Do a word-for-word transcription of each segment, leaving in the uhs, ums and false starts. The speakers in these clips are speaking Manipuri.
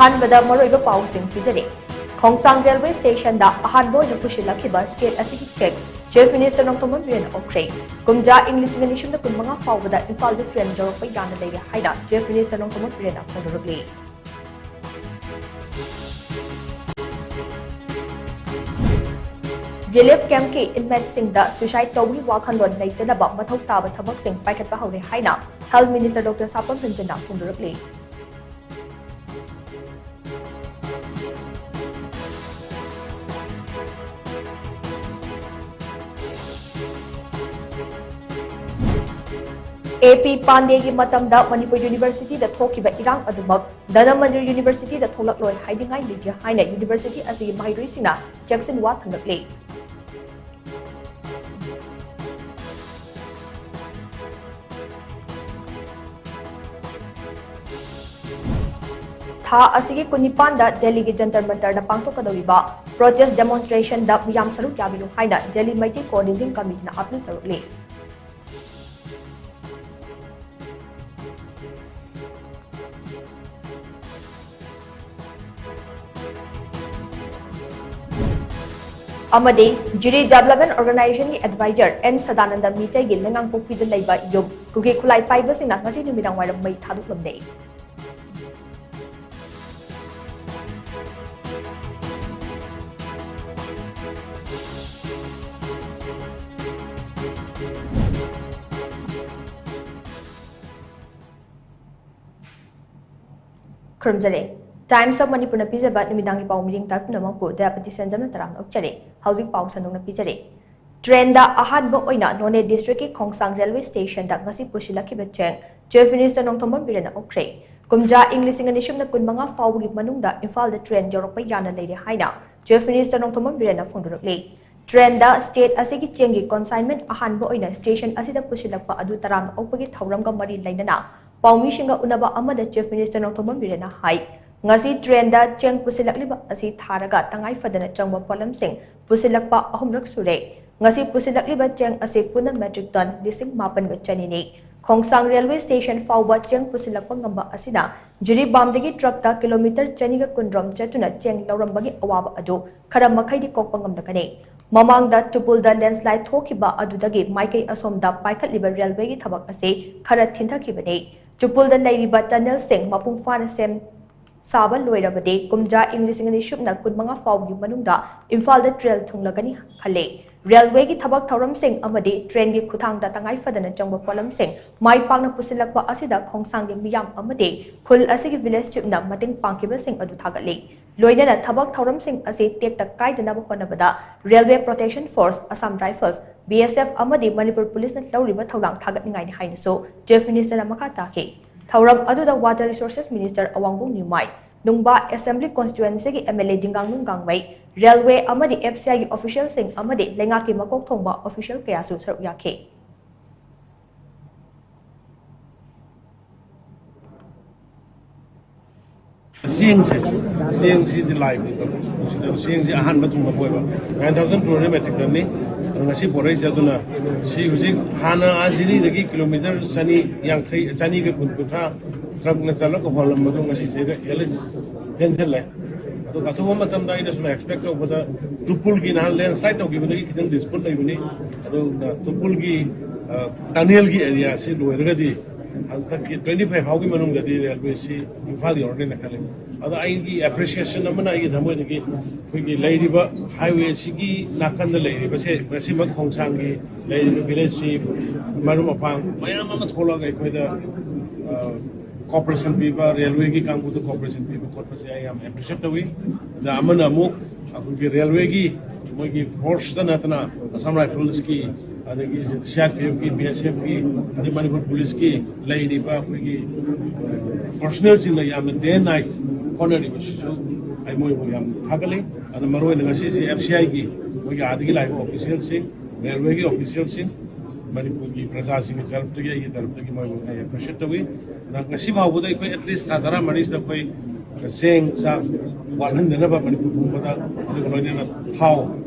ꯑꯍꯥꯟꯕꯗ ꯃꯔꯨꯑꯣꯏꯕ ꯄꯥꯎꯁꯤꯡ ꯄꯤꯖꯔꯤ꯫ ꯈꯣꯡꯆꯥꯡ ꯔꯦꯜꯋꯦ ꯁ꯭ꯇꯦꯁꯟꯗ ꯑꯍꯥꯟꯕ ꯑꯣꯏꯅ ꯄꯨꯁꯤꯜꯂꯛꯈꯤꯕ ꯁ꯭ꯇꯦꯠ ꯑꯁꯤꯒꯤ ꯆꯦꯡ Chief Minister ꯅꯣꯡꯊꯣꯝꯕꯝ ꯕꯤꯔꯦꯟꯅ ꯑꯣꯛꯈ꯭ꯔꯦ꯫ ꯀꯨꯝꯖꯥ ꯏꯪ ꯂꯤꯁꯤꯡ ꯑꯅꯤ ꯁꯨꯞꯅ ꯀꯨꯟꯃꯉꯥ ꯐꯥꯎꯕꯗ ꯏꯝꯐꯥꯜꯗ ꯇ꯭ꯔꯦꯟ ꯌꯧꯔꯛꯄ ꯌꯥꯅ ꯂꯩꯔꯦ ꯍꯥꯏꯅ Chief Minister ꯅꯣꯡꯊꯣꯝꯕꯝ ꯕꯤꯔꯦꯟꯅ ꯐꯣꯡꯗꯣꯔꯛꯂꯤ꯫ ꯔꯤꯂꯤꯐ ꯀꯦꯝꯞꯀꯤ ꯏꯟꯃꯦꯠꯁꯤꯡꯗ suicide ꯇꯧꯕꯒꯤ ꯋꯥꯈꯜꯂꯣꯟ ꯂꯩꯇꯅꯕ ꯃꯊꯧ ꯇꯥꯕ ꯊꯕꯛꯁꯤꯡ ꯄꯥꯏꯈꯠꯄ ꯍꯧꯔꯦ ꯍꯥꯏꯅ Health Minister Doctor ꯁꯥꯄꯝ ꯔꯟꯖꯟꯅ ꯐꯣꯡꯗꯣꯔꯛꯂꯤ꯫ ꯑꯦ ꯄꯤ ꯄꯥꯟꯗꯦꯒꯤ ꯃꯇꯝꯗ ꯃꯅꯤꯄꯨꯔ ꯌꯨꯅꯤꯚꯔꯁꯤꯇꯤꯗ ꯊꯣꯛꯈꯤꯕ ꯏꯔꯥꯡ ꯑꯗꯨꯃꯛ ꯙꯅꯃꯟꯖꯨꯔ ꯌꯨꯅꯤꯚꯔꯁꯤꯇꯤꯗ ꯊꯣꯛꯂꯛꯂꯣꯏ ꯍꯥꯏꯅꯤꯡꯉꯥꯏ ꯂꯩꯇꯦ ꯍꯥꯏꯅ ꯌꯨꯅꯤꯚꯔꯁꯤꯇꯤ ꯑꯁꯤꯒꯤ ꯃꯍꯩꯔꯣꯏꯁꯤꯡꯅ ꯆꯦꯛꯁꯤꯟ ꯋꯥ ꯊꯝꯂꯛꯂꯤ꯫ ꯊꯥ ꯑꯁꯤꯒꯤ ꯀꯨꯟꯅꯤꯄꯥꯟꯗ ꯗꯦꯜꯂꯤꯒꯤ ꯖꯟꯇꯔ ꯃꯟꯇꯔꯗ ꯄꯥꯡꯊꯣꯛꯀꯗꯧꯔꯤꯕ protest demonstrationꯗ ꯃꯤꯌꯥꯝ ꯁꯔꯨꯛ ꯌꯥꯕꯤꯌꯨ ꯍꯥꯏꯅ ꯗꯦꯜꯂꯤ ꯃꯩꯇꯩ Coordinating Committeeꯅ appeal ꯇꯧꯔꯛꯂꯤ꯫ ꯑꯃꯗꯤ ꯖꯤꯔꯤ Development Organisationꯒꯤ advisor ꯑꯦꯟ ꯁꯗꯥꯅꯟꯗ ꯃꯤꯇꯩꯒꯤ ꯂꯩꯉꯥꯡꯄꯣꯛꯄꯤꯗ ꯂꯩꯕ ꯌꯨꯝ ꯀꯨꯀꯤ ꯈꯨꯠꯂꯥꯏ ꯄꯥꯏꯕꯁꯤꯡꯅ ꯉꯁꯤ ꯅꯨꯃꯤꯗꯥꯡ ꯋꯥꯏꯔꯝ ꯃꯩ ꯊꯥꯗꯣꯛꯂꯝꯂꯦ꯫ ꯈꯨꯔꯨꯝꯖꯔꯤ꯫ Times of Manipurꯅ ꯄꯤꯖꯕ ꯅꯨꯃꯤꯗꯥꯡꯒꯤ ꯄꯥꯎ ꯃꯤꯔꯤꯡ ꯇꯥꯏ ꯄꯨꯝꯅꯃꯛꯄꯨ ꯗꯌꯥꯄꯇꯤ ꯁꯦꯟꯖꯝꯅ ꯇꯔꯥꯝꯅ ꯑꯣꯛꯆꯔꯤ꯫ ꯍꯧꯖꯤꯛ ꯄꯥꯎ ꯁꯟꯗꯣꯛꯅ ꯄꯤꯖꯔꯤ꯫ ꯇ꯭ꯔꯦꯟꯗ ꯑꯍꯥꯟꯕ ꯑꯣꯏꯅ ꯅꯣꯅꯦ ꯗꯤꯁꯇ꯭ꯔꯤꯛꯀꯤ ꯈꯣꯡꯁꯥꯡ ꯔꯦꯜꯋꯦ ꯁ꯭ꯇꯦꯁꯟꯗ ꯉꯁꯤ ꯄꯨꯁꯤꯜꯂꯛꯈꯤꯕ ꯆꯦꯡ ꯆꯤꯐ ꯃꯤꯅꯤꯁꯇꯔ ꯅꯣꯡꯊꯣꯝꯕꯝ ꯕꯤꯔꯦꯟꯅ ꯑꯣꯛꯈ꯭ꯔꯦ꯫ ꯀꯨꯝꯖꯥ ꯏꯪ ꯂꯤꯁꯤꯡ ꯑꯅꯤ ꯁꯨꯞꯅ ꯀꯨꯟꯃꯉꯥ ꯐꯥꯎꯕꯒꯤ ꯃꯅꯨꯡꯗ ꯏꯝꯐꯥꯜꯗ ꯇ꯭ꯔꯦꯟ ꯌꯧꯔꯛꯄ ꯌꯥꯅ ꯂꯩꯔꯦ ꯍꯥꯏꯅ ꯆꯤꯐ ꯃꯤꯅꯤꯁꯇꯔ ꯅꯣꯡꯊꯣꯝꯕꯝ ꯕꯤꯔꯦꯟꯅ ꯐꯣꯡꯗꯣꯔꯛꯂꯤ꯫ ꯇ꯭ꯔꯦꯟꯗ ꯁ꯭ꯇꯦꯠ ꯑꯁꯤꯒꯤ ꯆꯦꯡꯒꯤ ꯀꯣꯟꯁꯥꯏꯟꯃꯦꯟꯠ ꯑꯍꯥꯟꯕ ꯑꯣꯏꯅ ꯁ꯭ꯇꯦꯁꯟ ꯑꯁꯤꯗ ꯄꯨꯁꯤꯜꯂꯛꯄ ꯑꯗꯨ ꯇꯔꯥꯝꯅ ꯑꯣꯛꯄꯒꯤ ꯊꯧꯔꯝꯒ ꯃꯔꯤ ꯂꯩꯅꯅ ꯄꯥꯎꯃꯤꯁꯤꯡꯒ ꯎꯅꯕ ꯑꯃꯗ ꯆꯤꯐ ꯃꯤꯅꯤꯁꯇꯔ ꯅꯣꯡꯊꯣꯝꯕꯝ ꯕꯤꯔꯦꯟꯅ ꯍꯥꯏ, ꯉꯁꯤ ꯇ꯭ꯔꯦꯟꯗ ꯆꯦꯡ ꯄꯨꯁꯤꯜꯂꯛꯂꯤꯕ ꯑꯁꯤ ꯊꯥꯔꯒ ꯇꯉꯥꯏ ꯐꯗꯅ ꯆꯪꯕ ꯄꯣꯠꯂꯝꯁꯤꯡ ꯄꯨꯁꯤꯜꯂꯛꯄ ꯑꯍꯨꯝꯂꯛ ꯁꯨꯔꯦ꯫ ꯉꯁꯤ ꯄꯨꯁꯤꯜꯂꯛꯂꯤꯕ ꯆꯦꯡ ꯑꯁꯤ ꯄꯨꯟꯅ metric ton ꯂꯤꯁꯤꯡ ꯃꯥꯄꯟꯒ ꯆꯅꯤꯅꯤ꯫ ꯈꯣꯡꯁꯥꯡ ꯔꯦꯜꯋꯦ ꯁ꯭ꯇꯦꯁꯟ ꯐꯥꯎꯕ ꯆꯦꯡ ꯄꯨꯁꯤꯜꯂꯛꯄ ꯉꯝꯕ ꯑꯁꯤꯅ ꯖꯤꯔꯤꯕꯥꯝꯗꯒꯤ ꯇ꯭ꯔꯛꯇ ꯀꯤꯂꯣꯃꯤꯇꯔ ꯆꯅꯤꯒ ꯀꯨꯟꯔꯣꯝ ꯆꯠꯇꯨꯅ ꯆꯦꯡ ꯂꯧꯔꯝꯕꯒꯤ ꯑꯋꯥꯕ ꯑꯗꯨ ꯈꯔ ꯃꯈꯩꯗꯤ ꯀꯣꯛꯄ ꯉꯝꯂꯒꯅꯤ꯫ ꯃꯃꯥꯡꯗ ꯇꯨꯄꯨꯜꯗ ꯂꯦꯟꯁꯂꯥꯏꯠ ꯊꯣꯛꯈꯤꯕ ꯑꯗꯨꯗꯒꯤ ꯃꯥꯏꯀꯩ ꯑꯁꯣꯝꯗ ꯄꯥꯏꯈꯠꯂꯤꯕ ꯔꯦꯜꯋꯦꯒꯤ ꯊꯕꯛ ꯑꯁꯤ ꯈꯔ ꯊꯤꯟꯊꯈꯤꯕꯅꯤ꯫ ꯇꯨꯄꯨꯜꯗ ꯂꯩꯔꯤꯕ ꯇꯅꯦꯜꯁꯤꯡ ꯃꯄꯨꯡ ꯐꯥꯅ ꯁꯦꯝ ꯁꯥꯕ ꯂꯣꯏꯔꯕꯗꯤ ꯀꯨꯝꯖꯥ ꯏꯪ ꯂꯤꯁꯤꯡ ꯑꯅꯤ ꯁꯨꯞꯅ ꯀꯨꯟꯃꯉꯥ ꯐꯥꯎꯒꯤ ꯃꯅꯨꯡꯗ ꯏꯝꯐꯥꯜꯗ ꯇ꯭ꯔꯦꯟ ꯊꯨꯡꯂꯒꯅꯤ ꯈꯜꯂꯤ꯫ ꯔꯦꯜꯋꯦꯒꯤ ꯊꯕꯛ ꯊꯧꯔꯝꯁꯤꯡ ꯑꯃꯗꯤ ꯇ꯭ꯔꯦꯟꯒꯤ ꯈꯨꯠꯊꯥꯡꯗ ꯇꯉꯥꯏ ꯐꯗꯅ ꯆꯪꯕ ꯄꯣꯠꯂꯝꯁꯤꯡ ꯃꯥꯏ ꯄꯥꯛꯅ ꯄꯨꯁꯤꯜꯂꯛꯄ ꯑꯁꯤꯗ ꯈꯣꯡꯁꯥꯡꯒꯤ ꯃꯤꯌꯥꯝ ꯑꯃꯗꯤ ꯈꯨꯜ ꯑꯁꯤꯒꯤ ꯚꯤꯂꯦꯖ ꯆꯤꯞꯅ ꯃꯇꯦꯡ ꯄꯥꯡꯈꯤꯕꯁꯤꯡ ꯑꯗꯨ ꯊꯥꯒꯠꯂꯤ꯫ ꯂꯣꯏꯅꯅ ꯊꯕꯛ ꯊꯧꯔꯝꯁꯤꯡ ꯑꯁꯤ ꯇꯦꯛꯇ ꯀꯥꯏꯗꯅꯕ ꯍꯣꯠꯅꯕꯗ railway protection force, Assam rifles, B S F ꯑꯃꯗꯤ ꯃꯅꯤꯄꯨꯔ ꯄꯨꯂꯤꯁꯅ ꯂꯧꯔꯤꯕ ꯊꯧꯗꯥꯡ ꯊꯥꯒꯠꯅꯤꯡꯉꯥꯏꯅꯤ ꯍꯥꯏꯅꯁꯨ ꯆꯤꯐ ꯃꯤꯅꯤꯁꯇꯔꯅ ꯃꯈꯥ ꯇꯥꯈꯤ꯫ ꯊꯧꯔꯝ ꯑꯗꯨꯗ ꯋꯥꯇꯔ ꯔꯤꯁꯣꯔꯁꯦꯁ ꯃꯤꯅꯤꯁꯇꯔ ꯑꯋꯥꯡꯕꯣꯛ ꯅꯤꯎꯃꯥꯏ, ꯅꯨꯡꯕꯥ ꯑꯦꯁꯦꯝꯕ꯭ꯂꯤ ꯀꯣꯟꯁꯇꯤꯇ꯭ꯋꯦꯟꯁꯤꯒꯤ M L A Dinganglung Gangmei, railway ꯑꯃꯗꯤ ꯑꯦꯐ ꯁꯤ ꯑꯥꯏꯒꯤ ꯑꯣꯐꯤꯁꯤꯌꯦꯜꯁꯤꯡ ꯑꯃꯗꯤ ꯂꯩꯉꯥꯛꯀꯤ ꯃꯀꯣꯛ ꯊꯣꯡꯕ ꯑꯣꯐꯤꯁꯤꯌꯦꯜ ꯀꯌꯥꯁꯨ ꯁꯔꯨꯛ ꯌꯥꯈꯤ꯫ ꯆꯦꯡꯁꯦ, ꯆꯦꯡꯁꯤꯗꯤ ꯂꯥꯏꯕꯅꯤꯀꯣ꯫ ꯁꯤꯗ ꯆꯦꯡꯁꯤ ꯑꯍꯥꯟꯕ ꯊꯨꯡꯂꯛꯄ ꯑꯣꯏꯕ, nine thousand two hundred metric tonꯅꯤ꯫ ꯑꯗꯣ ꯉꯁꯤ ꯄꯣꯔꯛꯏꯁꯦ꯫ ꯑꯗꯨꯅ ꯁꯤ ꯍꯧꯖꯤꯛ ꯍꯥꯟꯅ ꯑꯥ ꯖꯤꯔꯤꯗꯒꯤ ꯀꯤꯂꯣꯃꯤꯇꯔ ꯆꯅꯤ ꯌꯥꯡꯈꯩ, ꯆꯅꯤꯒ ꯀꯨꯟ, ꯀꯨꯟꯊ꯭ꯔꯥ ꯇ꯭ꯔꯛꯅ ꯆꯠꯂꯒ ꯍꯣꯜꯂꯝꯕꯗꯣ ꯉꯁꯤ ꯁꯤꯗ at least ꯊꯦꯡꯖꯤꯜꯂꯦ꯫ ꯑꯗꯣ ꯑꯊꯨꯕ ꯃꯇꯝꯗ ꯑꯩꯅ ꯁꯨꯝ ꯑꯦꯛꯁꯄꯦꯛ ꯇꯧꯕꯗ ꯇꯨꯄꯨꯜꯒꯤ ꯅꯍꯥꯟ ꯂꯦꯟꯁꯂꯥꯏꯠ ꯇꯧꯈꯤꯕꯗꯒꯤ ꯈꯤꯇꯪ ꯗꯤꯁꯄ꯭ꯌꯨꯠ ꯂꯩꯕꯅꯤ꯫ ꯑꯗꯨꯅ ꯇꯨꯄꯨꯜꯒꯤ, ꯑ, ꯇꯅꯦꯜꯒꯤ ꯑꯦꯔꯤꯌꯥꯁꯤ ꯂꯣꯏꯔꯒꯗꯤ ꯍꯟꯗꯛꯀꯤ twenty five ꯐꯥꯎꯒꯤ ꯃꯅꯨꯡꯗꯗꯤ ꯔꯦꯜꯋꯦꯁꯤ ꯏꯝꯐꯥꯜ ꯌꯧꯔꯅꯤꯅ ꯈꯜꯂꯤ꯫ ꯑꯗꯣ ꯑꯩꯒꯤ ꯑꯦꯄ꯭ꯔꯤꯁꯤꯌꯦꯁꯟ ꯑꯃꯅ ꯑꯩꯒꯤ ꯊꯃꯣꯏꯗꯒꯤ ꯑꯩꯈꯣꯏꯒꯤ ꯂꯩꯔꯤꯕ ꯍꯥꯏꯋꯦꯁꯤꯒꯤ ꯅꯥꯀꯟꯗ ꯂꯩꯔꯤꯕꯁꯦ, ꯃꯁꯤꯃꯛ ꯈꯣꯡꯁꯥꯡꯒꯤ ꯂꯩꯔꯤꯕ ꯚꯤꯂꯦꯖꯁꯤ ꯃꯔꯨꯞ ꯃꯄꯥꯡ ꯃꯌꯥꯝ ꯑꯃ ꯊꯣꯛꯂꯛꯑꯒ ꯑꯩꯈꯣꯏꯗ, ꯑ, ꯀꯣꯑꯣꯄꯔꯦꯁꯟ ꯄꯤꯕ, ꯔꯦꯜꯋꯦꯒꯤ ꯀꯥꯡꯕꯨꯗ ꯀꯣꯑꯣꯄꯔꯦꯁꯟ ꯄꯤꯕ ꯈꯣꯠꯄꯁꯦ ꯑꯩ ꯌꯥꯝ ꯑꯦꯄ꯭ꯔꯤꯁꯤꯌꯦꯠ ꯇꯧꯏ꯫ ꯑꯗ ꯑꯃꯅ ꯑꯃꯨꯛ ꯑꯩꯈꯣꯏꯒꯤ ꯔꯦꯜꯋꯦꯒꯤ ꯃꯣꯏꯒꯤ ꯐꯣꯔꯁꯇ ꯅꯠꯇꯅ ꯑꯁꯥꯝ ꯔꯥꯏꯐꯜꯁꯀꯤ, ꯑꯗꯒꯤ ꯁꯤ ꯑꯥꯔ ꯄꯤ ꯑꯦꯐꯀꯤ, ꯕꯤ ꯑꯦꯁ ꯑꯦꯐꯀꯤ, ꯑꯗꯩ ꯃꯅꯤꯄꯨꯔ ꯄꯨꯂꯤꯁꯀꯤ ꯂꯩꯔꯤꯕ ꯑꯩꯈꯣꯏꯒꯤ ꯄꯔꯁꯣꯅꯦꯜꯁꯤꯡꯅ ꯌꯥꯝꯅ day and night ꯍꯣꯠꯅꯔꯤꯕꯁꯤꯁꯨ ꯑꯩ ꯃꯣꯏꯕꯨ ꯌꯥꯝ ꯊꯥꯒꯠꯂꯤ꯫ ꯑꯗ ꯃꯔꯨꯑꯣꯏꯅ ꯉꯁꯤꯁꯦ ꯑꯦꯐ ꯁꯤ ꯑꯥꯏꯒꯤ ꯃꯣꯏꯒꯤ ꯑꯥꯗꯒꯤ ꯂꯥꯛꯏꯕ ꯑꯣꯐꯤꯁꯤꯌꯦꯜꯁꯤꯡ, ꯔꯦꯜꯋꯦꯒꯤ ꯑꯣꯐꯤꯁꯤꯌꯦꯜꯁꯤꯡ, ꯃꯅꯤꯄꯨꯔꯒꯤ ꯄ꯭ꯔꯖꯥꯁꯤꯡꯒꯤ ꯇꯔꯞꯇꯒꯤ, ꯑꯩꯒꯤ ꯇꯔꯞꯇꯒꯤ ꯃꯣꯏꯕꯨ ꯑꯩ ꯑꯦꯄ꯭ꯔꯤꯁꯤꯌꯦꯠ ꯇꯧꯏ꯫ ꯑꯗ ꯉꯁꯤ ꯐꯥꯎꯕꯗ ꯑꯩꯈꯣꯏ at least ꯊꯥ ꯇꯔꯥꯃꯔꯤꯁꯤꯗ ꯑꯩꯈꯣꯏ ꯆꯦꯡ, ꯆꯥꯛ ꯋꯥꯠꯍꯟꯗꯅꯕ ꯃꯅꯤꯄꯨꯔ ꯄꯨꯝꯕꯗ, ꯑꯗꯨꯒ ꯂꯣꯏꯅꯅ ꯊꯥꯎ,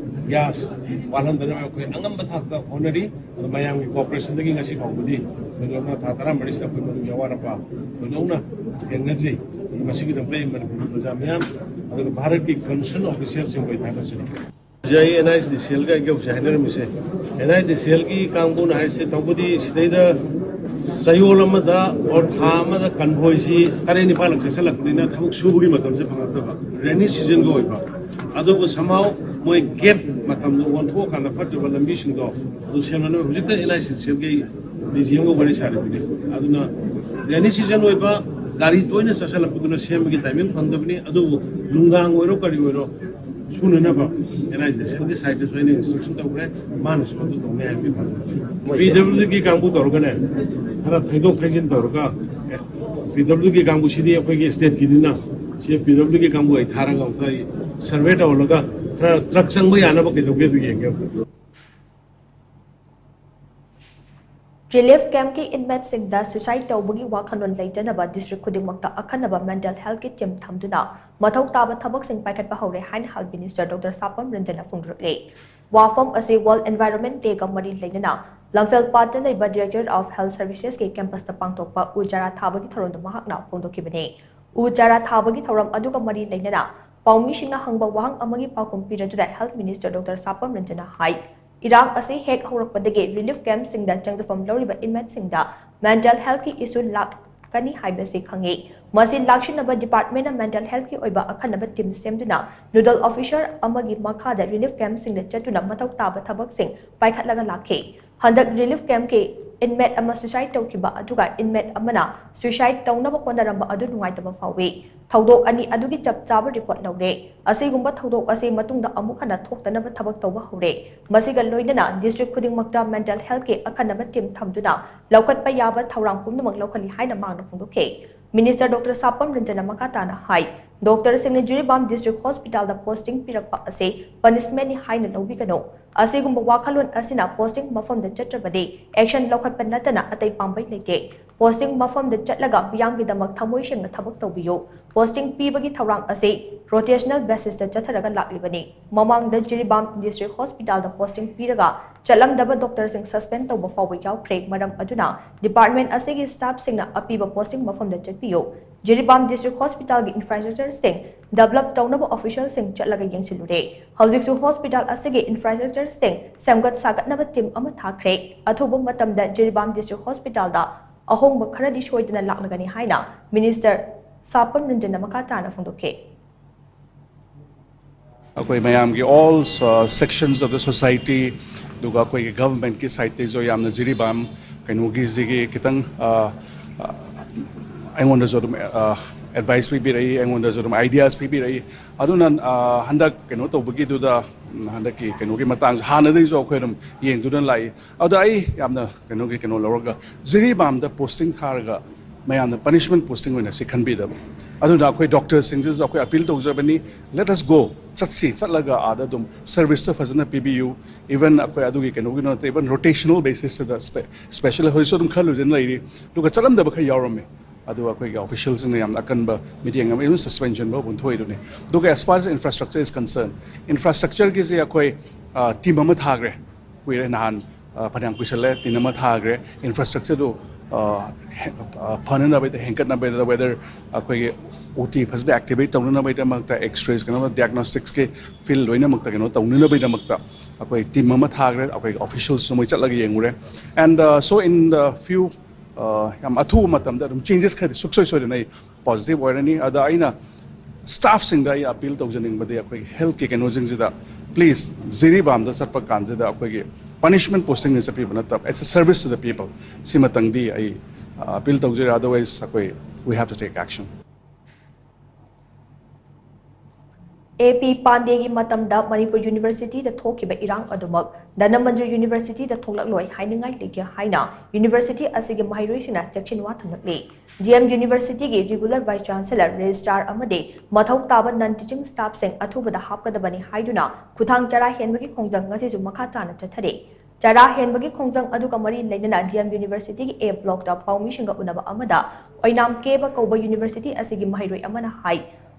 ꯒ꯭ꯌꯥꯁ ꯋꯥꯠꯍꯟꯗꯅꯕ ꯑꯩꯈꯣꯏ ꯑꯉꯝꯕ ꯊꯥꯛꯇ ꯍꯣꯠꯅꯔꯤ꯫ ꯑꯗꯣ ꯃꯌꯥꯝꯒꯤ ꯀꯣꯑꯣꯄꯔꯦꯁꯟꯗꯒꯤ ꯉꯁꯤ ꯐꯥꯎꯕꯗꯤ ꯊꯣꯏꯗꯣꯛꯅ ꯊꯥ ꯇꯔꯥꯃꯔꯤꯁꯤꯗ ꯑꯩꯈꯣꯏ ꯃꯗꯨꯒꯤ ꯑꯋꯥꯠ ꯑꯄꯥ ꯊꯣꯏꯗꯣꯛꯅ ꯊꯦꯡꯅꯗ꯭ꯔꯤ꯫ ꯃꯁꯤꯒꯤꯗꯃꯛꯇ ꯑꯩ ꯃꯅꯤꯄꯨꯔꯒꯤ ꯄ꯭ꯔꯖꯥ ꯃꯤꯌꯥꯝ ꯑꯗꯨꯒ ꯚꯥꯔꯠꯀꯤ ꯀꯟꯁꯔꯟ ꯑꯣꯐꯤꯁꯤꯌꯦꯜꯁꯤꯡꯕꯨ ꯑꯩ ꯊꯥꯒꯠꯆꯔꯤ꯫ ꯍꯧꯖꯤꯛ ꯑꯩ NICDCLꯒ ꯑꯩꯒ ꯍꯧꯖꯤꯛ ꯍꯥꯏꯅꯔꯝꯃꯤꯁꯦ, NICDCLꯒꯤ ꯀꯥꯡꯕꯨꯅ ꯍꯥꯏꯔꯤꯁꯦ ꯇꯧꯕꯗꯤ ꯁꯤꯗꯩꯗ ꯆꯌꯣꯜ ꯑꯃꯗ ꯑꯣꯔ ꯊꯥ ꯑꯃꯗ ꯀꯟꯚꯣꯏꯁꯤ ꯇꯔꯦꯠ ꯅꯤꯄꯥꯜꯂꯛ ꯆꯠꯁꯤꯜꯂꯛꯄꯅꯤꯅ ꯊꯕꯛ ꯁꯨꯕꯒꯤ ꯃꯇꯝꯁꯦ ꯐꯪꯉꯛꯇꯕ, ꯔꯦꯅꯤ ꯁꯤꯖꯟꯒ ꯑꯣꯏꯕ꯫ ꯑꯗꯨꯕꯨ somehow ꯃꯣꯏ ꯒꯦꯞ ꯃꯇꯝꯗꯣ ꯑꯣꯟꯊꯣꯛꯑꯀꯥꯟꯗ ꯐꯠꯇꯕ ꯂꯝꯕꯤꯁꯤꯡꯗꯣ ꯑꯗꯨ ꯁꯦꯝꯅꯅꯕ ꯍꯧꯖꯤꯛꯇ NICDCLꯒꯤ DGMꯒ ꯋꯥꯔꯤ ꯁꯥꯔꯤꯕꯅꯤ꯫ ꯑꯗꯨꯅ ꯔꯦꯅꯤ ꯁꯤꯖꯟ ꯑꯣꯏꯕ, ꯒꯥꯔꯤ ꯇꯣꯏꯅ ꯆꯠꯁꯤꯜꯂꯛꯄꯗꯨꯅ ꯁꯦꯝꯕꯒꯤ ꯇꯥꯏꯃꯤꯡ ꯐꯪꯗꯕꯅꯤ꯫ ꯑꯗꯨꯕꯨ ꯅꯨꯡꯗꯥꯡ ꯑꯣꯏꯔꯣ ꯀꯔꯤ ꯑꯣꯏꯔꯣ ꯁꯨꯅꯅꯕ NICDCLꯒꯤ ꯁꯥꯏꯠꯇꯁꯨ ꯑꯩꯅ ꯏꯟꯁꯇ꯭ꯔꯛꯁꯟ ꯇꯧꯈ꯭ꯔꯦ꯫ ꯃꯥꯅꯁꯨ ꯑꯗꯨ ꯇꯧꯅꯤ ꯍꯥꯏꯕꯒꯤ ꯊꯥꯖꯩ꯫ PWDꯒꯤ ꯀꯥꯡꯕꯨ ꯇꯧꯔꯒꯅꯦ, ꯈꯔ ꯊꯩꯗꯣꯛ ꯊꯩꯖꯤꯟ ꯇꯧꯔꯒ, PWDꯒꯤ ꯀꯥꯡꯕꯨꯁꯤꯗꯤ ꯑꯩꯈꯣꯏꯒꯤ ꯁ꯭ꯇꯦꯠꯀꯤꯅꯤꯅ, ꯁꯤ PWDꯒꯤ ꯀꯥꯡꯕꯨ ꯑꯩ ꯊꯥꯔꯒ ꯑꯃꯨꯛꯇ ꯑꯩ ꯁꯔꯚꯦ ꯇꯧꯍꯜꯂꯒ ꯈꯔ ꯇ꯭ꯔꯛ ꯆꯪꯕ ꯌꯥꯅꯕ ꯀꯩꯗꯧꯒꯦ ꯑꯗꯨ ꯌꯦꯡꯒꯦ꯫ ꯔꯤꯂꯤꯐ ꯀꯦꯝꯞꯀꯤ ꯏꯟꯃꯦꯠꯁꯤꯡꯗ ꯁꯨꯏꯁꯥꯏꯗ ꯇꯧꯕꯒꯤ ꯋꯥꯈꯜꯂꯣꯟ ꯂꯩꯇꯅꯕ ꯗꯤꯁꯇ꯭ꯔꯤꯛ ꯈꯨꯗꯤꯡꯃꯛꯇ ꯑꯈꯟꯅꯕ ꯃꯦꯟꯇꯦꯜ ꯍꯦꯜꯊꯀꯤ ꯇꯤꯝ ꯊꯝꯗꯨꯅ ꯃꯊꯧ ꯇꯥꯕ ꯊꯕꯛꯁꯤꯡ ꯄꯥꯏꯈꯠꯄ ꯍꯧꯔꯦ ꯍꯥꯏꯅ ꯍꯦꯜꯊ ꯃꯤꯅꯤꯁꯇꯔ ꯗꯣꯛꯇꯔ ꯁꯥꯄꯝ ꯔꯟꯖꯟꯅ ꯐꯣꯡꯗꯣꯔꯛꯂꯦ꯫ ꯋꯥꯐꯝ ꯑꯁꯤ ꯋꯥꯔꯜꯗ ꯏꯟꯚꯥꯏꯔꯣꯟꯃꯦꯟꯠ ꯗꯦꯒ ꯃꯔꯤ ꯂꯩꯅꯅ ꯂꯝꯐꯦꯜ ꯄꯥꯠꯇ ꯂꯩꯕ ꯗꯤꯔꯦꯛꯇꯣꯔꯦꯠ ꯑꯣꯐ ꯍꯦꯜꯊ ꯁꯔꯚꯤꯁꯦꯁꯀꯤ ꯀꯦꯝꯄꯁꯇ ꯄꯥꯡꯊꯣꯛꯄ ꯎ ꯆꯥꯔꯥ ꯊꯥꯕꯒꯤ ꯊꯧꯔꯝꯗ ꯃꯍꯥꯛꯅ ꯐꯣꯡꯗꯣꯛꯈꯤꯕꯅꯤ꯫ ꯎ ꯆꯥꯔꯥ ꯊꯥꯕꯒꯤ ꯊꯧꯔꯝ ꯑꯗꯨꯒ ꯃꯔꯤ ꯂꯩꯅꯅ ꯄꯥꯎꯃꯤꯁꯤꯡꯅ ꯍꯪꯕ ꯋꯥꯍꯪ ꯑꯃꯒꯤ ꯄꯥꯎꯈꯨꯝ ꯄꯤꯔꯗꯨꯅ ꯍꯦꯜꯊ ꯃꯤꯅꯤꯁꯇꯔ ꯗꯣꯛꯇꯔ ꯁꯥꯄꯝ ꯔꯟꯖꯟꯅ ꯍꯥꯏ, ꯏꯔꯥꯡ ꯑꯁꯤ ꯍꯦꯛ ꯍꯧꯔꯛꯄꯗꯒꯤ ꯔꯤꯂꯤꯐ ꯀꯦꯝꯞꯁꯤꯡꯗ ꯆꯪꯖꯐꯝ ꯂꯧꯔꯤꯕ ꯏꯟꯃꯦꯠꯁꯤꯡꯗ ꯃꯦꯟꯇꯦꯜ ꯍꯦꯜꯊꯀꯤ ꯏꯁꯨ ꯂꯥꯛꯀꯅꯤ ꯍꯥꯏꯕꯁꯤ ꯈꯪꯉꯤ꯫ ꯃꯁꯤ ꯂꯥꯛꯁꯤꯟꯅꯕ ꯗꯤꯄꯥꯔꯠꯃꯦꯟꯅ ꯃꯦꯟꯇꯦꯜ ꯍꯦꯜꯊꯀꯤ ꯑꯣꯏꯕ ꯑꯈꯟꯅꯕ ꯇꯤꯝ ꯁꯦꯝꯗꯨꯅ ꯅꯣꯗꯜ ꯑꯣꯐꯤꯁꯔ ꯑꯃꯒꯤ ꯃꯈꯥꯗ ꯔꯤꯂꯤꯐ ꯀꯦꯝꯞꯁꯤꯡꯗ ꯆꯠꯇꯨꯅ ꯃꯊꯧ ꯇꯥꯕ ꯊꯕꯛꯁꯤꯡ ꯄꯥꯏꯈꯠꯂꯒ ꯂꯥꯛꯈꯤ꯫ ꯍꯟꯗꯛ ꯔꯤꯂꯤꯐ ꯀꯦꯝꯞꯀꯤ ꯏꯟꯃꯦꯠ ꯑꯃ ꯁꯨꯏꯁꯥꯏꯗ ꯇꯧꯈꯤꯕ ꯑꯗꯨꯒ ꯏꯟꯃꯦꯠ ꯑꯃꯅ ꯁꯨꯏꯁꯥꯏꯗ ꯇꯧꯅꯕ ꯍꯣꯠꯅꯔꯝꯕ ꯑꯗꯨ ꯅꯨꯡꯉꯥꯏꯇꯕ ꯐꯥꯎꯏ꯫ ꯊꯧꯗꯣꯛ ꯑꯅꯤ ꯑꯗꯨꯒꯤ ꯆꯞ ꯆꯥꯕ ꯔꯤꯄꯣꯔꯠ ꯂꯧꯔꯦ꯫ ꯑꯁꯤꯒꯨꯝꯕ ꯊꯧꯗꯣꯛ ꯑꯁꯤ ꯃꯇꯨꯡꯗ ꯑꯃꯨꯛ ꯍꯟꯅ ꯊꯣꯛꯇꯅꯕ ꯊꯕꯛ ꯇꯧꯕ ꯍꯧꯔꯦ꯫ ꯃꯁꯤꯒ ꯂꯣꯏꯅꯅ ꯗꯤꯁꯇ꯭ꯔꯤꯛ ꯈꯨꯗꯤꯡꯃꯛꯇ ꯃꯦꯟꯇꯦꯜ ꯍꯦꯜꯊꯀꯤ ꯑꯈꯟꯅꯕ ꯇꯤꯝ ꯊꯝꯗꯨꯅ ꯂꯧꯈꯠꯄ ꯌꯥꯕ ꯊꯧꯔꯥꯡ ꯄꯨꯝꯅꯃꯛ ꯂꯧꯈꯠꯂꯤ ꯍꯥꯏꯅ ꯃꯍꯥꯛꯅ ꯐꯣꯡꯗꯣꯛꯈꯤ꯫ ꯃꯤꯅꯤꯁꯇꯔ ꯗꯣꯛꯇꯔ ꯁꯥꯄꯝ ꯔꯟꯖꯟꯅ ꯃꯈꯥ ꯇꯥꯅ ꯍꯥꯏ, ꯗꯣꯛꯇꯔꯁꯤꯡꯅ ꯖꯤꯔꯤꯕꯥꯝ ꯗꯤꯁꯇ꯭ꯔꯤꯛ ꯍꯣꯁꯄꯤꯇꯥꯜꯗ ꯄꯣꯁꯇꯤꯡ ꯄꯤꯔꯛꯄ ꯑꯁꯤ ꯄꯅꯤꯁꯃꯦꯟꯠꯅꯤ ꯍꯥꯏꯅ ꯂꯧꯕꯤꯒꯅꯨ꯫ ꯑꯁꯤꯒꯨꯝꯕ ꯋꯥꯈꯜꯂꯣꯟ ꯑꯁꯤꯅ ꯄꯣꯁꯇꯤꯡ ꯃꯐꯝꯗ ꯆꯠꯇ꯭ꯔꯕꯗꯤ ꯑꯦꯛꯁꯟ ꯂꯧꯈꯠꯄ ꯅꯠꯇꯅ ꯑꯇꯩ ꯄꯥꯝꯕꯩ ꯂꯩꯇꯦ꯫ Posting ꯃꯐꯝꯗ ꯆꯠꯂꯒ ꯃꯤꯌꯥꯝꯒꯤꯗꯃꯛ ꯊꯃꯣꯏ ꯁꯦꯡꯅ ꯊꯕꯛ ꯇꯧꯕꯤꯌꯨ꯫ Posting ꯄꯤꯕꯒꯤ ꯊꯧꯔꯥꯡ ꯑꯁꯤ rotational basisꯇ ꯆꯠꯊꯔꯒ ꯂꯥꯛꯂꯤꯕꯅꯤ꯫ ꯃꯃꯥꯡꯗ ꯖꯤꯔꯤꯕꯥꯝ District Hospitalꯗ posting ꯄꯤꯔꯒ ꯆꯠꯂꯝꯗꯕ doctorꯁꯤꯡ suspend ꯇꯧꯕ ꯐꯥꯎꯕ ꯌꯥꯎꯈ꯭ꯔꯦ꯫ ꯃꯔꯝ ꯑꯗꯨꯅ department ꯑꯁꯤꯒꯤ staffꯁꯤꯡꯅ ꯑꯄꯤꯕ posting ꯃꯐꯝꯗ ꯆꯠꯄꯤꯌꯨ꯫ ꯖꯤꯔꯤꯕꯥꯝ District Hospitalꯒꯤ infrastructureꯁꯤꯡ develop ꯇꯧꯅꯕ officialꯁꯤꯡ ꯆꯠꯂꯒ ꯌꯦꯡꯁꯤꯜꯂꯨꯔꯦ꯫ ꯍꯧꯖꯤꯛꯁꯨ hospital ꯑꯁꯤꯒꯤ infrastructureꯁꯤꯡ ꯁꯦꯝꯒꯠ ꯁꯥꯒꯠꯅꯕ team ꯑꯃ ꯊꯥꯈ꯭ꯔꯦ꯫ ꯑꯊꯨꯕ ꯃꯇꯝꯗ ꯖꯤꯔꯤꯕꯥꯝ District Hospitalꯗ ꯑꯍꯣꯡꯕ ꯈꯔꯗꯤ ꯁꯣꯏꯗꯅ ꯂꯥꯛꯂꯒꯅꯤ ꯍꯥꯏꯅ Minister ꯁꯥꯄꯝ ꯔꯟꯖꯟꯅ ꯃꯈꯥ ꯇꯥꯅ ꯐꯣꯡꯗꯣꯛꯈꯤ꯫ ꯑꯩꯈꯣꯏ ꯃꯌꯥꯝꯒꯤ all sections of the society, ꯑꯗꯨꯒ ꯑꯩꯈꯣꯏꯒꯤ governmentꯀꯤ sideꯇꯩꯁꯨ ꯌꯥꯝꯅ ꯖꯤꯔꯤꯕꯥꯝ ꯀꯩꯅꯣꯒꯤꯁꯤꯒꯤ ꯈꯤꯇꯪ ꯑꯩꯉꯣꯟꯗꯁꯨ ꯑꯗꯨꯝ advice ꯄꯤꯕꯤꯔꯛꯏ, ꯑꯩꯉꯣꯟꯗꯁꯨ ꯑꯗꯨꯝ ideas ꯄꯤꯕꯤꯔꯛꯏ꯫ ꯑꯗꯨꯅ ꯍꯟꯗꯛ ꯀꯩꯅꯣ ꯇꯧꯕꯒꯤꯗꯨꯗ, ꯍꯟꯗꯛꯀꯤ ꯀꯩꯅꯣꯒꯤ ꯃꯇꯥꯡꯁꯨ ꯍꯥꯟꯅꯗꯒꯤꯁꯨ ꯑꯩꯈꯣꯏ ꯑꯗꯨꯝ ꯌꯦꯡꯗꯨꯅ ꯂꯥꯛꯏ꯫ ꯑꯗ ꯑꯩ ꯌꯥꯝꯅ ꯀꯩꯅꯣꯒꯤ ꯀꯩꯅꯣ ꯂꯧꯔꯒ, ꯖꯤꯔꯤꯕꯥꯝꯗ posting ꯊꯥꯔꯒ ꯃꯌꯥꯝꯅ punishment posting ꯑꯣꯏꯅ ꯁꯤ ꯈꯟꯕꯤꯗꯕ꯫ ꯑꯗꯨꯅ ꯑꯩꯈꯣꯏ doctorꯁꯤꯡꯁꯤꯁꯨ ꯑꯩꯈꯣꯏ appeal ꯇꯧꯖꯕꯅꯤ, let us go, ꯆꯠꯁꯤ, ꯆꯠꯂꯒ ꯑꯥꯗ ꯑꯗꯨꯝ serviceꯇꯣ ꯐꯖꯅ ꯄꯤꯕꯤꯌꯨ꯫ Even ꯑꯩꯈꯣꯏ ꯑꯗꯨꯒꯤ ꯀꯩꯅꯣꯒꯤ ꯅꯠꯇꯦ, even rotational basisꯇ special ꯍꯧꯖꯤꯛꯁꯨ ꯑꯗꯨꯝ ꯈꯜꯂꯨꯗꯅ ꯂꯩꯔꯤ꯫ ꯑꯗꯨꯒ ꯆꯠꯂꯝꯗꯕ ꯈꯔ ꯌꯥꯎꯔꯝꯃꯤ꯫ ꯑꯗꯨꯒ ꯑꯩꯈꯣꯏꯒꯤ officialꯁꯤꯡꯅ ꯌꯥꯝꯅ ꯑꯀꯟꯕ ꯃꯤꯠꯌꯦꯡ ꯑꯃ, even suspension ꯐꯥꯎꯕ ꯊꯣꯛꯏꯗꯨꯅꯤ꯫ ꯑꯗꯨꯒ as far as infrastructure is concerned, infrastructureꯒꯤꯁꯦ ꯑꯩꯈꯣꯏ team ꯑꯃ ꯊꯥꯈ꯭ꯔꯦ꯫ ꯀꯨꯏꯔꯦ, ꯅꯍꯥꯟ ꯐꯅꯌꯥꯝ ꯀꯨꯏꯁꯜꯂꯦ, team ꯑꯃ ꯊꯥꯈ꯭ꯔꯦ꯫ Infrastructureꯗꯨ ꯐꯅꯅꯕꯩꯗ, ꯍꯦꯟꯒꯠꯅꯕꯩꯗ, whether ꯑꯩꯈꯣꯏꯒꯤ OT ꯐꯖꯅ activate ꯇꯧꯅꯅꯕꯩꯗꯃꯛꯇ, X-rays, ꯀꯩꯅꯣ, diagnosticsꯀꯤ field ꯂꯣꯏꯅꯃꯛꯇ ꯀꯩꯅꯣ ꯇꯧꯅꯅꯕꯩꯗꯃꯛꯇ ꯑꯩꯈꯣꯏ team ꯑꯃ ꯊꯥꯈ꯭ꯔꯦ꯫ ꯑꯩꯈꯣꯏꯒꯤ officialsꯁꯨ ꯃꯣꯏ ꯆꯠꯂꯒ ꯌꯦꯡꯉꯨꯔꯦ꯫ And so in the few, ꯌꯥꯝ ꯑꯊꯨꯕ ꯃꯇꯝꯗ ꯑꯗꯨꯝ changes ꯈꯔꯗꯤ ꯁꯨꯡꯁꯣꯏ ꯁꯣꯏꯗꯅ ꯑꯩ positive ꯑꯣꯏꯔꯅꯤ꯫ ꯑꯗ ꯑꯩꯅ staffꯁꯤꯡꯗ ꯑꯩ appeal ꯇꯧꯖꯅꯤꯡꯕꯗꯤ, ꯑꯩꯈꯣꯏꯒꯤ healthꯀꯤ ꯀꯩꯅꯣꯁꯤꯡꯁꯤꯗ, please, ꯖꯤꯔꯤꯕꯥꯝꯗ ꯆꯠꯄ ꯀꯥꯟꯁꯤꯗ ꯑꯩꯈꯣꯏꯒꯤ punishment postingꯅ ꯆꯠꯄꯤꯕ ꯅꯠꯇꯕ, it's a service to the people꯫ ꯁꯤꯃꯇꯪꯗꯤ ꯑꯩ appeal ꯇꯧꯖꯔꯤ꯫ Otherwise ꯑꯩꯈꯣꯏ, we have to take action꯫ A P ꯄꯥꯟꯗꯦꯒꯤ ꯃꯇꯝꯗ ꯃꯅꯤꯄꯨꯔ Universityꯗ ꯊꯣꯛꯈꯤꯕ ꯏꯔꯥꯡ ꯑꯗꯨꯃꯛ ꯙꯅꯃꯟꯖꯨꯔ Universityꯗ ꯊꯣꯛꯂꯛꯂꯣꯏ ꯍꯥꯏꯅꯤꯡꯉꯥꯏ ꯂꯩꯇꯦ ꯍꯥꯏꯅ university ꯑꯁꯤꯒꯤ ꯃꯍꯩꯔꯣꯏꯁꯤꯡꯅ ꯆꯦꯛꯁꯤꯟꯋꯥ ꯊꯝꯂꯛꯂꯤ꯫ D M Universityꯒꯤ regular vice chancellor, registrar ꯑꯃꯗꯤ ꯃꯊꯧ ꯇꯥꯕ non teaching staffꯁꯤꯡ ꯑꯊꯨꯕꯗ ꯍꯥꯞꯀꯗꯕꯅꯤ ꯍꯥꯏꯗꯨꯅ ꯈꯨꯊꯥꯡ ꯆꯔꯥ ꯍꯦꯟꯕꯒꯤ ꯈꯣꯡꯖꯪ ꯉꯁꯤꯁꯨ ꯃꯈꯥ ꯇꯥꯅ ꯆꯠꯊꯔꯤ꯫ ꯆꯔꯥ ꯍꯦꯟꯕꯒꯤ ꯈꯣꯡꯖꯪ ꯑꯗꯨꯒ ꯃꯔꯤ ꯂꯩꯅꯅ ꯗꯤ ꯑꯦꯝ ꯌꯨꯅꯤꯚꯔꯁꯤꯇꯤꯒꯤ ꯑꯦ ꯕ꯭ꯂꯣꯛꯇ ꯄꯥꯎꯃꯤꯁꯤꯡꯒ ꯎꯅꯕ ꯑꯃꯗ ꯑꯣꯏꯅꯥꯝ ꯀꯦꯕ ꯀꯧꯕ ꯌꯨꯅꯤꯚꯔꯁꯤꯇꯤ ꯑꯁꯤꯒꯤ ꯃꯍꯩꯔꯣꯏ ꯑꯃꯅ ꯍꯥꯏ,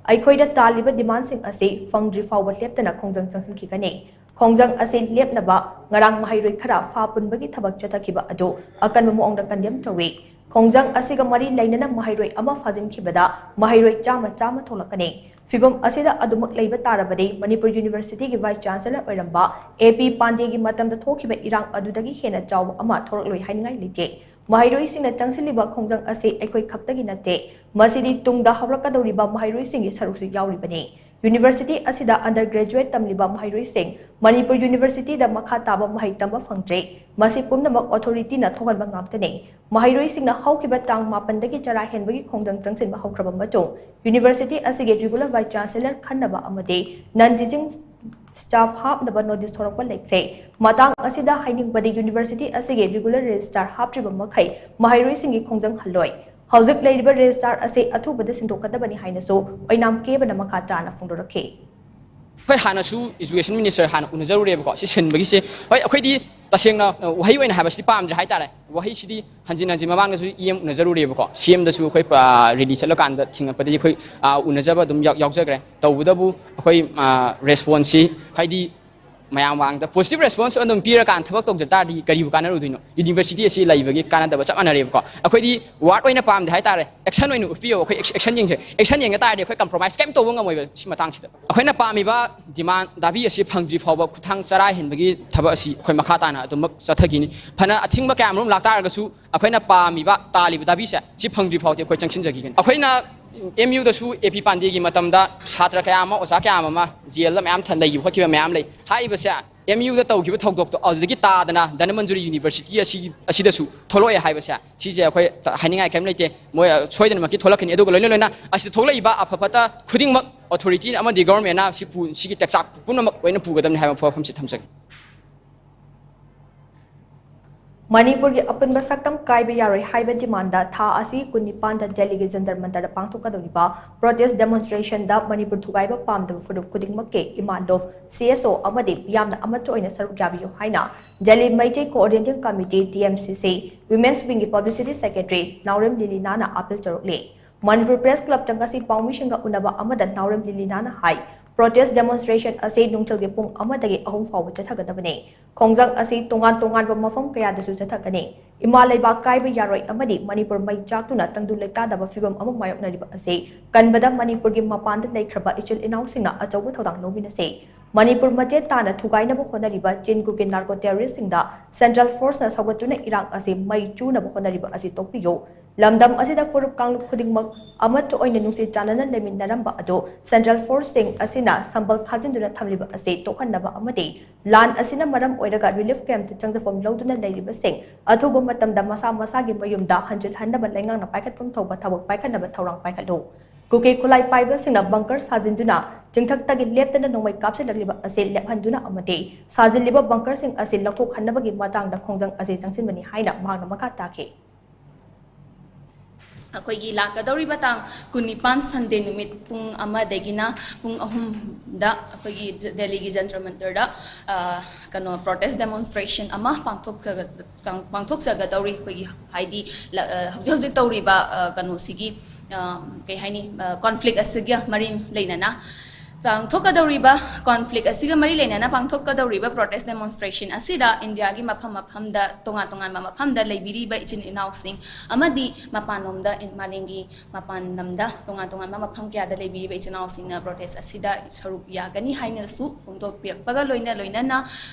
ꯑꯩꯈꯣꯏꯗ ꯇꯥꯜꯂꯤꯕ ꯗꯤꯃꯥꯟꯁꯤꯡ ꯑꯁꯤ ꯐꯪꯗ꯭ꯔꯤ ꯐꯥꯎꯕ ꯂꯦꯞꯇꯅ ꯈꯣꯡꯖꯪ ꯆꯪꯁꯤꯟꯈꯤꯒꯅꯤ꯫ ꯈꯣꯡꯖꯪ ꯑꯁꯤ ꯂꯦꯞꯅꯕ ꯉꯔꯥꯡ ꯃꯍꯩꯔꯣꯏ ꯈꯔ ꯐꯥ ꯄꯨꯟꯕꯒꯤ ꯊꯕꯛ ꯆꯠꯊꯈꯤꯕ ꯑꯗꯨ ꯑꯀꯟꯕ ꯃꯑꯣꯡꯗ ꯀꯟꯗꯦꯝ ꯇꯧꯏ꯫ ꯈꯣꯡꯖꯪ ꯑꯁꯤꯒ ꯃꯔꯤ ꯂꯩꯅꯅ ꯃꯍꯩꯔꯣꯏ ꯑꯃ ꯐꯥꯖꯤꯟꯈꯤꯕꯗ ꯃꯍꯩꯔꯣꯏ ꯆꯥꯝꯃ ꯆꯥꯝꯃ ꯊꯣꯛꯂꯛꯀꯅꯤ꯫ ꯐꯤꯚꯝ ꯑꯁꯤꯗ ꯑꯗꯨꯃꯛ ꯂꯩꯕ ꯇꯥꯔꯕꯗꯤ ꯃꯅꯤꯄꯨꯔ ꯌꯨꯅꯤꯚꯔꯁꯤꯇꯤꯒꯤ ꯚꯥꯏꯁ ꯆꯥꯟꯁꯦꯂꯔ ꯑꯣꯏꯔꯝꯕ ꯑꯦ ꯄꯤ ꯄꯥꯟꯗꯦꯒꯤ ꯃꯇꯝꯗ ꯊꯣꯛꯈꯤꯕ ꯏꯔꯥꯡ ꯑꯗꯨꯗꯒꯤ ꯍꯦꯟꯅ ꯆꯥꯎꯕ ꯑꯃ ꯊꯣꯔꯛꯂꯣꯏ ꯍꯥꯏꯅꯤꯡꯉꯥꯏ ꯂꯩꯇꯦ꯫ ꯃꯍꯩꯔꯣꯏꯁꯤꯡꯅ ꯆꯪꯁꯤꯜꯂꯤꯕ ꯈꯣꯡꯖꯪ ꯑꯁꯤ ꯑꯩꯈꯣꯏ ꯈꯛꯇꯒꯤ ꯅꯠꯇꯦ, ꯃꯁꯤꯗꯤ ꯇꯨꯡꯗ ꯍꯧꯔꯛꯀꯗꯧꯔꯤꯕ ꯃꯍꯩꯔꯣꯏꯁꯤꯡꯒꯤ ꯁꯔꯨꯛꯁꯨ ꯌꯥꯎꯔꯤꯕꯅꯤ꯫ ꯌꯨꯅꯤꯚꯔꯁꯤꯇꯤ ꯑꯁꯤꯗ ꯑꯟꯗꯔ ꯒ꯭ꯔꯦꯖꯨꯑꯦꯠ ꯇꯝꯂꯤꯕ ꯃꯍꯩꯔꯣꯏꯁꯤꯡ ꯃꯅꯤꯄꯨꯔ ꯌꯨꯅꯤꯚꯔꯁꯤꯇꯤꯗ ꯃꯈꯥ ꯇꯥꯕ ꯃꯍꯩ ꯇꯝꯕ ꯐꯪꯗ꯭ꯔꯦ꯫ ꯃꯁꯤ ꯄꯨꯝꯅꯃꯛ ꯑꯣꯊꯣꯔꯤꯇꯤꯅ ꯊꯣꯛꯍꯟꯕ ꯉꯥꯛꯇꯅꯤ꯫ ꯃꯍꯩꯔꯣꯏꯁꯤꯡꯅ ꯍꯧꯈꯤꯕ ꯇꯥꯡ ꯃꯥꯄꯟꯗꯒꯤ ꯆꯔꯥ ꯍꯦꯟꯕꯒꯤ ꯈꯣꯡꯖꯪ ꯆꯪꯁꯤꯟꯕ ꯍꯧꯈ꯭ꯔꯕ ꯃꯇꯨꯡ ꯌꯨꯅꯤꯚꯔꯁꯤꯇꯤ ꯑꯁꯤꯒꯤ ꯔꯤꯒꯨꯂꯔ ꯚꯥꯏꯁ ꯆꯥꯟꯁꯦꯂꯔ ꯈꯟꯅꯕ ꯑꯃꯗꯤ ꯅꯟ ꯇꯤꯆꯤꯡ ꯁ꯭ꯇꯥꯐ ꯍꯥꯞꯅꯕ ꯅꯣꯇꯤꯁ ꯊꯣꯔꯛꯄ ꯂꯩꯈ꯭ꯔꯦ꯫ ꯃꯇꯥꯡ ꯑꯁꯤꯗ ꯍꯥꯏꯅꯤꯡꯕꯗꯤ ꯌꯨꯅꯤꯚꯔꯁꯤꯇꯤ ꯑꯁꯤꯒꯤ ꯔꯤꯒꯨꯂꯔ ꯔꯦꯖꯤꯁꯇ꯭ꯔꯥꯔ ꯍꯥꯞꯇ꯭ꯔꯤꯕ ꯃꯈꯩ ꯃꯍꯩꯔꯣꯏꯁꯤꯡꯒꯤ ꯈꯣꯡꯖꯪ ꯍꯜꯂꯣꯏ꯫ ꯍꯧꯖꯤꯛ ꯂꯩꯔꯤꯕ ꯔꯦꯖꯤꯁꯇ꯭ꯔꯥꯔ ꯑꯁꯤ ꯑꯊꯨꯕꯗ ꯁꯤꯟꯗꯣꯛꯀꯗꯕꯅꯤ ꯍꯥꯏꯅꯁꯨ ꯑꯣꯏꯅꯥꯝ ꯀꯦꯕꯅ ꯃꯈꯥ ꯇꯥꯅ ꯐꯣꯡꯗꯣꯔꯛꯈꯤ꯫ ꯑꯩꯈꯣꯏ ꯍꯥꯟꯅꯁꯨ ꯏꯖꯨꯀꯦꯁꯟ ꯃꯤꯅꯤꯁꯇꯔ ꯍꯥꯟꯅ ꯎꯅꯖꯔꯨꯔꯦꯕꯀꯣ꯫ ꯁꯤ ꯁꯤꯟꯕꯒꯤꯁꯦ, ꯍꯣꯏ, ꯑꯩꯈꯣꯏꯗꯤ ꯇꯁꯦꯡꯅ, ꯑ, ꯋꯥꯍꯩ ꯑꯣꯏꯅ ꯍꯥꯏꯕꯁꯤꯗꯤ ꯄꯥꯝꯗ꯭ꯔꯦ ꯍꯥꯏꯇꯥꯔꯦ꯫ ꯋꯥꯍꯩꯁꯤꯗꯤ ꯍꯟꯖꯤꯟ ꯍꯟꯖꯤꯟ ꯃꯃꯥꯡꯗꯁꯨ ꯏ ꯑꯦꯝ ꯎꯅꯖꯔꯨꯔꯦꯕꯀꯣ꯫ ꯁꯤ ꯑꯦꯝꯗꯁꯨ ꯑꯩꯈꯣꯏ, ꯑ, ꯔꯦꯂꯤ ꯆꯠꯂꯀꯥꯟꯗ ꯊꯦꯡꯉꯛꯄꯗꯒꯤ ꯑꯩꯈꯣꯏ, ꯑ, ꯎꯅꯖꯕ ꯑꯗꯨꯝ ꯌꯥꯎ-, ꯌꯥꯎꯖꯈ꯭ꯔꯦ꯫ ꯇꯧꯕꯇꯕꯨ ꯑꯩꯈꯣꯏ, ꯑ, ꯔꯦꯁꯄꯣꯟꯁꯁꯤ, ꯍꯥꯏꯗꯤ ꯃꯌꯥꯝ ꯃꯃꯥꯡꯗ ꯄꯣꯖꯤꯇꯤꯚ ꯔꯦꯁꯄꯣꯟꯁ ꯑꯗꯨꯝ ꯄꯤꯔꯀꯥꯟꯗ ꯊꯕꯛ ꯇꯧꯗ ꯇꯥꯔꯗꯤ ꯀꯔꯤꯕꯨ ꯀꯥꯟꯅꯔꯨꯗꯣꯏꯅꯣ? ꯌꯨꯅꯤꯚꯔꯁꯤꯇꯤ ꯑꯁꯤ ꯂꯩꯕꯒꯤ ꯀꯥꯟꯅꯗꯕ ꯆꯞ ꯃꯥꯟꯅꯔꯦꯕꯀꯣ꯫ ꯑꯩꯈꯣꯏꯗꯤ ꯋꯥꯔꯗ ꯑꯣꯏꯅ ꯄꯥꯝꯗꯦ ꯍꯥꯏꯇꯥꯔꯦ, ꯑꯦꯛꯁꯟ ꯑꯣꯏꯅ ꯎꯠꯄꯤꯌꯣ꯫ ꯑꯩꯈꯣꯏ ꯑꯦꯛꯁꯟ ꯌꯦꯡꯁꯦ꯫ ꯑꯦꯛꯁꯟ ꯌꯦꯡꯉ ꯇꯥꯔꯗꯤ ꯑꯩꯈꯣꯏ ꯀꯝꯄ꯭ꯔꯣꯃꯥꯏꯁ ꯀꯩꯝ ꯇꯧꯕ ꯉꯝꯃꯣꯏꯕ ꯁꯤ ꯃꯇꯥꯡꯁꯤꯗ꯫ ꯑꯩꯈꯣꯏꯅ ꯄꯥꯝꯃꯤꯕ ꯗꯤꯃꯥꯟ ꯗꯥꯕꯤ ꯑꯁꯤ ꯐꯪꯗ꯭ꯔꯤ ꯐꯥꯎꯕ ꯈꯨꯠꯊꯥꯡ ꯆꯔꯥ ꯍꯦꯟꯕꯒꯤ ꯊꯕꯛ ꯑꯁꯤ ꯑꯩꯈꯣꯏ ꯃꯈꯥ ꯇꯥꯅ ꯑꯗꯨꯃꯛ ꯆꯠꯊꯈꯤꯅꯤ꯫ ꯐꯅ ꯑꯊꯤꯡꯕ ꯀꯌꯥ ꯑꯃꯔꯣꯝ ꯂꯥꯛꯇꯥꯔꯒꯁꯨ ꯑꯩꯈꯣꯏꯅ ꯄꯥꯝꯃꯤꯕ, ꯇꯥꯜꯂꯤꯕ ꯗꯥꯕꯤꯁꯦ ꯁꯤ ꯐꯪꯗ꯭ꯔꯤ ꯐꯥꯎꯗꯤ ꯑꯩꯈꯣꯏ ꯆꯪꯁꯤꯟꯖꯈꯤꯒꯅꯤ꯫ ꯑꯩꯈꯣꯏꯅ ꯑꯦꯝ ꯌꯨꯗꯁꯨ ꯑꯦ ꯄꯤ ꯄꯥꯟꯗꯦꯒꯤ ꯃꯇꯝꯗ ꯁꯥꯇ꯭ꯔ ꯀꯌꯥ ꯑꯃ, ꯑꯣꯖꯥ ꯀꯌꯥ ꯑꯃ ꯖꯦꯜꯗ ꯃꯌꯥꯝ ꯊ-, ꯂꯩꯈꯤꯕ ꯈꯣꯠꯈꯤꯕ ꯃꯌꯥꯝ ꯂꯩ꯫ ꯍꯥꯏꯔꯤꯕꯁꯦ ꯑꯦꯝ ꯌꯨꯗ ꯇꯧꯈꯤꯕ ꯊꯧꯗꯣꯛꯇꯣ ꯑꯗꯨꯗꯒꯤ ꯇꯥꯗꯅ ꯙꯅꯃꯟꯖꯨꯔꯤ ꯌꯨꯅꯤꯚꯔꯁꯤꯇꯤ ꯑꯁꯤ, ꯑꯁꯤꯗꯁꯨ ꯊꯣꯛꯂꯛꯑꯦ ꯍꯥꯏꯕꯁꯦ, ꯁꯤꯁꯦ ꯑꯩꯈꯣꯏ ꯍꯥꯏꯅꯤꯡꯉꯥꯏ ꯀꯔꯤꯝ ꯂꯩꯇꯦ꯫ ꯃꯣꯏ, ꯑ, ꯁꯣꯏꯗꯅꯃꯛꯀꯤ ꯊꯣꯛꯂꯛꯀꯅꯤ꯫ ꯑꯗꯨꯒ ꯂꯣꯏꯅ ꯂꯣꯏꯅ ꯑꯁꯤꯗ ꯊꯣꯛꯂꯛꯏꯕ ꯑꯐ ꯐꯠꯇ ꯈꯨꯗꯤꯡꯃꯛ ꯑꯣꯊꯣꯔꯤꯇꯤ ꯑꯃꯗꯤ ꯒꯣꯚꯔꯟꯃꯦꯟꯅ ꯁꯤ ꯄꯨ-, ꯁꯤꯒꯤ ꯇꯦꯛꯆꯥꯛ ꯄꯨꯝꯅꯃꯛ ꯂꯣꯏꯅ ꯄꯨꯒꯗꯕꯅꯤ ꯍꯥꯏꯕ ꯋꯥꯐꯝꯁꯤ ꯊꯝꯖꯒꯦ꯫ ꯃꯅꯤꯄꯨꯔꯒꯤ ꯑꯄꯨꯟꯕ ꯁꯛꯇꯝ ꯀꯥꯏꯕ ꯌꯥꯔꯣꯏ ꯍꯥꯏꯕ ꯗꯤꯃꯥꯟꯗ ꯊꯥ ꯑꯁꯤ ꯀꯨꯟꯅꯤꯄꯥꯟꯗ ꯗꯦꯜꯂꯤꯒꯤ ꯖꯟꯇꯔ ꯃꯟꯇꯔꯗ ꯄꯥꯡꯊꯣꯛꯀꯗꯧꯔꯤꯕ ꯄ꯭ꯔꯣꯇꯦꯁ ꯗꯦꯃꯣꯟꯁꯇ꯭ꯔꯦꯁꯟꯗ ꯃꯅꯤꯄꯨꯔ ꯊꯨꯒꯥꯏꯕ ꯄꯥꯝꯗꯕ ꯐꯨꯔꯨꯞ ꯈꯨꯗꯤꯡꯃꯛꯀꯤ ꯏꯃꯥꯟꯗꯣꯞ, ꯁꯤ ꯑꯦꯁ ꯑꯣ ꯑꯃꯗꯤ ꯃꯤꯌꯥꯝꯅ ꯑꯃꯠꯇ ꯑꯣꯏꯅ ꯁꯔꯨꯛ ꯌꯥꯕꯤꯌꯨ ꯍꯥꯏꯅ Delhi Meitei coordinating committee, D M C ꯁꯤ, ꯋꯤꯃꯦꯟꯁ ꯋꯤꯡꯒꯤ ꯄꯕ꯭ꯂꯤꯁꯤꯇꯤ ꯁꯦꯀ꯭ꯔꯦꯇꯔꯤ ꯅꯥꯎꯔꯦꯝ ꯂꯤꯂꯤꯅꯥꯅ ꯑꯥꯄꯤꯜ ꯇꯧꯔꯛꯂꯤ꯫ ꯃꯅꯤꯄꯨꯔ ꯄ꯭ꯔꯦꯁ ꯀ꯭ꯂꯕꯇ ꯉꯁꯤ ꯄꯥꯎꯃꯤꯁꯤꯡꯒ ꯎꯅꯕ ꯑꯃꯗ ꯅꯥꯎꯔꯦꯝ ꯂꯤꯂꯤꯅꯥꯅ ꯍꯥꯏ, ꯄ꯭ꯔꯣꯇꯦꯁ ꯗꯦꯃꯣꯟꯁꯇ꯭ꯔꯦꯁꯟ ꯑꯁꯤ ꯅꯨꯡꯊꯤꯜꯒꯤ ꯄꯨꯡ ꯑꯃꯗꯒꯤ ꯑꯍꯨꯝ ꯐꯥꯎꯕ ꯆꯠꯊꯒꯗꯕꯅꯤ꯫ ꯈꯣꯡꯖꯪ ꯑꯁꯤ ꯇꯣꯉꯥꯟ ꯇꯣꯉꯥꯟꯕ ꯃꯐꯝ ꯀꯌꯥꯗꯁꯨ ꯆꯠꯊꯒꯅꯤ꯫ ꯏꯃꯥ ꯂꯩꯕꯥꯛ ꯀꯥꯏꯕ ꯌꯥꯔꯣꯏ ꯑꯃꯗꯤ ꯃꯅꯤꯄꯨꯔ ꯃꯩ ꯆꯥꯛꯇꯨꯅ ꯇꯪꯗꯨ ꯂꯩꯇꯥꯗꯕ ꯐꯤꯚꯝ ꯑꯃ ꯃꯥꯌꯣꯛꯅꯔꯤꯕ ꯑꯁꯤ ꯀꯟꯕꯗ ꯃꯅꯤꯄꯨꯔꯒꯤ ꯃꯄꯥꯟꯗ ꯂꯩꯈ꯭ꯔꯕ ꯏꯆꯤꯜ ꯏꯅꯥꯎꯁꯤꯡꯅ ꯑꯆꯧꯕ ꯊꯧꯗꯥꯡ ꯂꯧꯃꯤꯟꯅꯁꯤ꯫ ꯃꯅꯤꯄꯨꯔ ꯃꯆꯦꯠ ꯇꯥꯅ ꯊꯨꯒꯥꯏꯅꯕ ꯍꯣꯠꯅꯔꯤꯕ ꯆꯤꯟꯒꯨꯒꯤ ꯅꯥꯔꯀꯣ ꯇꯦꯔꯣꯔꯤꯁ꯭ꯠꯁꯤꯡꯗ ꯁꯦꯟꯇ꯭ꯔꯦꯜ ꯐꯣꯔꯁꯅ ꯁꯧꯒꯠꯇꯨꯅ ꯏꯔꯥꯡ ꯑꯁꯤ ꯃꯩ ꯆꯨꯅꯕ ꯍꯣꯠꯅꯔꯤꯕ ꯑꯁꯤ ꯇꯣꯛꯄꯤꯌꯨ꯫ ꯂꯝꯗꯝ ꯑꯁꯤꯗ ꯐꯨꯔꯨꯞ ꯀꯥꯡꯂꯨꯞ ꯈꯨꯗꯤꯡꯃꯛ ꯑꯃꯠꯇ ꯑꯣꯏꯅ ꯅꯨꯡꯁꯤ ꯆꯥꯟꯅꯅ ꯂꯩꯃꯤꯟꯅꯔꯝꯕ ꯑꯗꯨ ꯁꯦꯟꯇ꯭ꯔꯦꯜ ꯐꯣꯔꯁꯁꯤꯡ ꯑꯁꯤꯅ ꯁꯝꯕꯜ ꯈꯥꯖꯤꯟꯗꯨꯅ ꯊꯝꯂꯤꯕ ꯑꯁꯤ ꯇꯣꯛꯍꯟꯅꯕ ꯑꯃꯗꯤ ꯂꯥꯟ ꯑꯁꯤꯅ ꯃꯔꯝ ꯑꯣꯏꯔꯒ ꯔꯤꯂꯤꯐ ꯀꯦꯝꯞꯇ ꯆꯪꯖꯐꯝ ꯂꯧꯗꯨꯅ ꯂꯩꯔꯤꯕꯁꯤꯡ ꯑꯊꯨꯕ ꯃꯇꯝꯗ ꯃꯁꯥ ꯃꯁꯥꯒꯤ ꯃꯌꯨꯝꯗ ꯍꯟꯖꯤꯜꯍꯟꯅꯕ ꯂꯩꯉꯥꯛꯅ ꯄꯥꯏꯈꯠꯐꯝ ꯊꯣꯛꯄ ꯊꯕꯛ ꯄꯥꯏꯈꯠꯅꯕ ꯊꯧꯔꯥꯡ ꯄꯥꯏꯈꯠꯂꯨ꯫ ꯀꯨꯀꯤ ꯈꯨꯠꯂꯥꯏ ꯄꯥꯏꯕꯁꯤꯡꯅ ꯕꯪꯀꯔ ꯁꯥꯖꯤꯟꯗꯨꯅ ꯆꯤꯡꯊꯛꯇꯒꯤ ꯂꯦꯞꯇꯅ ꯅꯣꯡꯃꯩ ꯀꯥꯞꯁꯤꯜꯂꯛꯂꯤꯕ ꯑꯁꯤ ꯂꯦꯞꯍꯟꯗꯨꯅ ꯑꯃꯗꯤ ꯁꯥꯖꯤꯜꯂꯤꯕ ꯕꯪꯀꯔꯁꯤꯡ ꯑꯁꯤ ꯂꯧꯊꯣꯛꯍꯟꯅꯕꯒꯤ ꯃꯇꯥꯡꯗ ꯈꯣꯡꯖꯪ ꯑꯁꯤ ꯆꯪꯁꯤꯟꯕꯅꯤ ꯍꯥꯏꯅ ꯃꯍꯥꯛꯅ ꯃꯈꯥ ꯇꯥꯈꯤ꯫ ꯑꯩꯈꯣꯏꯒꯤ ꯂꯥꯛꯀꯗꯧꯔꯤꯕ ꯇꯥꯡ ꯀꯨꯟꯅꯤꯄꯥꯟ ꯁꯟꯗꯦ ꯅꯨꯃꯤꯠ ꯄꯨꯡ ꯑꯃꯗꯒꯤꯅ ꯄꯨꯡ ꯑꯍꯨꯝꯗ ꯑꯩꯈꯣꯏꯒꯤ ꯖ-, ꯗꯦꯜꯂꯤꯒꯤ ꯖꯟꯇꯔ ꯃꯟꯇꯔꯗ, ꯑ, ꯀꯩꯅꯣ, ꯄ꯭ꯔꯣꯇꯦꯁ ꯗꯦꯃꯣꯟꯁꯇ꯭ꯔꯦꯁꯟ ꯑꯃ ꯄꯥꯡꯊꯣꯛꯆꯒ-, ꯄꯥꯡ-, ꯄꯥꯡꯊꯣꯛꯆꯒꯗꯧꯔꯤ꯫ ꯑꯩꯈꯣꯏꯒꯤ ꯍꯥꯏꯗꯤ ꯂ-, ꯑ, ꯍꯧꯖꯤꯛ ꯍꯧꯖꯤꯛ ꯇꯧꯔꯤꯕ, ꯑ, ꯀꯩꯅꯣꯁꯤꯒꯤ, ꯑ, ꯀꯩ ꯍꯥꯏꯅꯤ, ꯑ, ꯀꯣꯟꯐ꯭ꯂꯤꯛ ꯑꯁꯤꯒ ꯃꯔꯤ ꯂꯩꯅꯅ ꯄꯥꯡꯊꯣꯛꯀꯗꯧꯔꯤꯕ ꯀꯣꯟꯐ꯭ꯂꯤꯛ ꯑꯁꯤꯒ ꯃꯔꯤ ꯂꯩꯅꯅ ꯄꯥꯡꯊꯣꯛꯀꯗꯧꯔꯤꯕ ꯄ꯭ꯔꯣꯇꯦꯁ ꯗꯦꯃꯣꯟꯁꯇ꯭ꯔꯦꯁꯟ ꯑꯁꯤꯗ ꯏꯟꯗꯤꯌꯥꯒꯤ ꯃꯐꯝ ꯃꯐꯝꯗ, ꯇꯣꯉꯥꯟ ꯇꯣꯉꯥꯟꯕ ꯃꯐꯝꯗ ꯂꯩꯕꯤꯔꯤꯕ ꯏꯆꯤꯟ ꯏꯅꯥꯎꯁꯤꯡ ꯑꯃꯗꯤ ꯃꯄꯥꯟꯂꯣꯝꯗ, ꯏꯟ-, ꯃꯥꯂꯦꯝꯒꯤ ꯃꯄꯥꯟ ꯂꯝꯗ ꯇꯣꯉꯥꯟ ꯇꯣꯉꯥꯟꯕ ꯃꯐꯝ ꯀꯌꯥꯗ ꯂꯩꯕꯤꯔꯤꯕ ꯏꯆꯤꯟ ꯏꯅꯥꯎꯁꯤꯡꯅ ꯄ꯭ꯔꯣꯇꯦꯁ ꯑꯁꯤꯗ ꯁꯔꯨꯛ ꯌꯥꯒꯅꯤ ꯍꯥꯏꯅꯁꯨ ꯐꯣꯡꯗꯣꯛꯄꯤꯔꯛꯄꯒ ꯂꯣꯏꯅ ꯂꯣꯏꯅꯅ,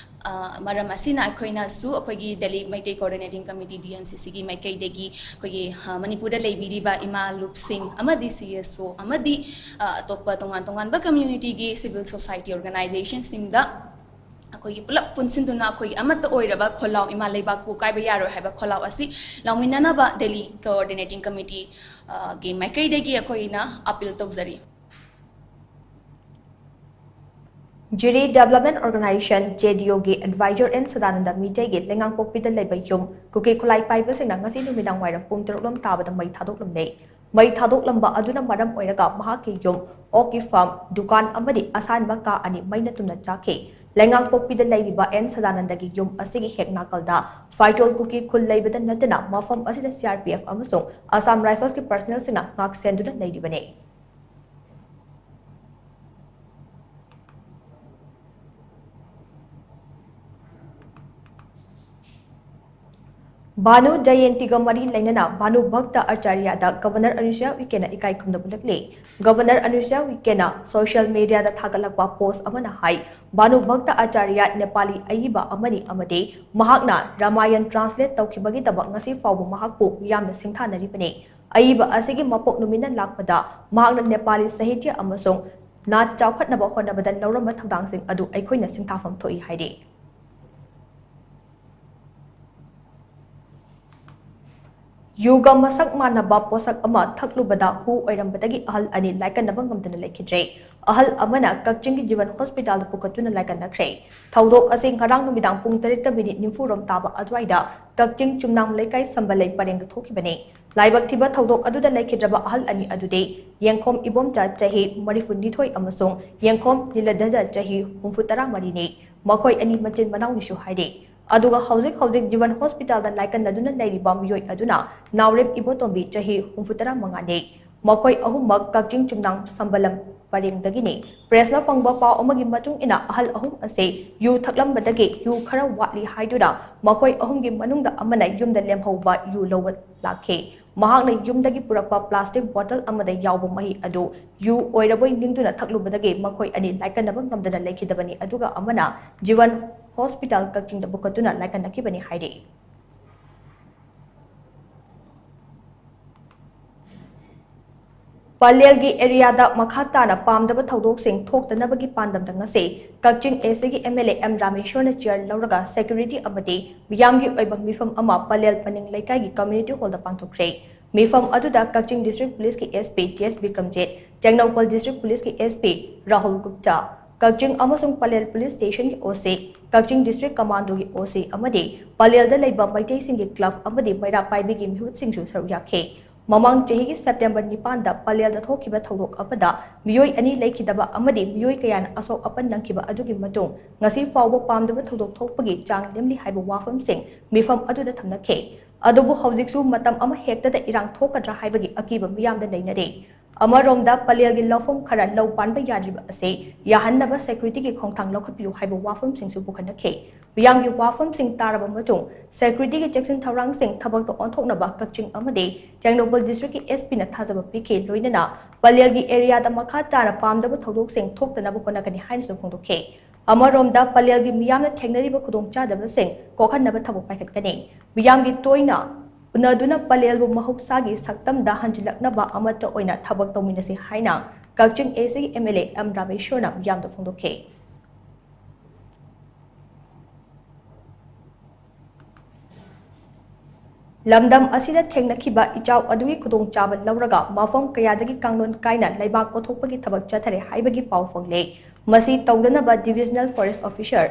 ꯑ, ꯃꯔꯝ ꯑꯁꯤꯅ ꯑꯩꯈꯣꯏꯅꯁꯨ ꯑꯩꯈꯣꯏꯒꯤ Delhi Meitei coordinating committee, D M C ꯁꯤꯒꯤ ꯃꯥꯏꯀꯩꯗꯒꯤ ꯑꯩꯈꯣꯏꯒꯤ, ꯑ, ꯃꯅꯤꯄꯨꯔꯗ ꯂꯩꯕꯤꯔꯤꯕ ꯏꯃꯥ ꯂꯨꯞꯁꯤꯡ ꯑꯃꯗꯤ ꯁꯤ ꯑꯦꯁ ꯑꯣ ꯑꯃꯗꯤ, ꯑ, ꯑꯇꯣꯞꯄ ꯇꯣꯉꯥꯟ ꯇꯣꯉꯥꯟꯕ ꯀꯝꯃ꯭ꯌꯨꯅꯤꯇꯤꯒꯤ ꯁꯤꯚꯤꯜ ꯁꯣꯁꯥꯏꯇꯤ ꯑꯣꯔꯒꯅꯥꯏꯖꯦꯁꯟꯁꯤꯡꯗ ꯑꯩꯈꯣꯏꯒꯤ ꯄꯨꯂꯞ ꯄꯨꯟꯁꯤꯟꯗꯨꯅ ꯑꯩꯈꯣꯏꯒꯤ ꯑꯃꯠꯇ ꯑꯣꯏꯔꯕ ꯈꯣꯜꯂꯥꯎ, ꯏꯃꯥ ꯂꯩꯕꯥꯛꯄꯨ ꯀꯥꯏꯕ ꯌꯥꯔꯣꯏ ꯍꯥꯏꯕ ꯈꯣꯜꯂꯥꯎ ꯑꯁꯤ ꯂꯥꯎꯃꯤꯟꯅꯅꯕ ꯗꯦꯜꯂꯤ ꯀꯣꯑꯣꯔꯗꯤꯅꯦꯇꯤꯡ ꯀꯃꯤꯇꯤ, ꯑ, ꯒꯤ ꯃꯥꯏꯀꯩꯗꯒꯤ ꯑꯩꯈꯣꯏꯅ ꯑꯄꯤꯜ ꯇꯧꯖꯔꯤ꯫ ꯖꯤꯔꯤ Development Organization, JDO, ꯒꯤ Advisor N ꯁꯗꯥꯅꯟꯗ ꯃꯤꯇꯩꯒꯤ ꯂꯩꯉꯥꯡꯄꯣꯛꯄꯤꯗ ꯂꯩꯕ ꯌꯨꯝ ꯀꯨꯀꯤ ꯈꯨꯠꯂꯥꯏ ꯄꯥꯏꯕꯁꯤꯡꯅ ꯉꯁꯤ ꯅꯨꯃꯤꯗꯥꯡ ꯋꯥꯏꯔꯝ ꯄꯨꯡ ꯇꯔꯨꯛ ꯂꯣꯝ ꯇꯥꯕꯗ ꯃꯩ ꯊꯥꯗꯣꯛꯂꯝꯂꯦ꯫ ꯃꯩ ꯊꯥꯗꯣꯛꯂꯝꯕ ꯑꯗꯨꯅ ꯃꯔꯝ ꯑꯣꯏꯔꯒ ꯃꯍꯥꯛꯀꯤ ꯌꯨꯝ, ꯑꯣꯛꯀꯤ ꯐꯥꯔꯝ, ꯗꯨꯀꯥꯟ ꯑꯃꯗꯤ ꯑꯁꯥꯟꯕ ꯀꯥ ꯑꯅꯤ ꯃꯩꯅ ꯇꯨꯝꯅ ꯆꯥꯛꯈꯤ꯫ ꯂꯩꯉꯥꯡꯄꯣꯛꯄꯤꯗ ꯂꯩꯔꯤꯕ N ꯁꯗꯥꯅꯟꯗꯒꯤ ꯌꯨꯝ ꯑꯁꯤꯒꯤ ꯍꯦꯛ ꯅꯥꯀꯜꯗ ꯐꯥꯏꯇꯣꯜ ꯀꯨꯀꯤ ꯈꯨꯜ ꯂꯩꯕꯗ ꯅꯠꯇꯅ ꯃꯐꯝ ꯑꯁꯤꯗ CRPF ꯑꯃꯁꯨꯡ Assam Riflesꯀꯤ personnelꯁꯤꯡꯅ ꯉꯥꯛ ꯁꯦꯟꯗꯨꯅ ꯂꯩꯔꯤꯕꯅꯤ꯫ ꯚꯥꯅꯨ ꯖꯌꯦꯟꯇꯤꯒ ꯃꯔꯤ ꯂꯩꯅꯅ ꯚꯥꯅꯨ ꯚꯛꯇ ꯑꯆꯥꯔꯌꯥꯗ Governor ꯑꯅꯨꯁꯨꯌꯥ ꯎꯏꯀꯦꯅ ꯏꯀꯥꯏ ꯈꯨꯝꯅꯕ ꯎꯠꯂꯛꯂꯤ꯫ Governor ꯑꯅꯨꯁꯨꯌꯥ ꯎꯏꯀꯦꯅ social mediaꯗ ꯊꯥꯒꯠꯂꯛꯄ post ꯑꯃꯅ ꯍꯥꯏ, ꯚꯥꯅꯨ ꯚꯛꯇ ꯑꯆꯥꯔꯌꯥ ꯅꯦꯄꯥꯂꯤ ꯑꯏꯕ ꯑꯃꯅꯤ ꯑꯃꯗꯤ ꯃꯍꯥꯛꯅ ꯔꯥꯃꯥꯌꯟ translate ꯇꯧꯈꯤꯕꯒꯤꯗꯃꯛ ꯉꯁꯤ ꯐꯥꯎꯕ ꯃꯍꯥꯛꯄꯨ ꯃꯤꯌꯥꯝꯅ ꯁꯤꯡꯊꯥꯅꯔꯤꯕꯅꯤ꯫ ꯑꯏꯕ ꯑꯁꯤꯒꯤ ꯃꯄꯣꯛ ꯅꯨꯃꯤꯠꯅ ꯂꯥꯛꯄꯗ ꯃꯍꯥꯛꯅ ꯅꯦꯄꯥꯂꯤ ꯁꯥꯍꯤꯇ꯭ꯌ ꯑꯃꯁꯨꯡ ꯅꯥꯠ ꯆꯥꯎꯈꯠꯅꯕ ꯍꯣꯠꯅꯕꯗ ꯂꯧꯔꯝꯕ ꯊꯧꯗꯥꯡꯁꯤꯡ ꯑꯗꯨ ꯑꯩꯈꯣꯏꯅ ꯁꯤꯡꯊꯥꯐꯝ ꯊꯣꯛꯏ ꯍꯥꯏꯔꯤ꯫ ꯌꯨꯒ ꯃꯁꯛ ꯃꯥꯟꯅꯕ ꯄꯣꯠꯁꯛ ꯑꯃ ꯊꯛꯂꯨꯕꯗ ꯍꯨ ꯑꯣꯏꯔꯝꯕꯗꯒꯤ ꯑꯍꯜ ꯑꯅꯤ ꯂꯥꯏꯀꯠꯅꯕ ꯉꯝꯗꯅ ꯂꯩꯈꯤꯗ꯭ꯔꯦ꯫ ꯑꯍꯜ ꯑꯃꯅ ꯀꯛꯆꯤꯡꯒꯤ ꯖꯤꯕꯟ ꯍꯣꯁꯄꯤꯇꯥꯜꯗ ꯄꯨꯈꯠꯇꯨꯅ ꯂꯥꯏꯀꯠꯅꯈ꯭ꯔꯦ꯫ ꯊꯧꯗꯣꯛ ꯑꯁꯤ ꯉꯔꯥꯡ ꯅꯨꯃꯤꯗꯥꯡ ꯄꯨꯡ ꯇꯔꯦꯠꯀ ꯃꯤꯅꯤꯠ ꯅꯤꯐꯨ ꯔꯣꯝ ꯇꯥꯕ ꯑꯗꯨꯋꯥꯏꯗ ꯀꯛꯆꯤꯡ ꯆꯨꯝꯅꯥꯝ ꯂꯩꯀꯥꯏ ꯁꯝꯕꯂꯩ ꯄꯔꯦꯡꯗ ꯊꯣꯛꯈꯤꯕꯅꯤ꯫ ꯂꯥꯏꯕꯛ ꯊꯤꯕ ꯊꯧꯗꯣꯛ ꯑꯗꯨꯗ ꯂꯩꯈꯤꯗ꯭ꯔꯕ ꯑꯍꯜ ꯑꯅꯤ ꯑꯗꯨꯗꯤ ꯌꯦꯡꯈꯣꯝ ꯏꯕꯣꯝꯆꯥ ꯆꯍꯤ ꯃꯔꯤꯐꯨ ꯅꯤꯊꯣꯏ ꯑꯃꯁꯨꯡ ꯌꯦꯡꯈꯣꯝ ꯂꯤꯂꯥꯙꯖ ꯆꯍꯤ ꯍꯨꯝꯐꯨ ꯇꯔꯥ ꯃꯔꯤꯅꯤ꯫ ꯃꯈꯣꯏ ꯑꯅꯤ ꯃꯆꯤꯟ ꯃꯅꯥꯎꯅꯤꯁꯨ ꯍꯥꯏꯔꯤ꯫ ꯑꯗꯨꯒ ꯍꯧꯖꯤꯛ ꯍꯧꯖꯤꯛ ꯖꯤꯕꯟ ꯍꯣꯁꯄꯤꯇꯥꯜꯗ ꯂꯥꯏꯀꯠꯅꯗꯨꯅ ꯂꯩꯔꯤꯕ ꯃꯤꯑꯣꯏ ꯑꯗꯨꯅ ꯅꯥꯎꯔꯦꯝ ꯏꯕꯣꯇꯣꯝꯕꯤ ꯆꯍꯤ ꯍꯨꯝꯐꯨ ꯇꯔꯥ ꯃꯉꯥꯅꯤ꯫ ꯃꯈꯣꯏ ꯑꯍꯨꯝꯃꯛ ꯀꯛꯆꯤꯡ ꯆꯨꯝꯅꯥꯝ ꯁꯝꯕꯂꯝ ꯄꯔꯦꯡꯗꯒꯤꯅꯤ꯫ Pressꯅ ꯐꯪꯕ ꯄꯥꯎ ꯑꯃꯒꯤ ꯃꯇꯨꯡ ꯏꯟꯅ ꯑꯍꯜ ꯑꯍꯨꯝ ꯑꯁꯤ ꯌꯨ ꯊꯛꯂꯝꯕꯗꯒꯤ ꯌꯨ ꯈꯔ ꯋꯥꯠꯂꯤ ꯍꯥꯏꯗꯨꯅ ꯃꯈꯣꯏ ꯑꯍꯨꯝꯒꯤ ꯃꯅꯨꯡꯗ ꯑꯃꯅ ꯌꯨꯝꯗ ꯂꯦꯝꯍꯧꯕ ꯌꯨ ꯂꯧꯕ ꯂꯥꯛꯈꯤ꯫ ꯃꯍꯥꯛꯅ ꯌꯨꯝꯗꯒꯤ ꯄꯨꯔꯛꯄ plastic bottle ꯑꯃꯗ ꯌꯥꯎꯕ ꯃꯍꯤ ꯑꯗꯨ ꯌꯨ ꯑꯣꯏꯔꯕꯣꯏ ꯅꯤꯡꯗꯨꯅ ꯊꯛꯂꯨꯕꯗꯒꯤ ꯃꯈꯣꯏ ꯑꯅꯤ ꯂꯥꯏꯀꯠꯅꯕ ꯉꯝꯗꯅ ꯂꯩꯈꯤꯗꯕꯅꯤ, ꯑꯗꯨꯒ ꯑꯃꯅ ꯖꯤꯕꯟ ꯍꯣꯁꯄꯤꯇꯥꯜ ꯀꯛꯆꯤꯡꯗ ꯄꯨꯈꯠꯇꯨꯅ ꯂꯥꯏꯀꯠꯅꯈꯤꯕꯅꯤ ꯍꯥꯏꯔꯤ꯫ ꯄꯂꯦꯜꯒꯤ areaꯗ ꯃꯈꯥ ꯇꯥꯅ ꯄꯥꯝꯗꯕ ꯊꯧꯗꯣꯛꯁꯤꯡ ꯊꯣꯛꯇꯅꯕꯒꯤ ꯄꯥꯟꯗꯝꯗ ꯉꯁꯤ ꯀꯛꯆꯤꯡ ACꯒꯤ MLA M ꯔꯥꯃꯦꯁ꯭ꯋꯔꯅ chair ꯂꯧꯔꯒ security ꯑꯃꯗꯤ ꯃꯤꯌꯥꯝꯒꯤ ꯑꯣꯏꯕ ꯃꯤꯐꯝ ꯑꯃ ꯄꯂꯦꯜ ꯄꯅꯤꯡ ꯂꯩꯀꯥꯏꯒꯤ community hallꯗ ꯄꯥꯡꯊꯣꯛꯈ꯭ꯔꯦ꯫ ꯃꯤꯐꯝ ꯑꯗꯨꯗ ꯀꯛꯆꯤꯡ District Policeꯀꯤ SP T S Bikramjit, Tengnoupal District Policeꯀꯤ SP Rahul Gupta, ꯀꯛꯆꯤꯡ ꯑꯃꯁꯨꯡ ꯄꯂꯦꯜ ꯄꯨꯂꯤꯁ ꯁ꯭ꯇꯦꯁꯟꯒꯤ ꯑꯣ ꯁꯤ, ꯀꯛꯆꯤꯡ ꯗꯤꯁꯇ꯭ꯔꯤꯛ ꯀꯃꯥꯟꯗꯣꯒꯤ ꯑꯣ ꯁꯤ ꯑꯃꯗꯤ ꯄꯂꯦꯜꯗ ꯂꯩꯕ ꯃꯩꯇꯩꯁꯤꯡꯒꯤ ꯀ꯭ꯂꯕ ꯑꯃꯗꯤ ꯃꯩꯔꯥ ꯄꯥꯏꯕꯤꯒꯤ ꯃꯤꯍꯨꯠꯁꯤꯡꯁꯨ ꯁꯔꯨꯛ ꯌꯥꯈꯤ꯫ ꯃꯃꯥꯡ ꯆꯍꯤꯒꯤ ꯁꯦꯞꯇꯦꯝꯕꯔ ꯅꯤꯄꯥꯟꯗ ꯄꯂꯦꯜꯗ ꯊꯣꯛꯈꯤꯕ ꯊꯧꯗꯣꯛ ꯑꯃꯗ ꯃꯤꯑꯣꯏ ꯑꯅꯤ ꯂꯩꯈꯤꯗꯕ ꯑꯃꯗꯤ ꯃꯤꯑꯣꯏ ꯀꯌꯥꯅ ꯑꯁꯣꯛ ꯑꯄꯟ ꯅꯪꯈꯤꯕ ꯑꯗꯨꯒꯤ ꯃꯇꯨꯡ ꯉꯁꯤ ꯐꯥꯎꯕ ꯄꯥꯝꯗꯕ ꯊꯧꯗꯣꯛ ꯊꯣꯛꯄꯒꯤ ꯆꯥꯡ ꯅꯦꯝꯂꯤ ꯍꯥꯏꯕ ꯋꯥꯐꯝꯁꯤꯡ ꯃꯤꯐꯝ ꯑꯗꯨꯗ ꯊꯝꯅꯈꯤ꯫ ꯑꯗꯨꯕꯨ ꯍꯧꯖꯤꯛꯁꯨ ꯃꯇꯝ ꯑꯃ ꯍꯦꯛꯇꯗ ꯏꯔꯥꯡ ꯊꯣꯛꯀꯗ꯭ꯔꯥ ꯍꯥꯏꯕꯒꯤ ꯑꯀꯤꯕ ꯃꯤꯌꯥꯝꯗ ꯂꯩꯅꯔꯤ꯫ ꯑꯃꯔꯣꯝꯗ ꯄꯂꯦꯜꯒꯤ ꯂꯧꯐꯝ ꯈꯔ ꯂꯧ ꯄꯥꯟꯕ ꯌꯥꯗ꯭ꯔꯤꯕ ꯑꯁꯤ ꯌꯥꯍꯟꯅꯕ ꯁꯦꯀ꯭ꯌꯨꯔꯤꯇꯤꯒꯤ ꯈꯣꯡꯊꯥꯡ ꯂꯧꯈꯠꯄꯤꯌꯨ ꯍꯥꯏꯕ ꯋꯥꯐꯝꯁꯤꯡꯁꯨ ꯄꯨꯈꯠꯅꯈꯤ꯫ ꯃꯤꯌꯥꯝꯒꯤ ꯋꯥꯐꯝꯁꯤꯡ ꯇꯥꯔꯕ ꯃꯇꯨꯡ ꯁꯦꯀ꯭ꯌꯨꯔꯤꯇꯤꯒꯤ ꯆꯦꯛꯁꯤꯟ ꯊꯧꯔꯥꯡꯁꯤꯡ ꯊꯕꯛꯇ ꯑꯣꯟꯊꯣꯛꯅꯕ ꯀꯛꯆꯤꯡ ꯑꯃꯗꯤ ꯇꯦꯡꯅꯧꯄꯜ ꯗꯤꯁꯇ꯭ꯔꯤꯛꯀꯤ ꯑꯦꯁ ꯄꯤꯅ ꯊꯥꯖꯕ ꯄꯤꯈꯤ꯫ ꯂꯣꯏꯅꯅ ꯄꯂꯦꯜꯒꯤ ꯑꯦꯔꯤꯌꯥꯗ ꯃꯈꯥ ꯇꯥꯅ ꯄꯥꯝꯗꯕ ꯊꯧꯗꯣꯛꯁꯤꯡ ꯊꯣꯛꯇꯅꯕ ꯍꯣꯠꯅꯒꯅꯤ ꯍꯥꯏꯅꯁꯨ ꯐꯣꯡꯗꯣꯛꯈꯤ꯫ ꯑꯃꯔꯣꯝꯗ ꯄꯂꯦꯜꯒꯤ ꯃꯤꯌꯥꯝꯅ ꯊꯦꯡꯅꯔꯤꯕ ꯈꯨꯗꯣꯡꯆꯥꯗꯕꯁꯤꯡ ꯀꯣꯛꯍꯟꯅꯕ ꯊꯕꯛ ꯄꯥꯏꯈꯠꯀꯅꯤ꯫ ꯃꯤꯌꯥꯝꯒꯤ ꯇꯣꯏꯅ ꯎꯅꯗꯨꯅ ꯄꯂꯦꯜꯕꯨ ꯃꯍꯧꯁꯥꯒꯤ ꯁꯛꯇꯝꯗ ꯍꯟꯖꯤꯜꯂꯛꯅꯕ ꯑꯃꯠꯇ ꯑꯣꯏꯅ ꯊꯕꯛ ꯇꯧꯃꯤꯟꯅꯁꯤ ꯍꯥꯏꯅ ꯀꯛꯆꯤꯡ ꯑꯦ ꯁꯤ ꯑꯦꯝ ꯑꯦꯜ ꯑꯦ ꯑꯦꯝ ꯔꯥꯃꯦꯁ꯭ꯋꯔꯅ ꯃꯤꯌꯥꯝꯗ ꯐꯣꯡꯗꯣꯛꯈꯤ꯫ ꯂꯝꯗꯝ ꯑꯁꯤꯗ ꯊꯦꯡꯅꯈꯤꯕ ꯏꯆꯥꯎ ꯑꯗꯨꯒꯤ ꯈꯨꯗꯣꯡꯆꯥꯕ ꯂꯧꯔꯒ ꯃꯐꯝ ꯀꯌꯥꯗꯒꯤ ꯀꯥꯡꯂꯣꯟ ꯀꯥꯏꯅ ꯂꯩꯕꯥꯛ ꯀꯣꯊꯣꯛꯄꯒꯤ ꯊꯕꯛ ꯆꯠꯊꯔꯦ ꯍꯥꯏꯕꯒꯤ ꯄꯥꯎ ꯐꯪꯂꯦ꯫ ꯃꯁꯤ ꯇꯧꯗꯅꯕ Divisional Forest Officer,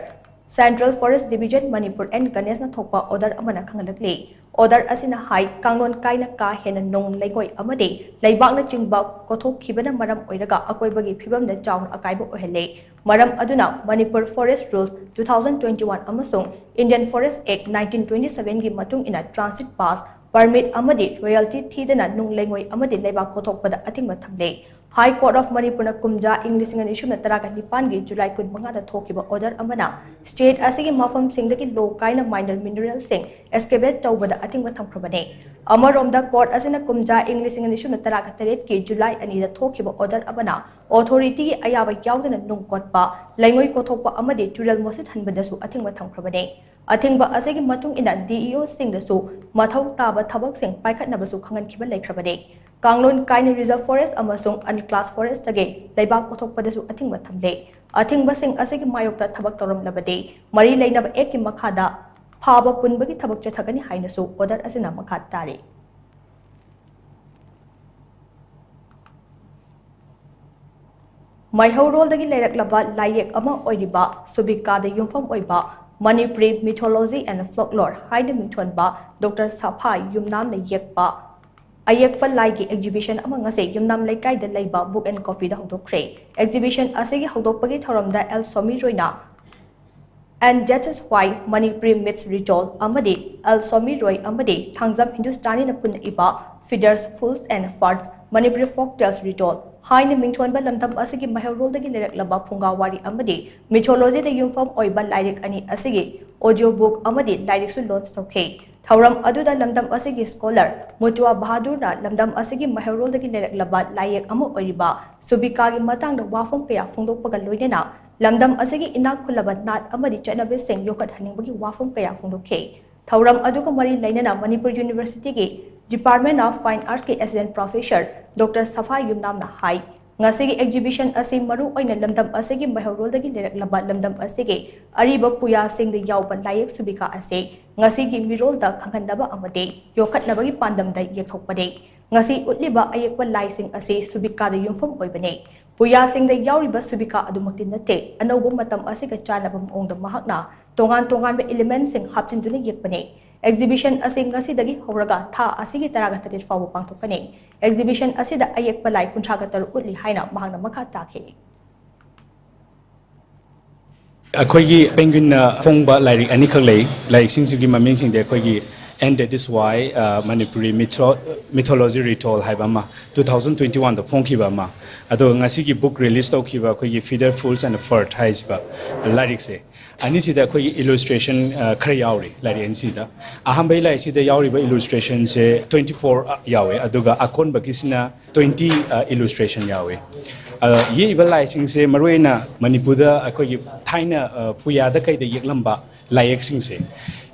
Central Forest Division, Manipur and ꯒꯅꯦꯁꯅ ꯊꯣꯛꯄ ꯑꯣꯔꯗꯔ ꯑꯃꯅ ꯈꯪꯍꯜꯂꯛꯂꯤ꯫ ꯑꯣꯔꯗꯔ ꯑꯁꯤꯅ ꯍꯥꯏ, ꯀꯥꯡꯂꯣꯟ ꯀꯥꯏꯅ ꯀꯥ ꯍꯦꯟꯅ ꯅꯣꯡ ꯂꯩꯉꯣꯏ ꯑꯃꯗꯤ ꯂꯩꯕꯥꯛꯅꯆꯤꯡꯕ ꯀꯣꯊꯣꯛꯈꯤꯕꯅ ꯃꯔꯝ ꯑꯣꯏꯔꯒ ꯑꯀꯣꯏꯕꯒꯤ ꯐꯤꯕꯝꯗ ꯆꯥꯎꯅ ꯑꯀꯥꯏꯕ ꯑꯣꯏꯍꯜꯂꯦ꯫ ꯃꯔꯝ ꯑꯗꯨꯅ Manipur Forest Rules two thousand twenty-one ꯑꯃꯁꯨꯡ Indian Forest Act nineteen twenty-sevenꯒꯤ ꯃꯇꯨꯡ ꯏꯟꯅ transit pass, permit ꯑꯃꯗꯤ royalty ꯊꯤꯗꯅ ꯅꯨꯡ ꯂꯩꯉꯣꯏ ꯑꯃꯗꯤ ꯂꯩꯕꯥꯛ ꯀꯣꯊꯣꯛꯄꯗ ꯑꯊꯤꯡꯕ ꯊꯝꯂꯦ꯫ High Court of ꯃꯅꯤꯄꯨꯔꯅ ꯀꯨꯝꯖꯥ ꯏꯪ ꯂꯤꯁꯤꯡ ꯑꯅꯤ ꯁꯨꯞꯅ ꯇꯔꯥꯒ ꯅꯤꯄꯥꯟꯒꯤ ꯖꯨꯂꯥꯏ ꯀꯨꯟꯃꯉꯥꯗ ꯊꯣꯛꯈꯤꯕ ꯑꯣꯔꯗꯔ ꯑꯃꯅ state ꯑꯁꯤꯒꯤ ꯃꯐꯝꯁꯤꯡꯗꯒꯤ ꯂꯣ ꯀꯥꯏꯅ minor mineralꯁꯤꯡ excavate ꯇꯧꯕꯗ ꯑꯊꯤꯡꯕ ꯊꯝꯈ꯭ꯔꯕꯅꯤ꯫ ꯑꯃꯔꯣꯝꯗ, court ꯑꯁꯤꯅ ꯀꯨꯝꯖꯥ ꯏꯪ ꯂꯤꯁꯤꯡ ꯑꯅꯤ ꯁꯨꯞꯅ ꯇꯔꯥꯒ ꯇꯔꯦꯠꯀꯤ ꯖꯨꯂꯥꯏ ꯑꯅꯤꯗ ꯊꯣꯛꯈꯤꯕ ꯑꯣꯔꯗꯔ ꯑꯃꯅ authorityꯒꯤ ꯑꯌꯥꯕ ꯌꯥꯎꯗꯅ ꯅꯨꯡ ꯀꯣꯠꯄ, ꯂꯩꯉꯣꯏ ꯀꯣꯊꯣꯛꯄ ꯑꯃꯗꯤ ꯇꯨꯔꯦꯜ ꯃꯣꯠꯁꯤꯠꯍꯟꯕꯗꯁꯨ ꯑꯊꯤꯡꯕ ꯊꯝꯈ꯭ꯔꯕꯅꯤ꯫ ꯑꯊꯤꯡꯕ ꯑꯁꯤꯒꯤ ꯃꯇꯨꯡ ꯏꯟꯅ D E Oꯁꯤꯡꯗꯁꯨ ꯃꯊꯧ ꯇꯥꯕ ꯊꯕꯛꯁꯤꯡ ꯄꯥꯏꯈꯠꯅꯕꯁꯨ ꯈꯪꯍꯟꯈꯤꯕ ꯂꯩꯈ꯭ꯔꯕꯅꯤ꯫ ꯀꯥꯡꯂꯣꯟ ꯀꯥꯏꯅ reserve forest ꯑꯃꯁꯨꯡ unclassed forestꯇꯒꯤ ꯂꯩꯕꯥꯛ ꯀꯣꯊꯣꯛꯄꯗꯁꯨ ꯑꯊꯤꯡꯕ ꯊꯝꯂꯦ꯫ ꯑꯊꯤꯡꯕꯁꯤꯡ ꯑꯁꯤꯒꯤ ꯃꯥꯌꯣꯛꯇ ꯊꯕꯛ ꯇꯧꯔꯝꯂꯕꯗꯤ ꯃꯔꯤ ꯂꯩꯅꯕ actꯀꯤ ꯃꯈꯥꯗ ꯐꯥꯕ ꯄꯨꯟꯕꯒꯤ ꯊꯕꯛ ꯆꯠꯊꯒꯅꯤ ꯍꯥꯏꯅꯁꯨ ꯑꯣꯔꯗꯔ ꯑꯁꯤꯅ ꯃꯈꯥ ꯇꯥꯔꯤ꯫ ꯃꯩꯍꯧꯔꯣꯜꯗꯒꯤ ꯂꯩꯔꯛꯂꯕ ꯂꯥꯏꯌꯦꯛ ꯑꯃ ꯑꯣꯏꯔꯤꯕ ꯁꯨꯕꯤꯀꯥꯗ ꯌꯨꯝꯐꯝ ꯑꯣꯏꯕ Manipuri Mythology and Folklore ꯍꯥꯏꯅ ꯃꯤꯡꯊꯣꯟꯕ ꯗꯣꯛꯇꯔ ꯁꯐꯥ ꯌꯨꯝꯅꯥꯝꯅ ꯌꯦꯛꯄ ꯑꯌꯦꯛꯄ ꯂꯥꯏꯒꯤ exhibition ꯑꯃ ꯉꯁꯤ ꯌꯨꯝꯅꯥꯝ ꯂꯩꯀꯥꯏꯗ ꯂꯩꯕ Book and Coffeeꯗ ꯍꯧꯗꯣꯛꯈ꯭ꯔꯦ꯫ Exhibition ꯑꯁꯤꯒꯤ ꯍꯧꯗꯣꯛꯄꯒꯤ ꯊꯧꯔꯝꯗ ꯑꯦꯜ ꯁꯣꯃꯤ ꯔꯣꯏꯅ And that is why Manipuri Myths Retold ꯑꯃꯗꯤ ꯑꯦꯜ ꯁꯣꯃꯤ ꯔꯣꯏ ꯑꯃꯗꯤ ꯊꯥꯡꯖꯝ ꯍꯤꯟꯗꯨꯁꯇꯥꯅꯤꯅ ꯄꯨꯟꯅ ꯏꯕ Feathers, Fools and Farts, Manipuri Folk Tales Retold ꯍꯥꯏꯅ ꯃꯤꯡꯊꯣꯟꯕ ꯂꯝꯗꯝ ꯑꯁꯤꯒꯤ ꯃꯩꯍꯧꯔꯣꯜꯗꯒꯤ ꯂꯩꯔꯛꯂꯕ ꯐꯨꯡꯒꯥ ꯋꯥꯔꯤ ꯑꯃꯗꯤ mythologyꯗ ꯌꯨꯝꯐꯝ ꯑꯣꯏꯕ ꯂꯥꯏꯔꯤꯛ ꯑꯅꯤ ꯑꯁꯤꯒꯤ audio book ꯑꯃꯗꯤ ꯂꯥꯏꯔꯤꯛꯁꯨ launch ꯇꯧꯈꯤ꯫ ꯊꯧꯔꯝ ꯑꯗꯨꯗ ꯂꯝꯗꯝ ꯑꯁꯤꯒꯤ scholar ꯃꯨꯇꯨꯋꯥ ꯕꯍꯥꯗꯨꯔꯅ ꯂꯝꯗꯝ ꯑꯁꯤꯒꯤ ꯃꯩꯍꯧꯔꯣꯜꯗꯒꯤ ꯂꯩꯔꯛꯂꯕ ꯂꯥꯏꯌꯦꯛ ꯑꯃ ꯑꯣꯏꯔꯤꯕ ꯁꯨꯕꯤꯀꯥꯒꯤ ꯃꯇꯥꯡꯗ ꯋꯥꯐꯝ ꯀꯌꯥ ꯐꯣꯡꯗꯣꯛꯄꯒ ꯂꯣꯏꯅꯅ ꯂꯝꯗꯝ ꯑꯁꯤꯒꯤ ꯏꯅꯥꯛ ꯈꯨꯜꯂꯕ ꯅꯥꯠ ꯑꯃꯗꯤ ꯆꯠꯅꯕꯤꯁꯤꯡ ꯌꯣꯛꯈꯠꯍꯟꯅꯤꯡꯕꯒꯤ ꯋꯥꯐꯝ ꯀꯌꯥ ꯐꯣꯡꯗꯣꯛꯈꯤ꯫ ꯊꯧꯔꯝ ꯑꯗꯨꯒ ꯃꯔꯤ ꯂꯩꯅꯅ ꯃꯅꯤꯄꯨꯔ Universityꯒꯤ Department of Fine Artsꯀꯤ Assistant Professor ꯗꯣꯛꯇꯔ ꯁꯐꯥ ꯌꯨꯝꯅꯥꯝꯅ ꯍꯥꯏ, ꯉꯁꯤꯒꯤ exhibition ꯑꯁꯤ ꯃꯔꯨ ꯑꯣꯏꯅ ꯂꯝꯗꯝ ꯑꯁꯤꯒꯤ ꯃꯩꯍꯧꯔꯣꯜꯗꯒꯤ ꯂꯩꯔꯛꯂꯕ ꯂꯝꯗꯝ ꯑꯁꯤꯒꯤ ꯑꯔꯤꯕ ꯄꯨꯌꯥꯁꯤꯡꯗ ꯌꯥꯎꯕ ꯂꯥꯏꯌꯦꯛ ꯁꯨꯕꯤꯀꯥ ꯑꯁꯤ ꯉꯁꯤꯒꯤ ꯃꯤꯔꯣꯜꯗ ꯈꯪꯍꯟꯅꯕ ꯑꯃꯗꯤ ꯌꯣꯛꯈꯠꯅꯕꯒꯤ ꯄꯥꯟꯗꯝꯗ ꯌꯦꯛꯊꯣꯛꯄꯅꯤ꯫ ꯉꯁꯤ ꯎꯠꯂꯤꯕ ꯑꯌꯦꯛꯄ ꯂꯥꯏꯁꯤꯡ ꯑꯁꯤ ꯁꯨꯕꯤꯀꯥꯗ ꯌꯨꯝꯐꯝ ꯑꯣꯏꯕꯅꯤ꯫ ꯄꯨꯌꯥꯁꯤꯡꯗ ꯌꯥꯎꯔꯤꯕ ꯁꯨꯕꯤꯀꯥ ꯑꯗꯨꯃꯛꯇꯤ ꯅꯠꯇꯦ, ꯑꯅꯧꯕ ꯃꯇꯝ ꯑꯁꯤꯒ ꯆꯥꯟꯅꯕ ꯃꯑꯣꯡꯗ ꯃꯍꯥꯛꯅ ꯇꯣꯉꯥꯟ ꯇꯣꯉꯥꯟꯕ elementꯁꯤꯡ ꯍꯥꯞꯆꯤꯟꯗꯨꯅ ꯌꯦꯛꯄꯅꯤ꯫ Exhibition ꯑꯁꯤ ꯉꯁꯤꯗꯒꯤ ꯍꯧꯔꯒ ꯊꯥ ꯑꯁꯤꯒꯤ ꯇꯔꯥꯒ ꯇꯔꯦꯠ ꯐꯥꯎꯕ ꯄꯥꯡꯊꯣꯛꯀꯅꯤ꯫ Exhibition ꯑꯁꯤꯗ ꯑꯌꯦꯛꯄ ꯂꯥꯏ ꯀꯨꯟꯊ꯭ꯔꯥꯒ ꯇꯔꯨꯛ ꯎꯠꯂꯤ ꯍꯥꯏꯅ ꯃꯍꯥꯛꯅ ꯃꯈꯥ ꯇꯥꯈꯤ꯫ ꯑꯩꯈꯣꯏꯒꯤ ꯄꯦꯡꯒ꯭ꯋꯤꯟꯅ ꯐꯣꯡꯕ ꯂꯥꯏꯔꯤꯛ ꯑꯅꯤꯈꯛ ꯂꯩ꯫ ꯂꯥꯏꯔꯤꯛꯁꯤꯡꯁꯤꯒꯤ ꯃꯃꯤꯡꯁꯤꯡꯗꯤ ꯑꯩꯈꯣꯏꯒꯤ And That Is Why, ꯑ, Manipuri Mytho-, Mythology Retold ꯍꯥꯏꯕ ꯑꯃ, two thousand twenty-oneꯗ ꯐꯣꯡꯈꯤꯕ ꯑꯃ, ꯑꯗꯨꯒ ꯉꯁꯤꯒꯤ book release ꯇꯧꯈꯤꯕ ꯑꯩꯈꯣꯏꯒꯤ Feather, Fools and Fart ꯍꯥꯏꯔꯤꯕ ꯂꯥꯏꯔꯤꯛꯁꯦ, ꯑꯅꯤꯁꯤꯗ ꯑꯩꯈꯣꯏꯒꯤ illustration, ꯑ, ꯈꯔ ꯌꯥꯎꯔꯤ ꯂꯥꯏꯔꯤꯛ ꯑꯅꯤꯁꯤꯗ꯫ ꯑꯍꯥꯟꯕꯒꯤ ꯂꯥꯏꯔꯤꯛꯁꯤꯗ ꯌꯥꯎꯔꯤꯕ illustrationꯁꯦ twenty-four ꯌꯥꯎꯋꯦ, ꯑꯗꯨꯒ ꯑꯀꯣꯟꯕꯒꯤꯁꯤꯅ twenty, ꯑ, illustration ꯌꯥꯎꯋꯦ꯫ ꯑ, ꯌꯦꯛꯏꯕ ꯂꯥꯏꯔꯤꯛꯁꯤꯡꯁꯦ ꯃꯔꯨꯑꯣꯏꯅ ꯃꯅꯤꯄꯨꯔꯗ ꯑꯩꯈꯣꯏꯒꯤ ꯊꯥꯏꯅ, ꯑ, ꯄꯨꯌꯥꯗ ꯀꯩꯗ ꯌꯦꯛꯂꯝꯕ ꯂꯥꯏꯌꯦꯛꯁꯤꯡꯁꯦ,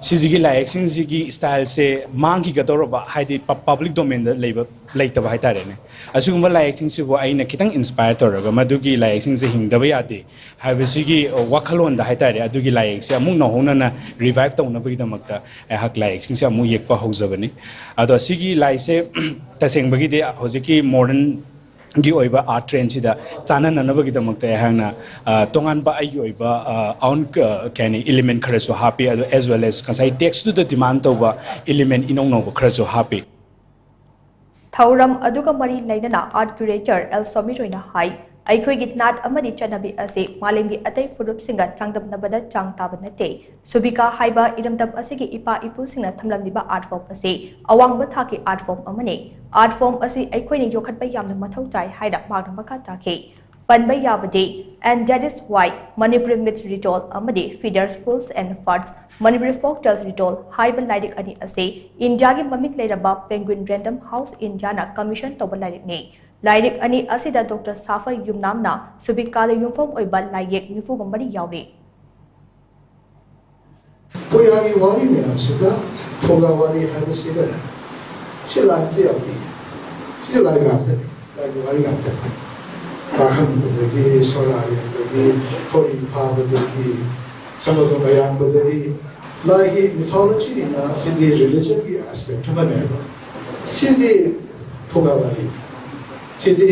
ꯁꯤꯁꯤꯒꯤ ꯂꯥꯏꯌꯦꯛꯁꯤꯡꯁꯤꯒꯤ styleꯁꯦ ꯃꯥꯡꯈꯤꯒꯗꯧꯔꯕ, ꯍꯥꯏꯗꯤ ꯄ-, public domainꯗ ꯂꯩꯕ, ꯂꯩꯇꯕ ꯍꯥꯏꯇꯥꯔꯦꯅꯦ꯫ ꯑꯁꯤꯒꯨꯝꯕ ꯂꯥꯏꯌꯦꯛꯁꯤꯡꯁꯤꯕꯨ ꯑꯩꯅ ꯈꯤꯇꯪ inspire ꯇꯧꯔꯒ ꯃꯗꯨꯒꯤ ꯂꯥꯏꯌꯦꯛꯁꯤꯡꯁꯦ ꯍꯤꯡꯗꯕ ꯌꯥꯗꯦ ꯍꯥꯏꯕꯁꯤꯒꯤ, ꯑ, ꯋꯥꯈꯜꯂꯣꯟꯗ ꯍꯥꯏꯇꯥꯔꯦ, ꯑꯗꯨꯒꯤ ꯂꯥꯏꯌꯦꯛꯁꯦ ꯑꯃꯨꯛ ꯅꯧꯍꯧꯅꯅ revive ꯇꯧꯅꯕꯒꯤꯗꯃꯛꯇ ꯑꯩꯍꯥꯛ ꯂꯥꯏꯌꯦꯛꯁꯤꯡꯁꯦ ꯑꯃꯨꯛ ꯌꯦꯛꯄ ꯍꯧꯖꯕꯅꯤ꯫ ꯑꯗꯣ ꯁꯤꯒꯤ ꯂꯥꯏꯁꯦ ꯇꯁꯦꯡꯕꯒꯤꯗꯤ ꯍꯧꯖꯤꯛꯀꯤ modern ꯒꯤ ꯑꯣꯏꯕ ꯑꯥꯔꯠ ꯇ꯭ꯔꯦꯟꯁꯤꯗ ꯆꯥꯟꯅꯅꯅꯕꯒꯤꯗꯃꯛꯇ ꯑꯩꯍꯥꯛꯅ ꯇꯣꯉꯥꯟꯕ ꯑꯩꯒꯤ ꯑꯣꯏꯕ ꯑꯥꯎꯟ ꯀꯩ ꯍꯥꯏꯅꯤ ꯏꯂꯤꯃꯦꯟ ꯈꯔꯁꯨ ꯍꯥꯞꯄꯤ꯫ ꯑꯗꯣ ꯑꯦꯖ ꯋꯦꯜ ꯑꯦꯁ ꯉꯁꯥꯏ ꯇꯦꯛꯁꯇꯨꯗ ꯗꯤꯃꯥꯟ ꯇꯧꯕ ꯏꯂꯤꯃꯦꯟ ꯏꯅꯧ ꯅꯧꯕ ꯈꯔꯁꯨ ꯍꯥꯞꯄꯤ꯫ ꯊꯧꯔꯝ ꯑꯗꯨꯒ ꯃꯔꯤ ꯂꯩꯅꯅ ꯑꯥꯔꯠ ꯀ꯭ꯌꯨꯔꯦꯇꯔ ꯑꯦꯜ ꯁꯣꯃꯤꯔꯣꯏꯅ ꯍꯥꯏ, ꯑꯩꯈꯣꯏꯒꯤ ꯅꯥꯠ ꯑꯃꯗꯤ ꯆꯠꯅꯕꯤ ꯑꯁꯤ ꯃꯥꯂꯦꯝꯒꯤ ꯑꯇꯩ ꯐꯨꯔꯨꯞꯁꯤꯡꯒ ꯆꯥꯡꯗꯝꯅꯕꯗ ꯆꯥꯡ ꯇꯥꯕ ꯅꯠꯇꯦ꯫ ꯁꯨꯕꯤꯀꯥ ꯍꯥꯏꯕ ꯏꯔꯝꯗꯝ ꯑꯁꯤꯒꯤ ꯏꯄꯥ ꯏꯄꯨꯁꯤꯡꯅ ꯊꯝꯂꯝꯂꯤꯕ ꯑꯥꯔꯠ ꯐꯣꯝ ꯑꯁꯤ ꯑꯋꯥꯡꯕ ꯊꯥꯛꯀꯤ ꯑꯥꯔꯠ ꯐꯣꯝ ꯑꯃꯅꯤ꯫ ꯑꯥꯔꯠ ꯐꯣꯝ ꯑꯁꯤ ꯑꯩꯈꯣꯏꯅ ꯌꯣꯛꯈꯠꯄ ꯌꯥꯝꯅ ꯃꯊꯧ ꯇꯥꯏ ꯍꯥꯏꯅ ꯃꯍꯥꯛꯅ ꯃꯈꯥ ꯇꯥꯈꯤ꯫ ꯄꯟꯕ ꯌꯥꯕꯗꯤ And That Is Why Manipuri Myth Retold ꯑꯃꯗꯤ Feathers, Fools and Foods, Manipuri Folk Tales Retold ꯍꯥꯏꯕ ꯂꯥꯏꯔꯤꯛ ꯑꯅꯤ ꯑꯁꯤ ꯏꯟꯗꯤꯌꯥꯒꯤ ꯃꯃꯤꯡ ꯂꯩꯔꯕ ꯄꯦꯡꯒ꯭ꯋꯤꯟ ꯔꯦꯟꯗꯝ ꯍꯥꯎꯁ ꯏꯟꯗꯤꯌꯥꯅ ꯀꯃꯤꯁꯟ ꯇꯧꯕ ꯂꯥꯏꯔꯤꯛꯅꯤ꯫ ꯂꯥꯏꯔꯤꯛ ꯑꯅꯤ ꯑꯁꯤꯗ ꯗꯣꯛꯇꯔ ꯁꯥꯐ ꯌꯨꯝꯅꯥꯝꯅ ꯁꯨꯕꯤꯀꯥꯗ ꯌꯨꯝꯐꯝ ꯑꯣꯏꯕ ꯂꯥꯏꯌꯦꯛ ꯅꯤꯐꯨꯒ ꯃꯔꯤ ꯌꯥꯎꯔꯤ꯫ ꯄꯨꯌꯥꯒꯤ ꯋꯥꯔꯤ ꯃꯌꯥꯝꯁꯤꯗ ꯐꯨꯡꯒꯥ ꯋꯥꯔꯤ ꯍꯥꯏꯕꯁꯤꯗꯅꯦ, ꯁꯤ ꯂꯥꯏ ꯑꯝꯇ ꯌꯥꯎꯗꯦ꯫ ꯁꯤꯁꯨ ꯂꯥꯏ ꯉꯥꯛꯇꯅꯤ, ꯂꯥꯏꯒꯤ ꯋꯥꯔꯤ ꯉꯥꯛꯇꯅꯤ꯫ ꯀꯥꯈꯟꯕꯗꯒꯤ, ꯁꯣꯔꯥꯔꯦꯟꯗꯒꯤ, ꯈꯣꯔꯤ ꯐꯥꯕꯗꯒꯤ, ꯁꯃꯨꯗ꯭ꯔ ꯃꯌꯥꯝꯕꯗꯒꯤ, ꯂꯥꯏꯒꯤ ꯃꯤꯊꯣꯂꯣꯖꯤꯅꯤꯅ ꯁꯤꯗꯤ ꯔꯤꯂꯤꯖꯟꯒꯤ ꯑꯦꯁꯄꯦꯛ ꯑꯃꯅꯦꯕ꯫ ꯁꯤꯗꯤ ꯐꯨꯡꯒꯥ ꯋꯥꯔꯤ, ꯁꯤꯗꯤ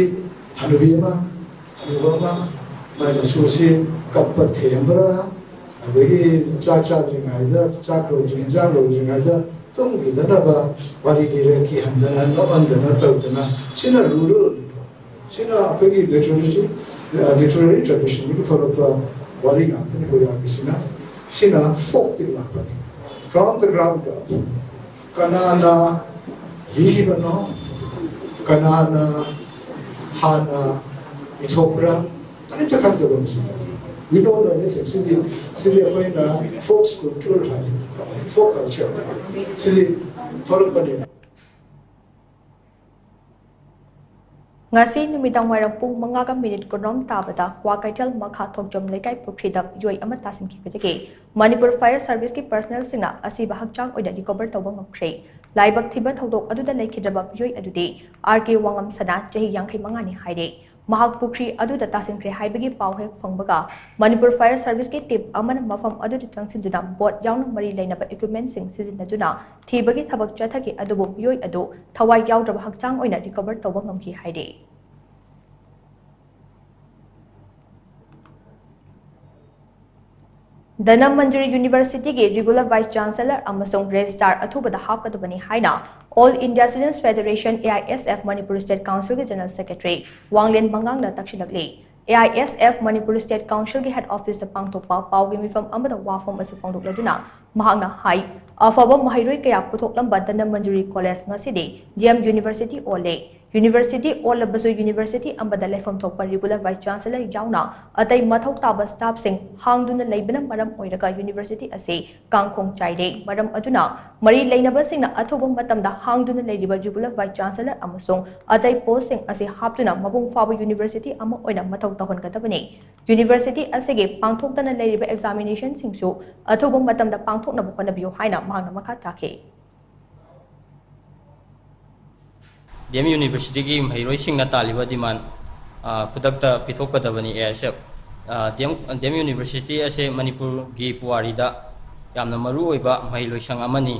ꯍꯅꯨꯕꯤ ꯑꯃ, ꯍꯅꯨꯕ ꯑꯃ, ꯃꯥꯏ ꯃꯁꯨꯁꯤ ꯀꯞꯄ ꯊꯦꯝꯕ꯭ꯔꯥ, ꯑꯗꯒꯤ ꯆꯥꯛ ꯆꯥꯗ꯭ꯔꯤꯉꯩꯗ, ꯆꯥꯛ ꯂꯣꯏꯗ꯭ꯔꯤ, ꯏꯟꯖꯥꯡ ꯂꯣꯏꯗ꯭ꯔꯤꯉꯩꯗ ꯇꯨꯝꯈꯤꯗꯅꯕ ꯋꯥꯔꯤ ꯂꯤꯔꯦ, ꯀꯤꯍꯟꯗꯅ, ꯅꯣꯛꯍꯟꯗꯅ ꯇꯧꯗꯅ, ꯁꯤꯅ ꯔꯨꯔꯦꯜ, ꯁꯤꯅ ꯑꯩꯈꯣꯏꯒꯤ ꯂꯤꯇꯔꯦꯆꯔ, ꯂꯤꯇꯔꯦꯔꯤ ꯇ꯭ꯔꯦꯗꯤꯁꯟꯗꯒꯤ ꯊꯣꯛꯂꯛꯄ ꯋꯥꯔꯤ ꯉꯥꯛꯇꯅꯤ ꯄꯨꯌꯥꯒꯤꯁꯤꯅ꯫ ꯁꯤꯅ ꯐꯣꯛꯇꯒꯤ ꯂꯥꯛꯄꯅꯤ, from the ground up꯫ ꯀꯅꯥꯅ ꯂꯤꯔꯤꯕꯅꯣ, ꯀꯅꯥꯅ ꯍꯥꯟꯅ ꯏꯊꯣꯛꯄ꯭ꯔꯥ, ꯀꯔꯤꯝꯇ ꯈꯪꯗꯕ ꯃꯁꯤꯗ꯫ We don't know anything꯫ ꯁꯤꯗꯤ, ꯁꯤꯗꯤ ꯑꯩꯈꯣꯏꯅ ꯐꯣꯛ ꯀꯜꯆꯔ ꯍꯥꯏ, ꯐꯣꯛ ꯀꯜꯆꯔ ꯁꯤꯗꯤ ꯊꯣꯛꯂꯛꯄꯅꯦ꯫ ꯉꯁꯤ ꯅꯨꯃꯤꯗꯥꯡ ꯋꯥꯏꯔꯝ ꯄꯨꯡ ꯃꯉꯥꯒ ꯃꯤꯅꯤꯠ ꯀꯨꯟꯔꯣꯝ ꯇꯥꯕꯗ ꯀ꯭ꯋꯥꯀꯩꯊꯦꯜ ꯃꯈꯥ ꯊꯣꯡꯖꯝ ꯂꯩꯀꯥꯏ ꯄꯨꯈ꯭ꯔꯤꯗ ꯃꯤꯑꯣꯏ ꯑꯃ ꯇꯥꯁꯤꯟꯈꯤꯕꯗꯒꯤ ꯃꯅꯤꯄꯨꯔ ꯐꯥꯌꯔ ꯁꯔꯚꯤꯁꯀꯤ ꯄꯔꯁꯅꯦꯜꯁꯤꯡꯅ ꯑꯁꯤꯕ ꯍꯛꯆꯥꯡ ꯑꯣꯏꯅ ꯔꯤꯀꯣꯚꯔ ꯇꯧꯕ ꯉꯝꯈ꯭ꯔꯦ꯫ ꯂꯥꯏꯕꯛ ꯊꯤꯕ ꯊꯧꯗꯣꯛ ꯑꯗꯨꯗ ꯂꯩꯈꯤꯗ꯭ꯔꯕ ꯃꯤꯑꯣꯏ ꯑꯗꯨꯗꯤ ꯑꯥꯔ ꯀꯦ ꯋꯥꯉꯝꯁꯅꯥ, ꯆꯍꯤ ꯌꯥꯡꯈꯩ ꯃꯉꯥꯅꯤ ꯍꯥꯏꯔꯦ꯫ ꯃꯍꯥꯛ ꯄꯨꯈ꯭ꯔꯤ ꯑꯗꯨꯗ ꯇꯥꯁꯤꯟꯈ꯭ꯔꯦ ꯍꯥꯏꯕꯒꯤ ꯄꯥꯎ ꯍꯦꯛ ꯐꯪꯕꯒ ꯃꯅꯤꯄꯨꯔ ꯐꯥꯌꯔ ꯁꯔꯚꯤꯁꯀꯤ ꯇꯤꯝ ꯑꯃꯅ ꯃꯐꯝ ꯑꯗꯨꯗ ꯆꯪꯁꯤꯟꯗꯨꯅ ꯕꯣꯠ ꯌꯥꯎꯅ ꯃꯔꯤ ꯂꯩꯅꯕ ꯏꯀ꯭ꯋꯤꯞꯃꯦꯟꯁꯤꯡ ꯁꯤꯖꯤꯟꯅꯗꯨꯅ ꯊꯤꯕꯒꯤ ꯊꯕꯛ ꯆꯠꯊꯈꯤ, ꯑꯗꯨꯕꯨ ꯃꯤꯑꯣꯏ ꯑꯗꯨ ꯊꯋꯥꯏ ꯌꯥꯎꯗ꯭ꯔꯕ ꯍꯛꯆꯥꯡ ꯑꯣꯏꯅ ꯔꯤꯀꯣꯚꯔ ꯇꯧꯕ ꯉꯝꯈꯤ ꯍꯥꯏꯔꯤ꯫ ꯙꯅꯃꯟꯖꯨꯔꯤ ꯌꯨꯅꯤꯚꯔꯁꯤꯇꯤꯒꯤ regular vice chancellor ꯑꯃꯁꯨꯡ registrar ꯑꯊꯨꯕꯗ ꯍꯥꯞꯀꯗꯕꯅꯤ ꯍꯥꯏꯅ All India Students Federation, A I S F, Manipur State Councilꯒꯤ General Secretary ꯋꯥꯡꯂꯦꯟ ꯃꯉꯥꯡꯅ ꯇꯛꯁꯤꯜꯂꯛꯂꯤ꯫ A I S F Manipur State Councilꯒꯤ head officeꯇ ꯄꯥꯡꯊꯣꯛꯄ ꯄꯥꯎꯒꯤ ꯃꯤꯐꯝ ꯑꯃꯗ ꯋꯥꯐꯝ ꯑꯁꯤ ꯐꯣꯡꯗꯣꯛꯂꯗꯨꯅ ꯃꯍꯥꯛꯅ ꯍꯥꯏ, ꯑꯐꯕ ꯃꯍꯩꯔꯣꯏ ꯀꯌꯥ ꯄꯨꯊꯣꯛꯂꯝꯕ ꯙꯅꯃꯟꯖꯨꯔꯤ ꯀꯣꯂꯦꯖ ꯉꯁꯤꯗꯤ D M University ꯑꯣꯜꯂꯦ꯫ University ꯑꯣꯜꯂꯕꯁꯨ university ꯑꯃꯗ ꯂꯩꯐꯝ ꯊꯣꯛꯄ regular vice chancellor ꯌꯥꯎꯅ ꯑꯇꯩ ꯃꯊꯧ ꯇꯥꯕ staffꯁꯤꯡ ꯍꯥꯡꯗꯨꯅ ꯂꯩꯕꯅ ꯃꯔꯝ ꯑꯣꯏꯔꯒ university ꯑꯁꯤ ꯀꯥꯡꯈꯣꯡ ꯆꯥꯏꯔꯦ꯫ ꯃꯔꯝ ꯑꯗꯨꯅ ꯃꯔꯤ ꯂꯩꯅꯕꯁꯤꯡꯅ ꯑꯊꯨꯕ ꯃꯇꯝꯗ ꯍꯥꯡꯗꯨꯅ ꯂꯩꯔꯤꯕ regular vice chancellor ꯑꯃꯁꯨꯡ ꯑꯇꯩ postꯁꯤꯡ ꯑꯁꯤ ꯍꯥꯞꯇꯨꯅ ꯃꯄꯨꯡ ꯐꯥꯕ university ꯑꯃ ꯑꯣꯏꯅ ꯃꯊꯧ ꯇꯧꯍꯟꯒꯗꯕꯅꯤ꯫ University ꯑꯁꯤꯒꯤ ꯄꯥꯡꯊꯣꯛꯇꯅ ꯂꯩꯔꯤꯕ examinationꯁꯤꯡꯁꯨ ꯑꯊꯨꯕ ꯃꯇꯝꯗ ꯄꯥꯡꯊꯣꯛꯅꯕ ꯍꯣꯠꯅꯕꯤꯌꯨ ꯍꯥꯏꯅ ꯃꯍꯥꯛꯅ ꯃꯈꯥ ꯇꯥꯈꯤ꯫ D M Universityꯒꯤ ꯃꯍꯩꯔꯣꯏꯁꯤꯡꯅ ꯇꯥꯜꯂꯤꯕ demand, ꯑ, ꯈꯨꯗꯛꯇ ꯄꯤꯊꯣꯛꯀꯗꯕꯅꯤ꯫ A I S F, ꯑ, D M, D M University ꯑꯁꯦ ꯃꯅꯤꯄꯨꯔꯒꯤ ꯄꯨꯋꯥꯔꯤꯗ ꯌꯥꯝꯅ ꯃꯔꯨ ꯑꯣꯏꯕ ꯃꯍꯩ ꯂꯣꯏꯁꯪ ꯑꯃꯅꯤ꯫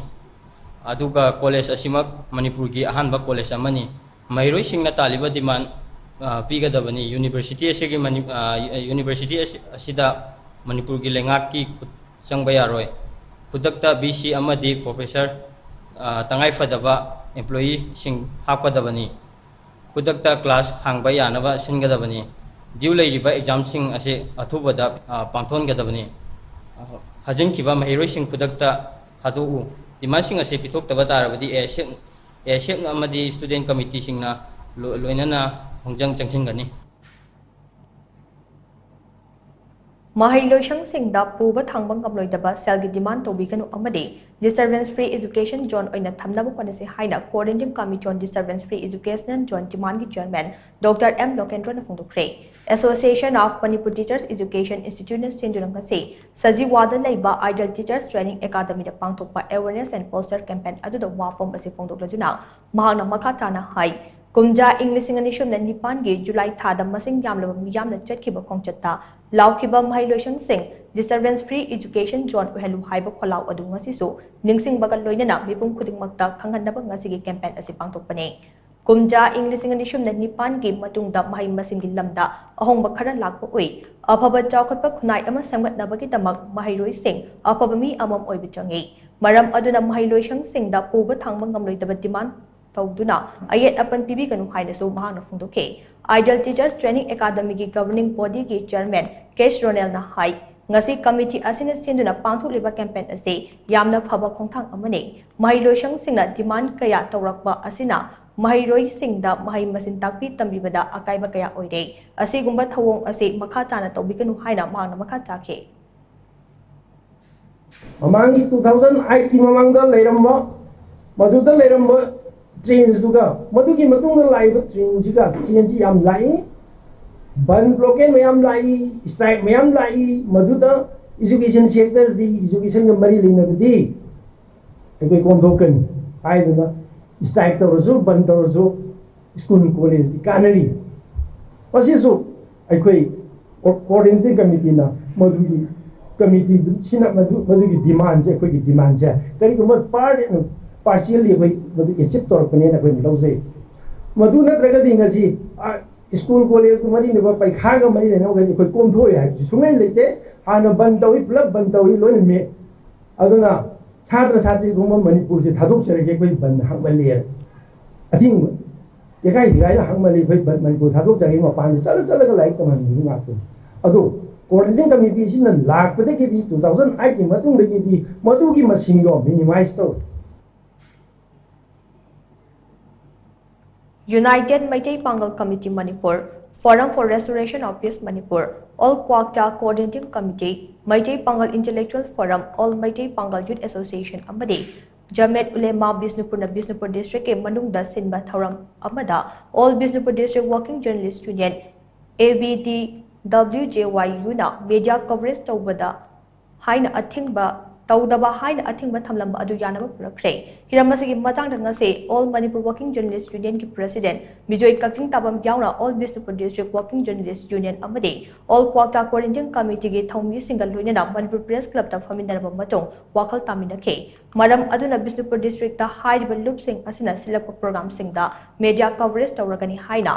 ꯑꯗꯨꯒ ꯀꯣꯂꯦꯖ ꯑꯁꯤꯃꯛ ꯃꯅꯤꯄꯨꯔꯒꯤ ꯑꯍꯥꯟꯕ ꯀꯣꯂꯦꯖ ꯑꯃꯅꯤ꯫ ꯃꯍꯩꯔꯣꯏꯁꯤꯡꯅ ꯇꯥꯜꯂꯤꯕ demand, ꯑ, ꯄꯤꯒꯗꯕꯅꯤ꯫ University ꯑꯁꯤꯒꯤ ꯃꯅꯤ-, ꯑ, university ꯑꯁꯤ, ꯑꯁꯤꯗ ꯃꯅꯤꯄꯨꯔꯒꯤ ꯂꯩꯉꯥꯛꯀꯤ ꯈꯨꯠ ꯆꯪꯕ ꯌꯥꯔꯣꯏ꯫ ꯈꯨꯗꯛꯇ V C ꯑꯃꯗꯤ professor, ꯑ, ꯇꯉꯥꯏ ꯐꯗꯕ employeeꯁꯤꯡ ꯍꯥꯞꯀꯗꯕꯅꯤ꯫ ꯈꯨꯗꯛꯇ class ꯍꯥꯡꯕ ꯌꯥꯅꯕ ꯁꯤꯟꯒꯗꯕꯅꯤ꯫ Due ꯂꯩꯔꯤꯕ examꯁꯤꯡ ꯑꯁꯤ ꯑꯊꯨꯕꯗ, ꯑ, ꯄꯥꯡꯊꯣꯛꯍꯟꯒꯗꯕꯅꯤ꯫ ꯍꯥꯖꯤꯟꯈꯤꯕ ꯃꯍꯩꯔꯣꯏꯁꯤꯡ ꯈꯨꯗꯛꯇ ꯊꯥꯗꯣꯛꯎ꯫ Demandꯁꯤꯡ ꯑꯁꯤ ꯄꯤꯊꯣꯛꯇꯕ ꯇꯥꯔꯕꯗꯤ A I S F, A I S F ꯑꯃꯗꯤ student committeeꯁꯤꯡꯅ ꯂꯣ-, ꯂꯣꯏꯅꯅ ꯈꯣꯡꯖꯪ ꯆꯪꯁꯤꯟꯒꯅꯤ꯫ ꯃꯍꯩ ꯂꯣꯏꯁꯪꯁꯤꯡꯗ ꯄꯨꯕ ꯊꯥꯡꯕ ꯉꯝꯂꯣꯏꯗꯕ ꯁꯦꯜꯒꯤ demand ꯇꯧꯕꯤꯒꯅꯨ ꯑꯃꯗꯤ disturbance free education zone ꯑꯣꯏꯅ ꯊꯝꯅꯕ ꯍꯣꯠꯅꯁꯤ ꯍꯥꯏꯅ Coordinating Committee on Disturbance Free Educational Zone demandꯒꯤ chairman Doctor M ꯂꯣꯀꯦꯟꯗ꯭ꯔꯣꯅ ꯐꯣꯡꯗꯣꯛꯈ꯭ꯔꯦ꯫ Association of Manipur Teachers Education Instituteꯅ ꯁꯤꯟꯗꯨꯅ ꯉꯁꯤ ꯁꯖꯤꯋꯥꯗ ꯂꯩꯕ Ideal Teachers Training Academyꯗ ꯄꯥꯡꯊꯣꯛꯄ awareness and poster campaign ꯑꯗꯨꯗ ꯋꯥꯐꯝ ꯑꯁꯤ ꯐꯣꯡꯗꯣꯛꯂꯗꯨꯅ ꯃꯍꯥꯛꯅ ꯃꯈꯥ ꯇꯥꯅ ꯍꯥꯏ, ꯀꯨꯝꯖꯥ ꯏꯪ ꯂꯤꯁꯤꯡ ꯑꯅꯤ ꯁꯨꯞꯅ ꯅꯤꯄꯥꯟꯒꯤ July ꯊꯥꯗ ꯃꯁꯤꯡ ꯌꯥꯝꯂꯕ ꯃꯤꯌꯥꯝꯅ ꯆꯠꯈꯤꯕ ꯈꯣꯡꯆꯠꯇ ꯂꯥꯎꯈꯤꯕ ꯃꯍꯩ ꯂꯣꯏꯁꯪꯁꯤꯡ disturbance free education zone ꯑꯣꯏꯍꯜꯂꯨ ꯍꯥꯏꯕ ꯈꯣꯜꯂꯥꯎ ꯑꯗꯨ ꯉꯁꯤꯁꯨ ꯅꯤꯡꯁꯤꯡꯕꯒ ꯂꯣꯏꯅꯅ ꯃꯤꯄꯨꯝ ꯈꯨꯗꯤꯡꯃꯛꯇ ꯈꯪꯍꯟꯅꯕ ꯉꯁꯤꯒꯤ campaign ꯑꯁꯤ ꯄꯥꯡꯊꯣꯛꯄꯅꯤ꯫ ꯀꯨꯝꯖꯥ ꯏꯪ ꯂꯤꯁꯤꯡ ꯑꯅꯤ ꯁꯨꯞꯅ ꯅꯤꯄꯥꯟꯒꯤ ꯃꯇꯨꯡꯗ ꯃꯍꯩ ꯃꯁꯤꯡꯒꯤ ꯂꯝꯗ ꯑꯍꯣꯡꯕ ꯈꯔ ꯂꯥꯛꯄ ꯎꯏ꯫ ꯑꯐꯕ ꯆꯥꯎꯈꯠꯄ ꯈꯨꯟꯅꯥꯏ ꯑꯃ ꯁꯦꯝꯒꯠꯅꯕꯒꯤꯗꯃꯛ ꯃꯍꯩꯔꯣꯏꯁꯤꯡ ꯑꯐꯕ ꯃꯤ ꯑꯃꯃꯝ ꯑꯣꯏꯕ ꯆꯪꯏ꯫ ꯃꯔꯝ ꯑꯗꯨꯅ ꯃꯍꯩ ꯂꯣꯏꯁꯪꯁꯤꯡꯗ ꯄꯨꯕ ꯊꯥꯡꯕ ꯉꯝꯂꯣꯏꯗꯕ demand ꯇꯧꯗꯨꯅ ꯑꯌꯦꯠ ꯑꯄꯟ ꯄꯤꯕꯤꯒꯅꯨ ꯍꯥꯏꯅꯁꯨ ꯃꯍꯥꯛꯅ ꯐꯣꯡꯗꯣꯛꯈꯤ꯫ Ideal Teachers Training Academyꯒꯤ governing bodyꯒꯤ chairman ꯀꯦꯁ ꯔꯣꯅꯦꯜꯅ ꯍꯥꯏ, ꯉꯁꯤ committee ꯑꯁꯤꯅ ꯁꯤꯟꯗꯨꯅ ꯄꯥꯡꯊꯣꯛꯂꯤꯕ campaign ꯑꯁꯤ ꯌꯥꯝꯅ ꯐꯕ ꯈꯣꯡꯊꯥꯡ ꯑꯃꯅꯤ꯫ ꯃꯍꯩꯂꯣꯏꯁꯪꯁꯤꯡꯅ demand ꯀꯌꯥ ꯇꯧꯔꯛꯄ ꯑꯁꯤꯅ ꯃꯍꯩꯔꯣꯏꯁꯤꯡꯗ ꯃꯍꯩ ꯃꯁꯤꯡ ꯇꯥꯛꯄꯤ ꯇꯝꯕꯤꯕꯗ ꯑꯀꯥꯏꯕ ꯀꯌꯥ ꯑꯣꯏꯔꯦ꯫ ꯑꯁꯤꯒꯨꯝꯕ ꯊꯧꯑꯣꯡ ꯑꯁꯤ ꯃꯈꯥ ꯇꯥꯅ ꯇꯧꯕꯤꯒꯅꯨ ꯍꯥꯏꯅ ꯃꯍꯥꯛꯅ ꯃꯈꯥ ꯇꯥꯈꯤ꯫ ꯃꯃꯥꯡꯒꯤ two thousand eight ꯀꯤ ꯃꯃꯥꯡꯗ ꯂꯩꯔꯝꯕ, ꯃꯗꯨꯗ ꯂꯩꯔꯝꯕ trainꯁꯗꯨꯒ ꯃꯗꯨꯒꯤ ꯃꯇꯨꯡꯗ ꯂꯥꯛꯏꯕ trainꯁꯤꯒ changeꯁꯤ ꯌꯥꯝ ꯂꯥꯛꯏ꯫ ꯕꯟ blockade ꯃꯌꯥꯝ ꯂꯥꯛꯏ, strike ꯃꯌꯥꯝ ꯂꯥꯛꯏ꯫ ꯃꯗꯨꯗ education sectorꯗꯤ, educationꯒ ꯃꯔꯤ ꯂꯩꯅꯕꯗꯤ ꯑꯩꯈꯣꯏ ꯀꯣꯝꯊꯣꯛꯀꯅꯤ ꯍꯥꯏꯗꯨꯅ strike ꯇꯧꯔꯁꯨ, ꯕꯟ ꯇꯧꯔꯁꯨ, school collegeꯗꯤ ꯀꯥꯟꯅꯔꯤ꯫ ꯃꯁꯤꯁꯨ ꯑꯩꯈꯣꯏ co-, coordinating committeeꯅ ꯃꯗꯨꯒꯤ committeeꯗꯨ ꯁꯤꯅ ꯃꯗꯨ, ꯃꯗꯨꯒꯤ demandꯁꯦ ꯑꯩꯈꯣꯏꯒꯤ demandꯁꯦ ꯀꯔꯤꯒꯨꯝꯕ part, partially ꯑꯩꯈꯣꯏ ꯃꯗꯨ achieve ꯇꯧꯔꯛꯄꯅꯦꯅ ꯑꯩꯈꯣꯏꯅ ꯂꯧꯖꯩ꯫ ꯃꯗꯨ ꯅꯠꯇ꯭ꯔꯒꯗꯤ ꯉꯁꯤ, ꯑ, school collegeꯒ ꯃꯔꯤ ꯂꯩꯅꯕ, ꯄꯩꯈꯥꯒ ꯃꯔꯤ ꯂꯩꯅꯕꯈꯩꯗꯤ ꯑꯩꯈꯣꯏ ꯀꯣꯝꯊꯣꯛꯑꯦ ꯍꯥꯏꯕꯁꯤ ꯁꯨꯡꯂꯩ ꯂꯩꯇꯦ꯫ ꯍꯥꯟꯅ ꯕꯟ ꯇꯧꯏ, ꯄꯨꯂꯞ ꯕꯟ ꯇꯧꯏ, ꯂꯣꯏꯅ ꯃꯦ꯫ ꯑꯗꯨꯅ ꯁꯥꯇ꯭ꯔ ꯁꯥꯇ꯭ꯔꯤꯒꯨꯝꯕ ꯃꯅꯤꯄꯨꯔꯁꯦ ꯊꯥꯗꯣꯛꯆꯔꯒꯦ, ꯑꯩꯈꯣꯏ ꯕꯟ ꯍꯥꯡꯃꯜꯂꯦ, ꯑꯊꯤꯡꯕ ꯌꯦꯀꯥꯏ ꯊꯤꯒꯥꯏꯅ ꯍꯥꯡꯃꯜꯂꯤ, ꯑꯩꯈꯣꯏ ꯕꯟ ꯃꯅꯤꯄꯨꯔ ꯊꯥꯗꯣꯛꯆꯔꯒꯦ, ꯃꯄꯥꯟꯗ ꯆꯠꯂ ꯆꯠꯂꯒ ꯂꯥꯏꯔꯤꯛ ꯇꯝꯍꯟꯕꯤꯕ ꯉꯥꯛꯇꯅꯤ꯫ ꯑꯗꯣ coordinating committeeꯁꯤꯅ ꯂꯥꯛꯄꯗꯒꯤꯗꯤ, two thousand eightꯀꯤ ꯃꯇꯨꯡꯗꯒꯤꯗꯤ ꯃꯗꯨꯒꯤ ꯃꯁꯤꯡꯗꯣ minimize ꯇꯧꯔꯦ꯫ United Meitei Pangal Committee Manipur, Forum for Restoration of Peace Manipur, All Kwakta Coordinating Committee, Meitei Pangal Intellectual Forum, All Meitei Pangal Youth Association ꯑꯃꯗꯤ Jamiat Ulema Bishnupurꯅ ꯕꯤꯁꯅꯨꯄꯨꯔ districtꯀꯤ ꯃꯅꯨꯡꯗ ꯁꯤꯟꯕ ꯊꯧꯔꯝ ꯑꯃꯗ All Bishnupur District Working Journalist Union, ABDWJYUꯅ media coverage ꯇꯧꯕꯗ ꯍꯥꯏꯅ ꯑꯊꯤꯡꯕ, ꯇꯧꯗꯕ ꯍꯥꯏꯅ ꯑꯊꯤꯡꯕ ꯊꯝꯂꯝꯕ ꯑꯗꯨ ꯌꯥꯅꯕ ꯄꯨꯔꯛꯈ꯭ꯔꯦ꯫ ꯍꯤꯔꯝ ꯑꯁꯤꯒꯤ ꯃꯇꯥꯡꯗ ꯉꯁꯤ All Manipur Working Journalist Unionꯒꯤ President Bijoy ꯀꯛꯆꯤꯡ ꯇꯥꯕꯝ ꯌꯥꯎꯅ All Bishnupur District Working Journalist Union ꯑꯃꯗꯤ All Kwakta Coordinating Committeeꯒꯤ ꯊꯧꯃꯤꯁꯤꯡꯒ ꯂꯣꯏꯅꯅ Manipur Press Clubꯇ ꯐꯝꯃꯤꯟꯅꯔꯕ ꯃꯇꯨꯡ ꯋꯥꯈꯜ ꯇꯥꯃꯤꯟꯅꯈꯤ꯫ ꯃꯔꯝ ꯑꯗꯨꯅ ꯕꯤꯁꯅꯨꯄꯨꯔ ꯗꯤꯁꯇ꯭ꯔꯤꯛꯇ ꯍꯥꯏꯔꯤꯕ ꯂꯨꯞꯁꯤꯡ ꯑꯁꯤꯅ ꯁꯤꯜꯂꯛꯄ ꯄ꯭ꯔꯣꯒ꯭ꯔꯥꯝꯁꯤꯡꯗ ꯃꯦꯗꯤꯌꯥ ꯀꯚꯔꯦꯖ ꯇꯧꯔꯒꯅꯤ ꯍꯥꯏꯅ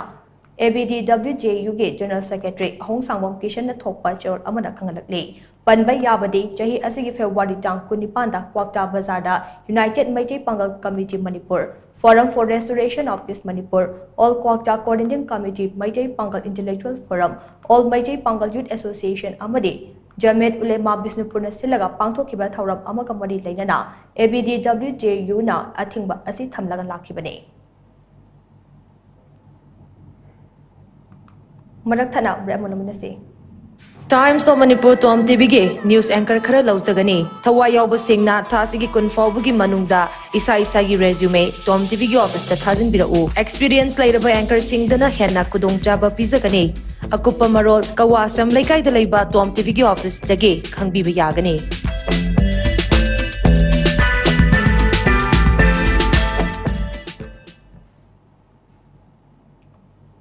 ꯑꯦ ꯕꯤ ꯗꯤ ꯗꯕ꯭ꯂꯤꯎ ꯖꯦ ꯌꯨꯒꯤ ꯖꯦꯅꯔꯦꯜ ꯁꯦꯀ꯭ꯔꯦꯇꯔꯤ ꯑꯍꯣꯡꯁꯥꯡꯕꯝ ꯀꯤꯁꯟꯅ ꯊꯣꯛꯄ ꯆꯦꯔꯣꯜ ꯑꯃꯅ ꯈꯪꯍꯜꯂꯛꯂꯤ꯫ ꯄꯟꯕ ꯌꯥꯕꯗꯤ, ꯆꯍꯤ ꯑꯁꯤꯒꯤ ꯐꯦꯕ꯭ꯔꯨꯋꯥꯔꯤ ꯇꯥꯡ ꯀꯨꯟꯅꯤꯄꯥꯟꯗ ꯀ꯭ꯋꯥꯛꯇꯥ ꯕꯖꯥꯔꯗ United Meitei Pangal Committee Manipur, Forum for Restoration of Peace Manipur, All Kwakta Coordinating Committee, Meitei Pangal Intellectual Forum, All Meitei Pangal Youth Association ꯑꯃꯗꯤ ꯖꯃꯦꯠ ꯎꯂꯦꯃꯥ ꯕꯤꯁꯅꯨꯄꯨꯔꯅ ꯁꯤꯜꯂꯒ ꯄꯥꯡꯊꯣꯛꯈꯤꯕ ꯊꯧꯔꯝ ꯑꯃꯒ ꯃꯔꯤ ꯂꯩꯅꯅ A B D W J ꯌꯨꯅ ꯑꯊꯤꯡꯕ ꯑꯁꯤ ꯊꯝꯂꯒ ꯂꯥꯛꯈꯤꯕꯅꯤ꯫ ꯃꯔꯛ ꯊꯠꯅ ꯕ꯭ꯔꯦꯛ ꯑꯃ ꯂꯧꯃꯤꯟꯅꯁꯤ꯫ Times of Manipur ꯇꯣꯝ ꯇꯤꯚꯤꯒꯤ ꯅ꯭ꯌꯨꯁ ꯑꯦꯡꯀꯔ ꯈꯔ ꯂꯧꯖꯒꯅꯤ꯫ ꯊꯋꯥꯏ ꯌꯥꯎꯕꯁꯤꯡꯅ ꯊꯥ ꯑꯁꯤꯒꯤ ꯀꯨꯟ ꯐꯥꯎꯕꯒꯤ ꯃꯅꯨꯡꯗ ꯏꯁꯥ ꯏꯁꯥꯒꯤ ꯔꯦꯖ꯭ꯌꯨꯃꯦ ꯇꯣꯝ ꯇꯤꯚꯤꯒꯤ ꯑꯣꯐꯤꯁꯇ ꯊꯥꯖꯤꯟꯕꯤꯔꯛꯎ꯫ ꯑꯦꯛꯁꯄꯤꯔꯤꯌꯦꯟꯁ ꯂꯩꯔꯕ ꯑꯦꯡꯀꯔꯁꯤꯡꯗꯅ ꯍꯦꯟꯅ ꯈꯨꯗꯣꯡꯆꯥꯕ ꯄꯤꯖꯒꯅꯤ꯫ ꯑꯀꯨꯞꯄ ꯃꯔꯣꯜ ꯀꯋꯥꯁꯝ ꯂꯩꯀꯥꯏꯗ ꯂꯩꯕ ꯇꯣꯝ ꯇꯤꯚꯤꯒꯤ ꯑꯣꯐꯤꯁꯇꯒꯤ ꯈꯪꯕꯤꯕ ꯌꯥꯒꯅꯤ꯫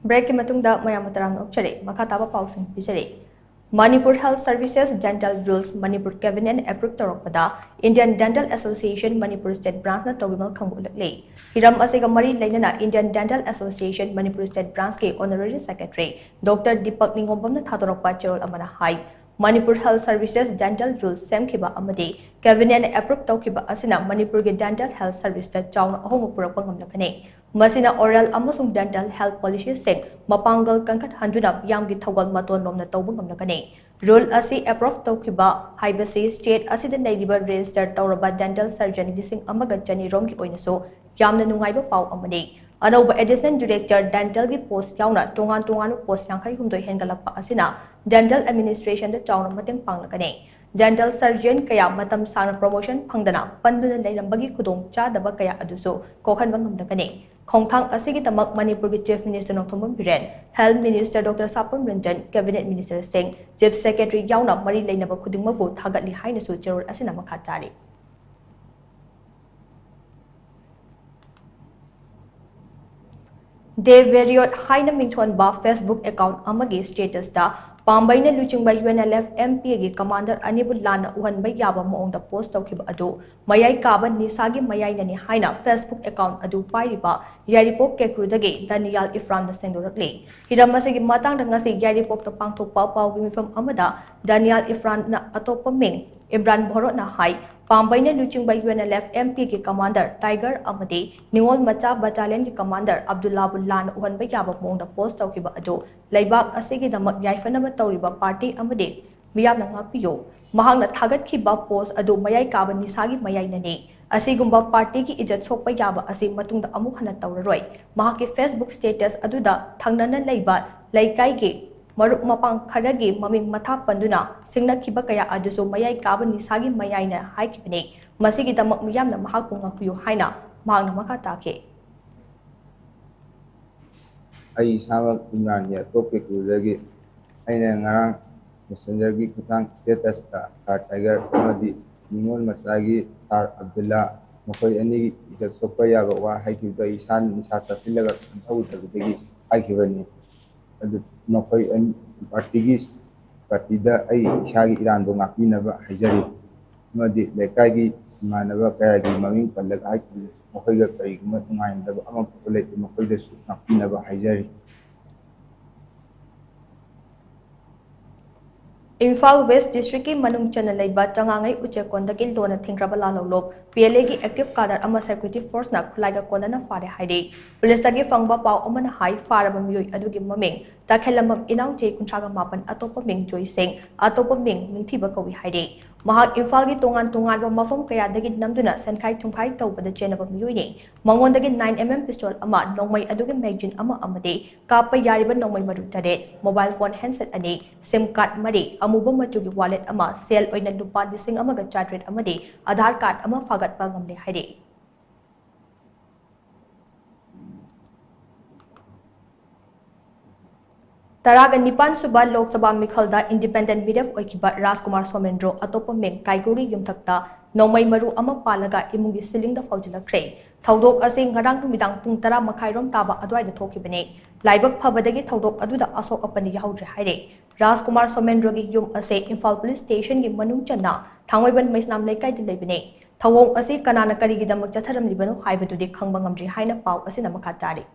ꯕ꯭ꯔꯦꯛꯀꯤ ꯃꯇꯨꯡꯗ ꯃꯌꯥꯝꯕꯨ ꯇꯔꯥꯝꯅ ꯑꯣꯛꯆꯔꯤ꯫ ꯃꯈꯥ ꯇꯥꯕ ꯄꯥꯎꯁꯤꯡ ꯄꯤꯖꯔꯤ꯫ Manipur Health Services Dental Rules Manipur Cabinet approve ꯇꯧꯔꯛꯄꯗ Indian Dental Association Manipur State Branchꯅ ꯇꯧꯕꯤꯃꯜ ꯈꯪꯕ ꯎꯠꯂꯛꯂꯤ꯫ ꯍꯤꯔꯝ ꯑꯁꯤꯒ ꯃꯔꯤ ꯂꯩꯅꯅ Indian Dental Association Manipur State Branchꯀꯤ Honorary Secretary Doctor Deepak ꯅꯤꯡꯉꯣꯝꯕꯝꯅ ꯊꯥꯗꯣꯔꯛꯄ ꯆꯦꯔꯣꯜ ꯑꯃꯅ ꯍꯥꯏ, Manipur Health Services Dental Rules ꯁꯦꯝꯈꯤꯕ ꯑꯃꯗꯤ Cabinet approve ꯇꯧꯈꯤꯕ ꯑꯁꯤꯅ ꯃꯅꯤꯄꯨꯔꯒꯤ dental health serviceꯇ ꯆꯥꯎꯅ ꯑꯍꯣꯡꯕ ꯄꯨꯔꯛꯄ ꯉꯝꯂꯒꯅꯤ꯫ ꯃꯁꯤꯅ oral ꯑꯃꯁꯨꯡ dental health policyꯁꯤꯡ ꯃꯄꯥꯡꯒꯜ ꯀꯟꯈꯠꯍꯟꯗꯨꯅ ꯃꯤꯌꯥꯝꯒꯤ ꯊꯧꯒꯜ ꯃꯇꯣꯟ ꯂꯣꯝꯅ ꯇꯧꯕ ꯉꯝꯂꯒꯅꯤ꯫ Rule ꯑꯁꯤ approve ꯇꯧꯈꯤꯕ ꯍꯥꯏꯕꯁꯤ state ꯑꯁꯤꯗ ꯂꯩꯔꯤꯕ register ꯇꯧꯔꯕ dental surgeon ꯂꯤꯁꯤꯡ ꯑꯃꯒ ꯆꯅꯤ ꯔꯣꯝꯒꯤ ꯑꯣꯏꯅꯁꯨ ꯌꯥꯝꯅ ꯅꯨꯡꯉꯥꯏꯕ ꯄꯥꯎ ꯑꯃꯅꯤ꯫ ꯑꯅꯧꯕ Additional Director Dentalꯒꯤ post ꯌꯥꯎꯅ ꯇꯣꯉꯥꯟ ꯇꯣꯉꯥꯟꯕ post ꯌꯥꯡꯈꯩ ꯍꯨꯝꯗꯣꯏ ꯍꯦꯟꯒꯠꯂꯛꯄ ꯑꯁꯤꯅ dental administrationꯗ ꯆꯥꯎꯅ ꯃꯇꯦꯡ ꯄꯥꯡꯂꯒꯅꯤ꯫ Dental surgeon ꯀꯌꯥ ꯃꯇꯝ ꯁꯥꯡꯅ promotion ꯐꯪꯗꯅ ꯄꯟꯗꯨꯅ ꯂꯩꯔꯝꯕꯒꯤ ꯈꯨꯗꯣꯡ ꯆꯥꯗꯕ ꯀꯌꯥ ꯑꯗꯨꯁꯨ ꯀꯣꯛꯍꯟꯕ ꯉꯝꯂꯒꯅꯤ꯫ ꯈꯣꯡꯊꯥꯡ ꯑꯁꯤꯒꯤꯗꯃꯛ ꯃꯅꯤꯄꯨꯔꯒꯤ Chief Minister Nongthombam Biren, Health Minister Doctor ꯁꯥꯄꯝ Ranjan, Cabinet Ministerꯁꯤꯡ, Chief Secretary ꯌꯥꯎꯅ ꯃꯔꯤ ꯂꯩꯅꯕ ꯈꯨꯗꯤꯡꯃꯛꯄꯨ ꯊꯥꯒꯠꯂꯤ ꯍꯥꯏꯅꯁꯨ ꯆꯦꯔꯣꯜ ꯑꯁꯤꯅ ꯃꯈꯥ ꯇꯥꯔꯤ꯫ ꯗꯦ ꯕꯦꯔꯤꯌꯣꯠ ꯍꯥꯏꯅ ꯃꯤꯡꯊꯣꯟꯕ Facebook account ꯑꯃꯒꯤ statusꯇ ꯄꯥꯝꯕꯩꯅ ꯂꯨꯆꯤꯡꯕ UNLF MPꯒꯤ commander ꯑꯅꯤꯕꯨ ꯂꯥꯟꯅ ꯎꯍꯟꯕ ꯌꯥꯕ ꯃꯑꯣꯡꯗ post ꯇꯧꯈꯤꯕ ꯑꯗꯨ ꯃꯌꯥꯏ ꯀꯥꯕ ꯅꯤꯁꯥꯒꯤ ꯃꯌꯥꯏꯅꯅꯤ ꯍꯥꯏꯅ Facebook account ꯑꯗꯨ ꯄꯥꯏꯔꯤꯕ ꯌꯥꯏꯔꯤꯄꯣꯛ ꯀꯦꯀ꯭ꯔꯨꯗꯒꯤ ꯗꯥꯅꯤꯌꯥꯜ ꯏꯐ꯭ꯔꯥꯟꯅ ꯁꯦꯡꯗꯣꯔꯛꯂꯤ꯫ ꯍꯤꯔꯝ ꯑꯁꯤꯒꯤ ꯃꯇꯥꯡꯗ ꯉꯁꯤ ꯌꯥꯏꯔꯤꯄꯣꯛꯇ ꯄꯥꯡꯊꯣꯛꯄ ꯄꯥꯎꯒꯤ ꯃꯤꯐꯝ ꯑꯃꯗ ꯗꯥꯅꯤꯌꯥꯜ ꯏꯐ꯭ꯔꯥꯟꯅ ꯑꯇꯣꯞꯄ ꯃꯤꯡ ꯏꯝꯔꯥꯟ ꯚꯣꯔꯣꯠꯅ ꯍꯥꯏ, ꯄꯥꯝꯕꯩꯅ ꯂꯨꯆꯤꯡꯕ UNLF MPꯒꯤ commander ꯇꯥꯏꯒꯔ ꯑꯃꯗꯤ ꯅꯤꯉꯣꯜ ꯃꯆꯥ battalionꯒꯤ commander ꯑꯕꯗꯨꯜꯂꯥꯕꯨ ꯂꯥꯟꯅ ꯎꯍꯟꯕ ꯌꯥꯕ ꯃꯑꯣꯡꯗ post ꯇꯧꯈꯤꯕ ꯑꯗꯨ ꯂꯩꯕꯥꯛ ꯑꯁꯤꯒꯤꯗꯃꯛ ꯌꯥꯏꯐꯅꯕ ꯇꯧꯔꯤꯕ party ꯑꯃꯗꯤ ꯃꯤꯌꯥꯝꯅ ꯉꯥꯛꯄꯤꯌꯨ꯫ ꯃꯍꯥꯛꯅ ꯊꯥꯒꯠꯈꯤꯕ post ꯑꯗꯨ ꯃꯌꯥꯏ ꯀꯥꯕ ꯅꯤꯁꯥꯒꯤ ꯃꯌꯥꯏꯅꯅꯤ꯫ ꯑꯁꯤꯒꯨꯝꯕ partyꯒꯤ ꯏꯖꯠ ꯁꯣꯛꯄ ꯌꯥꯕ ꯑꯁꯤ ꯃꯇꯨꯡꯗ ꯑꯃꯨꯛ ꯍꯟꯅ ꯇꯧꯔꯔꯣꯏ꯫ ꯃꯍꯥꯛꯀꯤ Facebook status ꯑꯗꯨꯗ ꯊꯪꯅꯅ ꯂꯩꯕ ꯂꯩꯀꯥꯏꯒꯤ ꯃꯔꯨꯞ ꯃꯄꯥꯡ ꯈꯔꯒꯤ ꯃꯃꯤꯡ ꯃꯊꯥ ꯄꯟꯗꯨꯅ ꯁꯤꯡꯅꯈꯤꯕ ꯀꯌꯥ ꯑꯗꯨꯁꯨ ꯃꯌꯥꯏ ꯀꯥꯕ ꯅꯤꯁꯥꯒꯤ ꯃꯌꯥꯏꯅ ꯍꯥꯏꯈꯤꯕꯅꯤ꯫ ꯃꯁꯤꯒꯤꯗꯃꯛ ꯃꯤꯌꯥꯝꯅ ꯃꯍꯥꯛꯄꯨ ꯉꯥꯛꯄꯤꯌꯨ ꯍꯥꯏꯅ ꯃꯍꯥꯛꯅ ꯃꯈꯥ ꯇꯥꯈꯤ꯫ ꯑꯩ ꯏꯁꯥꯃꯛ ꯏꯝꯔꯥꯟ ꯌꯥꯏꯔꯤꯄꯣꯛ ꯀꯦꯀ꯭ꯔꯨꯗꯒꯤ꯫ ꯑꯩꯅ ꯉꯔꯥꯡ messengerꯒꯤ ꯈꯨꯠꯊꯥꯡ statusꯇ ꯁꯥꯔ ꯇꯥꯏꯒꯔ ꯑꯃꯗꯤ ꯅꯤꯉꯣꯜ ꯃꯆꯥꯒꯤ ꯁꯥꯔ ꯑꯕꯗꯨꯜꯂꯥ, ꯃꯈꯣꯏ ꯑꯅꯤꯒꯤ ꯏꯖꯠ ꯁꯣꯛꯄ ꯌꯥꯕ ꯋꯥ ꯍꯥꯏꯈꯤꯕꯗꯨ ꯑꯩ ꯏꯁꯥꯅ ꯅꯤꯁꯥ ꯆꯥꯁꯤꯜꯂꯒ ꯈꯪꯍꯧꯗꯕꯗꯒꯤ ꯍꯥꯏꯈꯤꯕꯅꯤ꯫ ꯑꯗꯨ ꯃꯈꯣꯏ ꯑꯅꯤ partyꯒꯤ, partyꯗ ꯑꯩ ꯏꯁꯥꯒꯤ ꯏꯔꯥꯟꯕꯨ ꯉꯥꯛꯄꯤꯅꯕ ꯍꯥꯏꯖꯔꯤ꯫ ꯑꯃꯗꯤ ꯂꯩꯀꯥꯏꯒꯤ ꯏꯃꯥꯟꯅꯕ ꯀꯌꯥꯒꯤ ꯃꯃꯤꯡ ꯄꯜꯂꯒ ꯍꯥꯏꯈꯤꯕꯗꯨꯁꯨ ꯃꯈꯣꯏꯒ ꯀꯔꯤꯒꯨꯝꯕ ꯅꯨꯡꯉꯥꯏꯅꯗꯕ ꯑꯃ ꯐꯥꯎꯕ ꯂꯩꯇꯦ, ꯃꯈꯣꯏꯗꯁꯨ ꯉꯥꯛꯄꯤꯅꯕ ꯍꯥꯏꯖꯔꯤ꯫ ꯏꯝꯐꯥꯜ West Districtꯀꯤ ꯃꯅꯨꯡ ꯆꯟꯅ ꯂꯩꯕ ꯆꯉꯥꯉꯩ ꯎꯆꯦꯛꯀꯣꯟꯗꯒꯤ ꯂꯣꯟꯅ ꯊꯤꯡꯈ꯭ꯔꯕ ꯂꯥꯜꯍꯧꯂꯨꯞ PLAꯒꯤ active cadre ꯑꯃ security forceꯅ ꯈꯨꯠꯂꯥꯏꯒ ꯀꯣꯟꯅꯅ ꯐꯥꯔꯦ ꯍꯥꯏꯔꯤ꯫ Policeꯇꯒꯤ ꯐꯪꯕ ꯄꯥꯎ ꯑꯃꯅ ꯍꯥꯏ, ꯐꯥꯔꯕ ꯃꯤꯑꯣꯏ ꯑꯗꯨꯒꯤ ꯃꯃꯤꯡ ꯇꯈꯦꯜꯂꯝꯕꯝ ꯏꯅꯥꯎ ꯆꯍꯤ ꯀꯨꯟꯊ꯭ꯔꯥꯒ ꯃꯥꯄꯟ, ꯑꯇꯣꯞꯄ ꯃꯤꯡ ꯖꯣꯏ ꯁꯤꯡ, ꯑꯇꯣꯞꯄ ꯃꯤꯡ ꯅꯤꯡꯊꯤꯕ ꯀꯧꯏ ꯍꯥꯏꯔꯤ꯫ ꯃꯍꯥꯛ ꯏꯝꯐꯥꯜꯒꯤ ꯇꯣꯉꯥꯟ ꯇꯣꯉꯥꯟꯕ ꯃꯐꯝ ꯀꯌꯥꯗꯒꯤ ꯅꯝꯗꯨꯅ ꯁꯦꯟꯈꯥꯏ ꯊꯨꯝꯈꯥꯏ ꯇꯧꯕꯗ ꯆꯦꯟꯅꯕ ꯃꯤꯑꯣꯏꯅꯤ꯫ ꯃꯉꯣꯟꯗꯒꯤ nine MM pistol ꯑꯃ, ꯅꯣꯡꯃꯩ ꯑꯗꯨꯒꯤ magazine ꯑꯃ ꯑꯃꯗꯤ ꯀꯥꯞꯄ ꯌꯥꯔꯤꯕ ꯅꯣꯡꯃꯩ ꯃꯔꯨ ꯇꯔꯦꯠ, mobile phone handset ꯑꯅꯤ, SIM card ꯃꯔꯤ, ꯑꯃꯨꯕ ꯃꯆꯨꯒꯤ wallet ꯑꯃ, ꯁꯦꯜ ꯑꯣꯏꯅ ꯂꯨꯄꯥ ꯂꯤꯁꯤꯡ ꯑꯃꯒ ꯆꯥꯇ꯭ꯔꯦꯠ ꯑꯃꯗꯤ Aadhaar card ꯑꯃ ꯐꯥꯒꯠꯄ ꯉꯝꯂꯦ ꯍꯥꯏꯔꯤ꯫ ꯇꯔꯥꯒ ꯅꯤꯄꯥꯟ ꯁꯨꯕ ꯂꯣꯛ ꯁꯚꯥ ꯃꯤꯈꯜꯗ independent ꯃꯤꯔꯦꯞ ꯑꯣꯏꯈꯤꯕ ꯔꯥꯖꯀꯨꯃꯥꯔ ꯁꯣꯃꯦꯟꯗ꯭ꯔꯣ, ꯑꯇꯣꯞꯄ ꯃꯤꯡ ꯀꯥꯏꯀꯨꯒꯤ ꯌꯨꯝꯊꯛꯇ ꯅꯣꯡꯃꯩ ꯃꯔꯨ ꯑꯃ ꯄꯥꯜꯂꯒ ꯏꯃꯨꯡꯒꯤ ceilingꯗ ꯐꯥꯎꯖꯤꯜꯂꯛꯈ꯭ꯔꯦ꯫ ꯊꯧꯗꯣꯛ ꯑꯁꯤ ꯉꯔꯥꯡ ꯅꯨꯃꯤꯗꯥꯡ ꯄꯨꯡ ꯇꯔꯥ ꯃꯈꯥꯏꯔꯣꯝ ꯇꯥꯕ ꯑꯗꯨꯋꯥꯏꯗ ꯊꯣꯛꯈꯤꯕꯅꯤ꯫ ꯂꯥꯏꯕꯛ ꯐꯕꯗꯒꯤ ꯊꯧꯗꯣꯛ ꯑꯗꯨꯗ ꯑꯁꯣꯛ ꯑꯄꯟ ꯌꯥꯎꯍꯧꯗ꯭ꯔꯦ ꯍꯥꯏꯔꯦ꯫ ꯔꯥꯖꯀꯨꯃꯥꯔ ꯁꯣꯃꯦꯟꯗ꯭ꯔꯣꯒꯤ ꯌꯨꯝ ꯑꯁꯤ ꯏꯝꯐꯥꯜ ꯄꯨꯂꯤꯁ ꯁ꯭ꯇꯦꯁꯟꯒꯤ ꯃꯅꯨꯡ ꯆꯟꯅ ꯊꯥꯡꯃꯩꯕꯟ ꯃꯩꯁꯅꯥꯝ ꯂꯩꯀꯥꯏꯗ ꯂꯩꯕꯅꯤ꯫ ꯊꯧꯑꯣꯡ ꯑꯁꯤ ꯀꯅꯥꯅ ꯀꯔꯤꯒꯤꯗꯃꯛ ꯆꯠꯊꯔꯝꯂꯤꯕꯅꯣ ꯍꯥꯏꯕꯗꯨꯗꯤ ꯈꯪꯕ ꯉꯝꯗ꯭ꯔꯤ ꯍꯥꯏꯅ ꯄꯥꯎ ꯑꯁꯤꯅ ꯃꯈꯥ ꯇꯥꯔꯤ꯫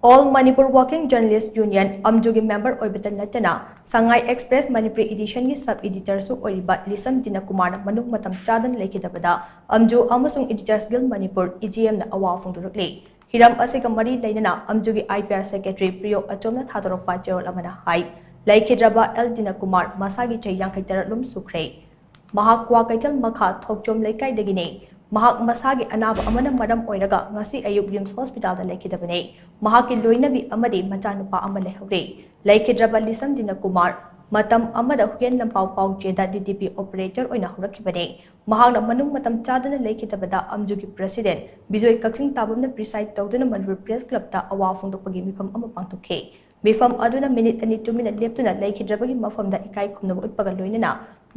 All Manipur Working Journalist Union, ꯑꯝꯖꯨꯒꯤ ꯃꯦꯝꯕꯔ ꯑꯣꯏꯕꯇ ꯅꯠꯇꯅ ꯁꯉꯥꯏ ꯑꯦꯛꯁꯄ꯭ꯔꯦꯁ ꯃꯅꯤꯄꯨꯔꯤ ꯏꯗꯤꯁꯟꯒꯤ ꯁꯕ ꯏꯗꯤꯇꯔꯁꯨ ꯑꯣꯏꯔꯤꯕ ꯂꯤꯁꯝ ꯗꯤꯅꯀꯨꯃꯥꯔꯅ ꯃꯅꯨꯡ ꯃꯇꯝ ꯆꯥꯗꯅ ꯂꯩꯈꯤꯗꯕꯗ ꯑꯝꯖꯨ ꯑꯃꯁꯨꯡ Editors Guild Manipur, E G ꯑꯦꯝꯅ ꯑꯋꯥꯕ ꯐꯣꯡꯗꯣꯔꯛꯂꯤ꯫ ꯍꯤꯔꯝ ꯑꯁꯤꯒ ꯃꯔꯤ ꯂꯩꯅꯅ ꯑꯝꯖꯨꯒꯤ ꯑꯥꯏ ꯄꯤ ꯑꯥꯔ ꯁꯦꯀ꯭ꯔꯦꯇꯔꯤ ꯄ꯭ꯔꯤꯌꯣ ꯑꯆꯣꯝꯅ ꯊꯥꯗꯣꯔꯛꯄ ꯆꯦꯔꯣꯜ ꯑꯃꯅ ꯍꯥꯏ, ꯂꯩꯈꯤꯗ꯭ꯔꯕ ꯑꯦꯜ ꯗꯤꯅꯀꯨꯃꯥꯔ ꯃꯁꯥꯒꯤ ꯆꯍꯤ ꯌꯥꯡꯈꯩ ꯇꯔꯦꯠ ꯂꯨꯝ ꯁꯨꯈ꯭ꯔꯦ꯫ ꯃꯍꯥꯛ ꯀ꯭ꯋꯥꯀꯩꯊꯦꯜ ꯃꯈꯥ ꯊꯣꯛꯆꯣꯝ ꯂꯩꯀꯥꯏꯗꯒꯤꯅꯤ꯫ ꯃꯍꯥꯛ ꯃꯁꯥꯒꯤ ꯑꯅꯥꯕ ꯑꯃꯅ ꯃꯔꯝ ꯑꯣꯏꯔꯒ ꯉꯁꯤ ꯑꯌꯨꯛ ꯔꯤꯝꯁ ꯍꯣꯁꯄꯤꯇꯥꯜꯗ ꯂꯩꯈꯤꯗꯕꯅꯤ꯫ ꯃꯍꯥꯛꯀꯤ ꯂꯣꯏꯅꯕꯤ ꯑꯃꯗꯤ ꯃꯆꯥꯅꯨꯄꯥ ꯑꯃ ꯂꯩꯍꯧꯔꯤ꯫ ꯂꯩꯈꯤꯗ꯭ꯔꯕ ꯂꯤꯁꯝ ꯗꯤꯅꯀꯨꯃꯥꯔ ꯃꯇꯝ ꯑꯃꯗ ꯍꯨꯌꯦꯟ ꯂꯝꯄꯥꯎ ꯄꯥꯎꯆꯦꯗ ꯗꯤ ꯇꯤ ꯄꯤ ꯑꯣꯄꯔꯦꯇꯔ ꯑꯣꯏꯅ ꯍꯧꯔꯛꯈꯤꯕꯅꯤ꯫ ꯃꯍꯥꯛꯅ ꯃꯅꯨꯡ ꯃꯇꯝ ꯆꯥꯗꯅ ꯂꯩꯈꯤꯗꯕꯗ ꯑꯝꯖꯨꯒꯤ ꯄ꯭ꯔꯦꯁꯤꯗꯦꯟꯠ ꯕꯤꯖꯣꯏ ꯀꯛꯆꯤꯡ ꯇꯥꯕꯝꯅ ꯄ꯭ꯔꯤꯁꯥꯏꯗ ꯇꯧꯗꯨꯅ ꯃꯅꯤꯄꯨꯔ ꯄ꯭ꯔꯦꯁ ꯀ꯭ꯂꯕꯇ ꯑꯋꯥ ꯐꯣꯡꯗꯣꯛꯄꯒꯤ ꯃꯤꯐꯝ ꯑꯃ ꯄꯥꯡꯊꯣꯛꯈꯤ꯫ ꯃꯤꯐꯝ ꯑꯗꯨꯅ ꯃꯤꯅꯤꯠ ꯑꯅꯤ ꯇꯨꯃꯤꯟꯅ ꯂꯦꯞꯇꯨꯅ ꯂꯩꯈꯤꯗ꯭ꯔꯕꯒꯤ ꯃꯐꯝꯗ ꯏꯀꯥꯏ ꯈꯨꯝꯅꯕ ꯎꯠꯄꯒ ꯂꯣꯏꯅꯅ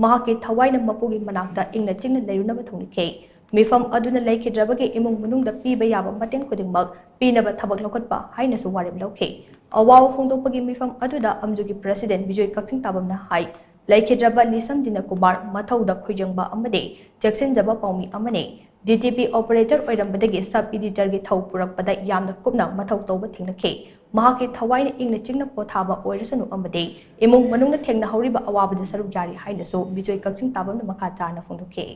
ꯃꯍꯥꯛꯀꯤ ꯊꯋꯥꯏꯅ ꯃꯄꯨꯒꯤ ꯃꯅꯥꯛꯇ ꯏꯪꯅ ꯆꯤꯛꯅ ꯂꯩꯔꯨꯅꯕ ꯊꯧꯅꯤꯈꯤ꯫ ꯃꯤꯐꯝ ꯑꯗꯨꯅ ꯂꯩꯈꯤꯗ꯭ꯔꯕꯒꯤ ꯏꯃꯨꯡ ꯃꯅꯨꯡꯗ ꯄꯤꯕ ꯌꯥꯕ ꯃꯇꯦꯡ ꯈꯨꯗꯤꯡꯃꯛ ꯄꯤꯅꯕ ꯊꯕꯛ ꯂꯧꯈꯠꯄ ꯍꯥꯏꯅꯁꯨ ꯋꯥꯔꯦꯞ ꯂꯧꯈꯤ꯫ ꯑꯋꯥꯕ ꯐꯣꯡꯗꯣꯛꯄꯒꯤ ꯃꯤꯐꯝ ꯑꯗꯨꯗ ꯑꯝꯖꯨꯒꯤ ꯄ꯭ꯔꯦꯁꯤꯗꯦꯟꯠ ꯕꯤꯖꯣꯏ ꯀꯛꯆꯤꯡ ꯇꯥꯕꯝꯅ ꯍꯥꯏ, ꯂꯩꯈꯤꯗ꯭ꯔꯕ ꯂꯤꯁꯝ ꯗꯤꯅꯀꯨꯃꯥꯔ ꯃꯊꯧꯗ ꯈꯣꯏꯖꯪꯕ ꯑꯃꯗꯤ ꯆꯦꯛꯁꯤꯟꯖꯕ ꯄꯥꯎꯃꯤ ꯑꯃꯅꯤ꯫ ꯗꯤ ꯇꯤ ꯄꯤ ꯑꯣꯄꯔꯦꯇꯔ ꯑꯣꯏꯔꯝꯕꯗꯒꯤ ꯁꯕ ꯏꯗꯤꯇꯔꯒꯤ ꯊꯧ ꯄꯨꯔꯛꯄꯗ ꯌꯥꯝꯅ ꯀꯨꯞꯅ ꯃꯊꯧ ꯇꯧꯕ ꯊꯦꯡꯅꯈꯤ꯫ ꯃꯍꯥꯛꯀꯤ ꯊꯋꯥꯏꯅ ꯏꯪꯅ ꯆꯤꯛꯅ ꯄꯣꯊꯥꯕ ꯑꯣꯏꯔꯁꯅꯨ ꯑꯃꯗꯤ ꯏꯃꯨꯡ ꯃꯅꯨꯡꯅ ꯊꯦꯡꯅꯍꯧꯔꯤꯕ ꯑꯋꯥꯕꯗ ꯁꯔꯨꯛ ꯌꯥꯔꯤ ꯍꯥꯏꯅꯁꯨ ꯕꯤꯖꯣꯏ ꯀꯛꯆꯤꯡ ꯇꯥꯕꯝꯅ ꯃꯈꯥ ꯇꯥꯅ ꯐꯣꯡꯗꯣꯛꯈꯤ꯫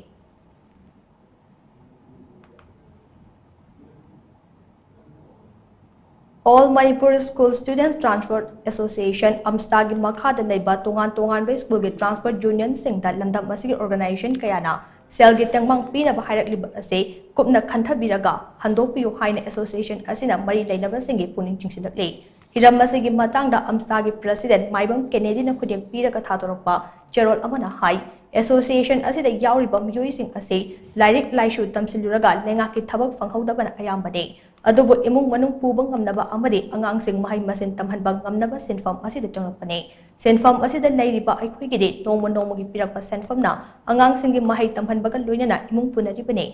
All Manipur School Students Transport Association, ꯑꯝꯁꯇꯥꯒꯤ ꯃꯈꯥꯗ ꯂꯩꯕ ꯇꯣꯉꯥꯟ ꯇꯣꯉꯥꯟꯕ ꯁ꯭ꯀꯨꯜꯒꯤ ꯇ꯭ꯔꯥꯟꯁꯄꯣꯔꯠ ꯌꯨꯅꯤꯌꯟꯁꯤꯡꯗ ꯂꯝꯗꯝ ꯑꯁꯤꯒꯤ ꯑꯣꯔꯒꯅꯥꯏꯖꯦꯁꯟ ꯀꯌꯥꯅ ꯁꯦꯜꯒꯤ ꯇꯦꯡꯕꯥꯡ ꯄꯤꯅꯕ ꯍꯥꯏꯔꯛꯂꯤꯕ ꯑꯁꯤ ꯀꯨꯞꯅ ꯈꯟꯊꯕꯤꯔꯒ ꯍꯟꯗꯣꯛꯄꯤꯌꯨ ꯍꯥꯏꯅ ꯑꯦꯁꯣꯁꯤꯌꯦꯁꯟ ꯑꯁꯤꯅ ꯃꯔꯤ ꯂꯩꯅꯕꯁꯤꯡꯒꯤ ꯄꯨꯛꯅꯤꯡ ꯆꯤꯡꯁꯤꯜꯂꯛꯂꯤ꯫ ꯍꯤꯔꯝ ꯑꯁꯤꯒꯤ ꯃꯇꯥꯡꯗ ꯑꯝꯁꯇꯥꯒꯤ ꯄ꯭ꯔꯦꯁꯤꯗꯦꯟꯠ ꯃꯥꯏꯕꯝ ꯀꯦꯅꯦꯗꯤꯅ ꯈꯨꯗꯦꯡ ꯄꯤꯔꯒ ꯊꯥꯗꯣꯔꯛꯄ ꯆꯦꯔꯣꯜ ꯑꯃꯅ ꯍꯥꯏ, ꯑꯦꯁꯣꯁꯤꯌꯦꯁꯟ ꯑꯁꯤꯗ ꯌꯥꯎꯔꯤꯕ ꯃꯤꯑꯣꯏꯁꯤꯡ ꯑꯁꯤ ꯂꯥꯏꯔꯤꯛ ꯂꯥꯏꯁꯨ ꯇꯝꯁꯤꯜꯂꯨꯔꯒ ꯂꯩꯉꯥꯛꯀꯤ ꯊꯕꯛ ꯐꯪꯍꯧꯗꯕꯅ ꯑꯌꯥꯝꯕꯅꯤ꯫ ꯑꯗꯨꯕꯨ ꯏꯃꯨꯡ ꯃꯅꯨꯡ ꯄꯨꯕ ꯉꯝꯅꯕ ꯑꯃꯗꯤ ꯑꯉꯥꯡꯁꯤꯡ ꯃꯍꯩ ꯃꯁꯤꯡ ꯇꯝꯍꯟꯕ ꯉꯝꯅꯕ ꯁꯤꯟꯐꯝ ꯑꯁꯤꯗ ꯆꯪꯂꯛꯄꯅꯤ꯫ ꯁꯤꯟꯐꯝ ꯑꯁꯤꯗ ꯂꯩꯔꯤꯕ ꯑꯩꯈꯣꯏꯒꯤꯗꯤ ꯅꯣꯡꯃ ꯅꯣꯡꯃꯒꯤ ꯄꯤꯔꯛꯄ ꯁꯦꯟꯐꯝꯅ ꯑꯉꯥꯡꯁꯤꯡꯒꯤ ꯃꯍꯩ ꯇꯝꯍꯟꯕꯒ ꯂꯣꯏꯅꯅ ꯏꯃꯨꯡ ꯄꯨꯅꯔꯤꯕꯅꯤ꯫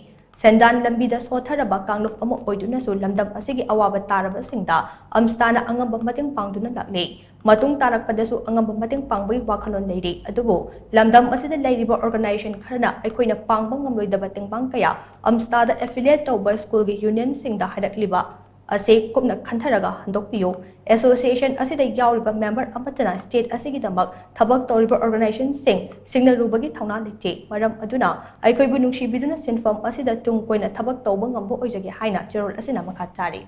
ꯁꯦꯟꯗꯥꯟ ꯂꯝꯕꯤꯗ ꯁꯣꯠꯊꯔꯕ ꯀꯥꯡꯂꯨꯞ ꯑꯃ ꯑꯣꯏꯗꯨꯅꯁꯨ ꯂꯝꯗꯝ ꯑꯁꯤꯒꯤ ꯑꯋꯥꯕ ꯇꯥꯔꯕꯁꯤꯡꯗ ꯑꯝꯁꯇꯥꯅ ꯑꯉꯝꯕ ꯃꯇꯦꯡ ꯄꯥꯡꯗꯨꯅ ꯂꯥꯛꯂꯤ꯫ ꯃꯇꯨꯡ ꯇꯥꯔꯛꯄꯗꯁꯨ ꯑꯉꯝꯕ ꯃꯇꯦꯡ ꯄꯥꯡꯕꯒꯤ ꯋꯥꯈꯜꯂꯣꯟ ꯂꯩꯔꯤ꯫ ꯑꯗꯨꯕꯨ ꯂꯝꯗꯝ ꯑꯁꯤꯗ ꯂꯩꯔꯤꯕ organization ꯈꯔꯅ ꯑꯩꯈꯣꯏꯅ ꯄꯥꯡꯕ ꯉꯝꯂꯣꯏꯗꯕ ꯇꯦꯡꯕꯥꯡ ꯀꯌꯥ ꯑꯝꯁꯇꯥꯗ affiliate ꯇꯧꯕ ꯁ꯭ꯀꯨꯜꯒꯤ union ꯁꯤꯡꯗ ꯍꯥꯏꯔꯛꯂꯤꯕ ꯑꯁꯤ ꯀꯨꯞꯅ ꯈꯟꯊꯔꯒ ꯍꯟꯗꯣꯛꯄꯤꯌꯨ꯫ Association ꯑꯁꯤꯗ ꯌꯥꯎꯔꯤꯕ member ꯑꯃꯠꯇꯅ state ꯑꯁꯤꯒꯤꯗꯃꯛ ꯊꯕꯛ ꯇꯧꯔꯤꯕ organization ꯁꯤꯡ ꯁꯤꯡꯅꯔꯨꯕꯒꯤ ꯊꯧꯅꯥ ꯂꯩꯇꯦ꯫ ꯃꯔꯝ ꯑꯗꯨꯅ ꯑꯩꯈꯣꯏꯕꯨ ꯅꯨꯡꯁꯤꯕꯤꯗꯨꯅ ꯁꯤꯟꯐꯝ ꯑꯁꯤꯗ ꯇꯨꯡ ꯀꯣꯏꯅ ꯊꯕꯛ ꯇꯧꯕ ꯉꯝꯕ ꯑꯣꯏꯖꯒꯦ ꯍꯥꯏꯅ ꯆꯦꯔꯣꯜ ꯑꯁꯤꯅ ꯃꯈꯥ ꯇꯥꯔꯤ꯫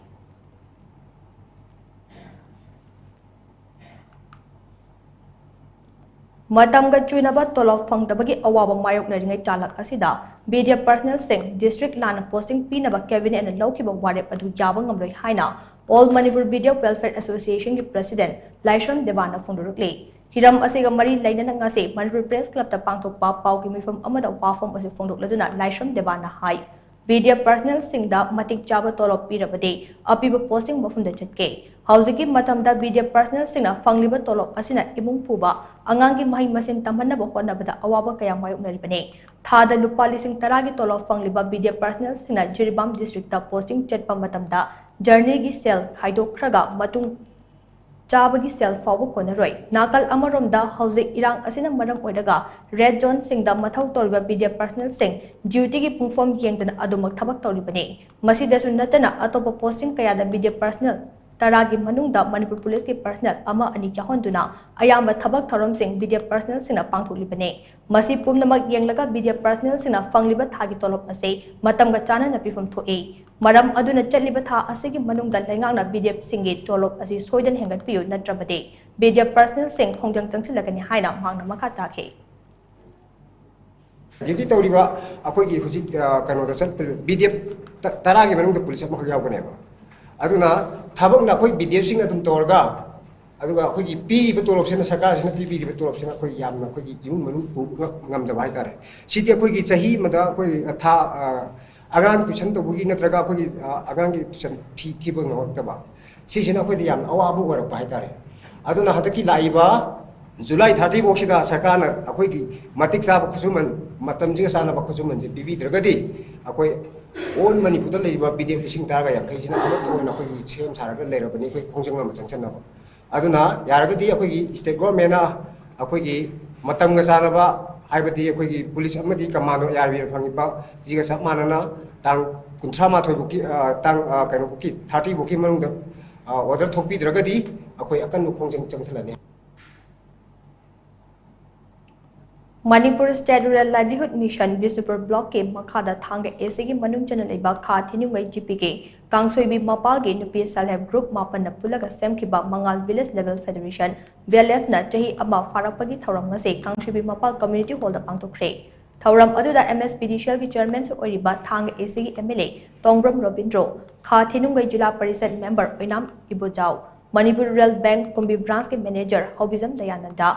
ꯃꯇꯝꯒ ꯆꯨꯅꯕ ꯇꯣꯂꯣꯞ ꯐꯪꯗꯕꯒꯤ ꯑꯋꯥꯕ ꯃꯥꯌꯣꯛꯅꯔꯤꯉꯩ ꯆꯥꯂꯛ ꯑꯁꯤꯗ BDF personnel ꯁꯤꯡ district ꯂꯥꯟꯅ posting ꯄꯤꯅꯕ cabinet ꯅ ꯂꯧꯈꯤꯕ ꯋꯥꯔꯦꯞ ꯑꯗꯨ ꯌꯥꯕ ꯉꯝꯂꯣꯏ ꯍꯥꯏꯅ All Manipur BDF Welfare Association ꯒꯤ president ꯂꯥꯏꯁ꯭ꯔꯝ ꯗꯦꯕꯥꯅ ꯐꯣꯡꯗꯣꯔꯛꯂꯤ꯫ ꯍꯤꯔꯝ ꯑꯁꯤꯒ ꯃꯔꯤ ꯂꯩꯅꯅ ꯉꯁꯤ ꯃꯅꯤꯄꯨꯔ Press Club ꯇ ꯄꯥꯡꯊꯣꯛꯄ ꯄꯥꯎꯒꯤ ꯃꯤꯐꯝ ꯑꯃꯗ ꯋꯥꯐꯝ ꯑꯁꯤ ꯐꯣꯡꯗꯣꯛꯂꯗꯨꯅ ꯂꯥꯏꯁ꯭ꯔꯝ ꯗꯦꯕꯥꯅ ꯍꯥꯏ, BDF personnel ꯁꯤꯡꯗ ꯃꯇꯤꯛ ꯆꯥꯕ ꯇꯣꯂꯣꯞ ꯄꯤꯔꯕꯗꯤ ꯑꯄꯤꯕ posting ꯃꯐꯝꯗ ꯆꯠꯀꯦ꯫ ꯍꯧꯖꯤꯛꯀꯤ ꯃꯇꯝꯗ BDF personnel ꯁꯤꯡꯅ ꯐꯪꯂꯤꯕ ꯇꯣꯂꯣꯞ ꯑꯁꯤꯅ ꯏꯃꯨꯡ ꯄꯨꯕ, ꯑꯉꯥꯡꯒꯤ ꯃꯍꯩ ꯃꯁꯤꯡ ꯇꯝꯍꯟꯅꯕ ꯍꯣꯠꯅꯕꯗ ꯑꯋꯥꯕ ꯀꯌꯥ ꯃꯥꯌꯣꯛꯅꯔꯤꯕꯅꯤ꯫ ꯊꯥꯗ ꯂꯨꯄꯥ ꯂꯤꯁꯤꯡ ꯇꯔꯥꯒꯤ ꯇꯣꯂꯣꯞ ꯐꯪꯂꯤꯕ BDF personnel ꯁꯤꯡꯅ ꯖꯤꯔꯤꯕꯥꯝ district ꯇ posting ꯆꯠꯄ ꯃꯇꯝꯗ journey ꯒꯤ ꯁꯦꯜ ꯈꯥꯏꯗꯣꯛꯈ꯭ꯔꯒ ꯃꯇꯨꯡ ꯆꯥꯕꯒꯤ ꯁꯦꯜ ꯐꯥꯎꯕ ꯀꯣꯟꯅꯔꯣꯏ꯫ ꯅꯥꯀꯜ ꯑꯃꯔꯣꯝꯗ ꯍꯧꯖꯤꯛ ꯏꯔꯥꯡ ꯑꯁꯤꯅ ꯃꯔꯝ ꯑꯣꯏꯔꯒ red zone ꯁꯤꯡꯗ ꯃꯊꯧ ꯇꯧꯔꯤꯕ BDF personnel ꯁꯤꯡ duty ꯒꯤ ꯄꯨꯡꯐꯝ ꯌꯦꯡꯗꯅ ꯑꯗꯨꯃꯛ ꯊꯕꯛ ꯇꯧꯔꯤꯕꯅꯤ꯫ ꯃꯁꯤꯗꯁꯨ ꯅꯠꯇꯅ ꯑꯇꯣꯞꯄ posting ꯀꯌꯥꯗ BDF personnel ꯇꯔꯥꯒꯤ ꯃꯅꯨꯡꯗ ꯃꯅꯤꯄꯨꯔ police ꯀꯤ personnel ꯑꯃ ꯑꯅꯤ ꯌꯥꯎꯍꯟꯗꯨꯅ ꯑꯌꯥꯝꯕ ꯊꯕꯛ ꯊꯧꯔꯝꯁꯤꯡ BDF personnel ꯁꯤꯡꯅ ꯄꯥꯡꯊꯣꯛꯂꯤꯕꯅꯤ꯫ ꯃꯁꯤ ꯄꯨꯝꯅꯃꯛ ꯌꯦꯡꯂꯒ BDF personnel ꯁꯤꯡꯅ ꯐꯪꯂꯤꯕ ꯊꯥꯒꯤ ꯇꯣꯂꯣꯞ ꯑꯁꯤ ꯃꯇꯝꯒ ꯆꯥꯟꯅꯅ ꯄꯤꯐꯝ ꯊꯣꯛꯏ꯫ ꯃꯔꯝ ꯑꯗꯨꯅ ꯆꯠꯂꯤꯕ ꯊꯥ ꯑꯁꯤꯒꯤ ꯃꯅꯨꯡꯗ ꯂꯩꯉꯥꯛꯅ BDF ꯁꯤꯡꯒꯤ ꯇꯣꯂꯣꯞ ꯑꯁꯤ ꯁꯣꯏꯗꯅ ꯍꯦꯟꯒꯠꯄꯤꯌꯨ, ꯅꯠꯇ꯭ꯔꯕꯗꯤ BDF personnel ꯁꯤꯡ ꯈꯣꯡꯖꯪ ꯆꯪꯁꯤꯜꯂꯒꯅꯤ ꯍꯥꯏꯅ ꯃꯍꯥꯛꯅ ꯃꯈꯥ ꯇꯥꯈꯤ꯫ Duty ꯇꯧꯔꯤꯕ ꯑꯩꯈꯣꯏꯒꯤ ꯍꯧꯖꯤꯛ, ꯑ, ꯀꯩꯅꯣꯗ ꯆꯠꯄ BDF ꯇ-, ꯇꯔꯥꯒꯤ ꯃꯅꯨꯡꯗ police ꯑꯃꯈꯛ ꯌꯥꯎꯒꯅꯦꯕ꯫ ꯑꯗꯨꯅ ꯊꯕꯛꯅ ꯑꯩꯈꯣꯏ BDF ꯁꯤꯡꯅ ꯑꯗꯨꯝ ꯇꯧꯔꯒ, ꯑꯗꯨꯒ ꯑꯩꯈꯣꯏꯒꯤ ꯄꯤꯔꯤꯕ ꯇꯣꯂꯣꯞꯁꯤꯅ, ꯁꯔꯀꯥꯔꯁꯤꯅ ꯄꯤꯕꯤꯔꯤꯕ ꯇꯣꯂꯣꯞꯁꯤꯅ ꯑꯩꯈꯣꯏ ꯌꯥꯝꯅ ꯑꯩꯈꯣꯏꯒꯤ ꯏꯃꯨꯡ ꯃꯅꯨꯡ ꯄꯨꯕ ꯉꯝꯗꯕ ꯍꯥꯏꯇꯥꯔꯦ꯫ ꯁꯤꯗꯤ ꯑꯩꯈꯣꯏꯒꯤ ꯆꯍꯤ ꯑꯃꯗ ꯑꯩꯈꯣꯏ ꯊꯥ, ꯑ, ꯑꯉꯥꯡ tuition ꯇꯧꯕꯒꯤ ꯅꯠꯇ꯭ꯔꯒ ꯑꯩꯈꯣꯏꯒꯤ, ꯑ, ꯑꯉꯥꯡꯒꯤ tuition fee ꯊꯤꯕ ꯉꯝꯃꯛꯇꯕ, ꯁꯤꯁꯤꯅ ꯑꯩꯈꯣꯏꯗ ꯌꯥꯝꯅ ꯑꯋꯥꯕ ꯑꯣꯏꯔꯛꯄ ꯍꯥꯏꯇꯥꯔꯦ꯫ ꯑꯗꯨꯅ ꯍꯟꯗꯛꯀꯤ ꯂꯥꯛꯏꯕ ꯖꯨꯂꯥꯏ ꯊꯥꯔꯇꯤ ꯐꯥꯎꯁꯤꯗ ꯁꯔꯀꯥꯔꯅ ꯑꯩꯈꯣꯏꯒꯤ ꯃꯇꯤꯛ ꯆꯥꯕ ꯈꯨꯠꯁꯨꯃꯟ, ꯃꯇꯝꯁꯤꯒ ꯆꯥꯟꯅꯕ ꯈꯨꯠꯁꯨꯃꯟꯁꯦ ꯄꯤꯕꯤꯗ꯭ꯔꯒꯗꯤ, ꯑꯩꯈꯣꯏ ꯑꯣꯜ ꯃꯅꯤꯄꯨꯔꯗ ꯂꯩꯔꯤꯕ ꯄꯤ ꯗꯤ ꯑꯦꯐ ꯂꯤꯁꯤꯡ ꯇꯔꯥꯒ ꯌꯥꯡꯈꯩꯁꯤꯅ ꯑꯃꯠꯇ ꯑꯣꯏꯅ ꯑꯩꯈꯣꯏꯒꯤ ꯁꯦꯝ ꯁꯥꯔꯒ ꯂꯩꯔꯕꯅꯤ, ꯑꯩꯈꯣꯏ ꯈꯣꯡꯖꯪ ꯑꯃ ꯆꯪꯁꯟꯅꯕ꯫ ꯑꯗꯨꯅ ꯌꯥꯔꯒꯗꯤ ꯑꯩꯈꯣꯏꯒꯤ ꯁ꯭ꯇꯦꯠ ꯒꯣꯔꯃꯦꯟꯅ ꯑꯩꯈꯣꯏꯒꯤ ꯃꯇꯝꯒ ꯆꯥꯟꯅꯕ, ꯍꯥꯏꯕꯗꯤ ꯑꯩꯈꯣꯏꯒꯤ ꯄꯨꯂꯤꯁ ꯑꯃꯗꯤ ꯀꯃꯥꯟꯗꯣ ꯑꯦ ꯑꯥꯔ ꯕꯤꯅ ꯐꯪꯉꯤꯕ ꯁꯤꯒ ꯆꯞ ꯃꯥꯟꯅꯅ ꯇꯥꯡ ꯀꯨꯟꯊ꯭ꯔꯥ ꯃꯥꯊꯣꯏ ꯐꯥꯎꯀꯤ, ꯑ, ꯇꯥꯡ, ꯑ, ꯀꯩꯅꯣ ꯐꯥꯎꯀꯤ, ꯊꯥꯔꯇꯤ ꯐꯥꯎꯀꯤ ꯃꯅꯨꯡꯗ, ꯑ, ꯑꯣꯔꯗꯔ ꯊꯣꯛꯄꯤꯗ꯭ꯔꯒꯗꯤ ꯑꯩꯈꯣꯏ ꯑꯀꯟꯕ ꯈꯣꯡꯖꯪ ꯆꯪꯁꯤꯜꯂꯅꯤ꯫ ꯃꯅꯤꯄꯨꯔ ꯁ꯭ꯇꯦꯠ ꯔꯨꯔꯦꯜ ꯂꯥꯏꯚꯂꯤꯍꯨꯗ ꯃꯤꯁꯟ ꯕꯤꯁꯅꯨꯄꯨꯔ ꯕ꯭ꯂꯣꯛꯀꯤ ꯃꯈꯥꯗ ꯊꯥꯡꯒ ꯑꯦ ꯁꯤꯒꯤ ꯃꯅꯨꯡ ꯆꯟꯅ ꯂꯩꯕ ꯈꯥ ꯊꯤꯅꯨꯡꯒꯩ ꯖꯤ ꯄꯤꯒꯤ ꯀꯥꯡꯁꯣꯏꯕꯤ ꯃꯄꯥꯜꯒꯤ ꯅꯨꯄꯤ ꯁꯦꯜꯐ ꯍꯦꯜꯞ ꯒ꯭ꯔꯨꯞ ꯃꯥꯄꯟꯅ ꯄꯨꯜꯂꯒ ꯁꯦꯝꯈꯤꯕ ꯃꯉꯥꯜ village level federation, B L ꯑꯦꯐꯅ ꯆꯍꯤ ꯑꯃ ꯐꯥꯔꯛꯄꯒꯤ ꯊꯧꯔꯝ ꯉꯁꯤ ꯀꯥꯡꯁꯣꯏꯕꯤ ꯃꯄꯥꯜ ꯀꯝꯃ꯭ꯌꯨꯅꯤꯇꯤ ꯍꯣꯜꯗ ꯄꯥꯡꯊꯣꯛꯈ꯭ꯔꯦ꯫ ꯊꯧꯔꯝ ꯑꯗꯨꯗ ꯑꯦꯝ ꯑꯦꯁ ꯄꯤ ꯗꯤ ꯁꯤ ꯑꯦꯜꯒꯤ ꯆꯤꯌꯔꯃꯦꯟꯁꯨ ꯑꯣꯏꯔꯤꯕ ꯊꯥꯡꯒ ꯑꯦ ꯁꯤꯒꯤ M L A Tongbram Robindro, ꯈꯥ Thinungei Zilla Parishad member Oinam Ibojao, Manipur rural bank Kumbi ꯕ꯭ꯔꯥꯟꯁꯀꯤ manager Houbijam Dayanand,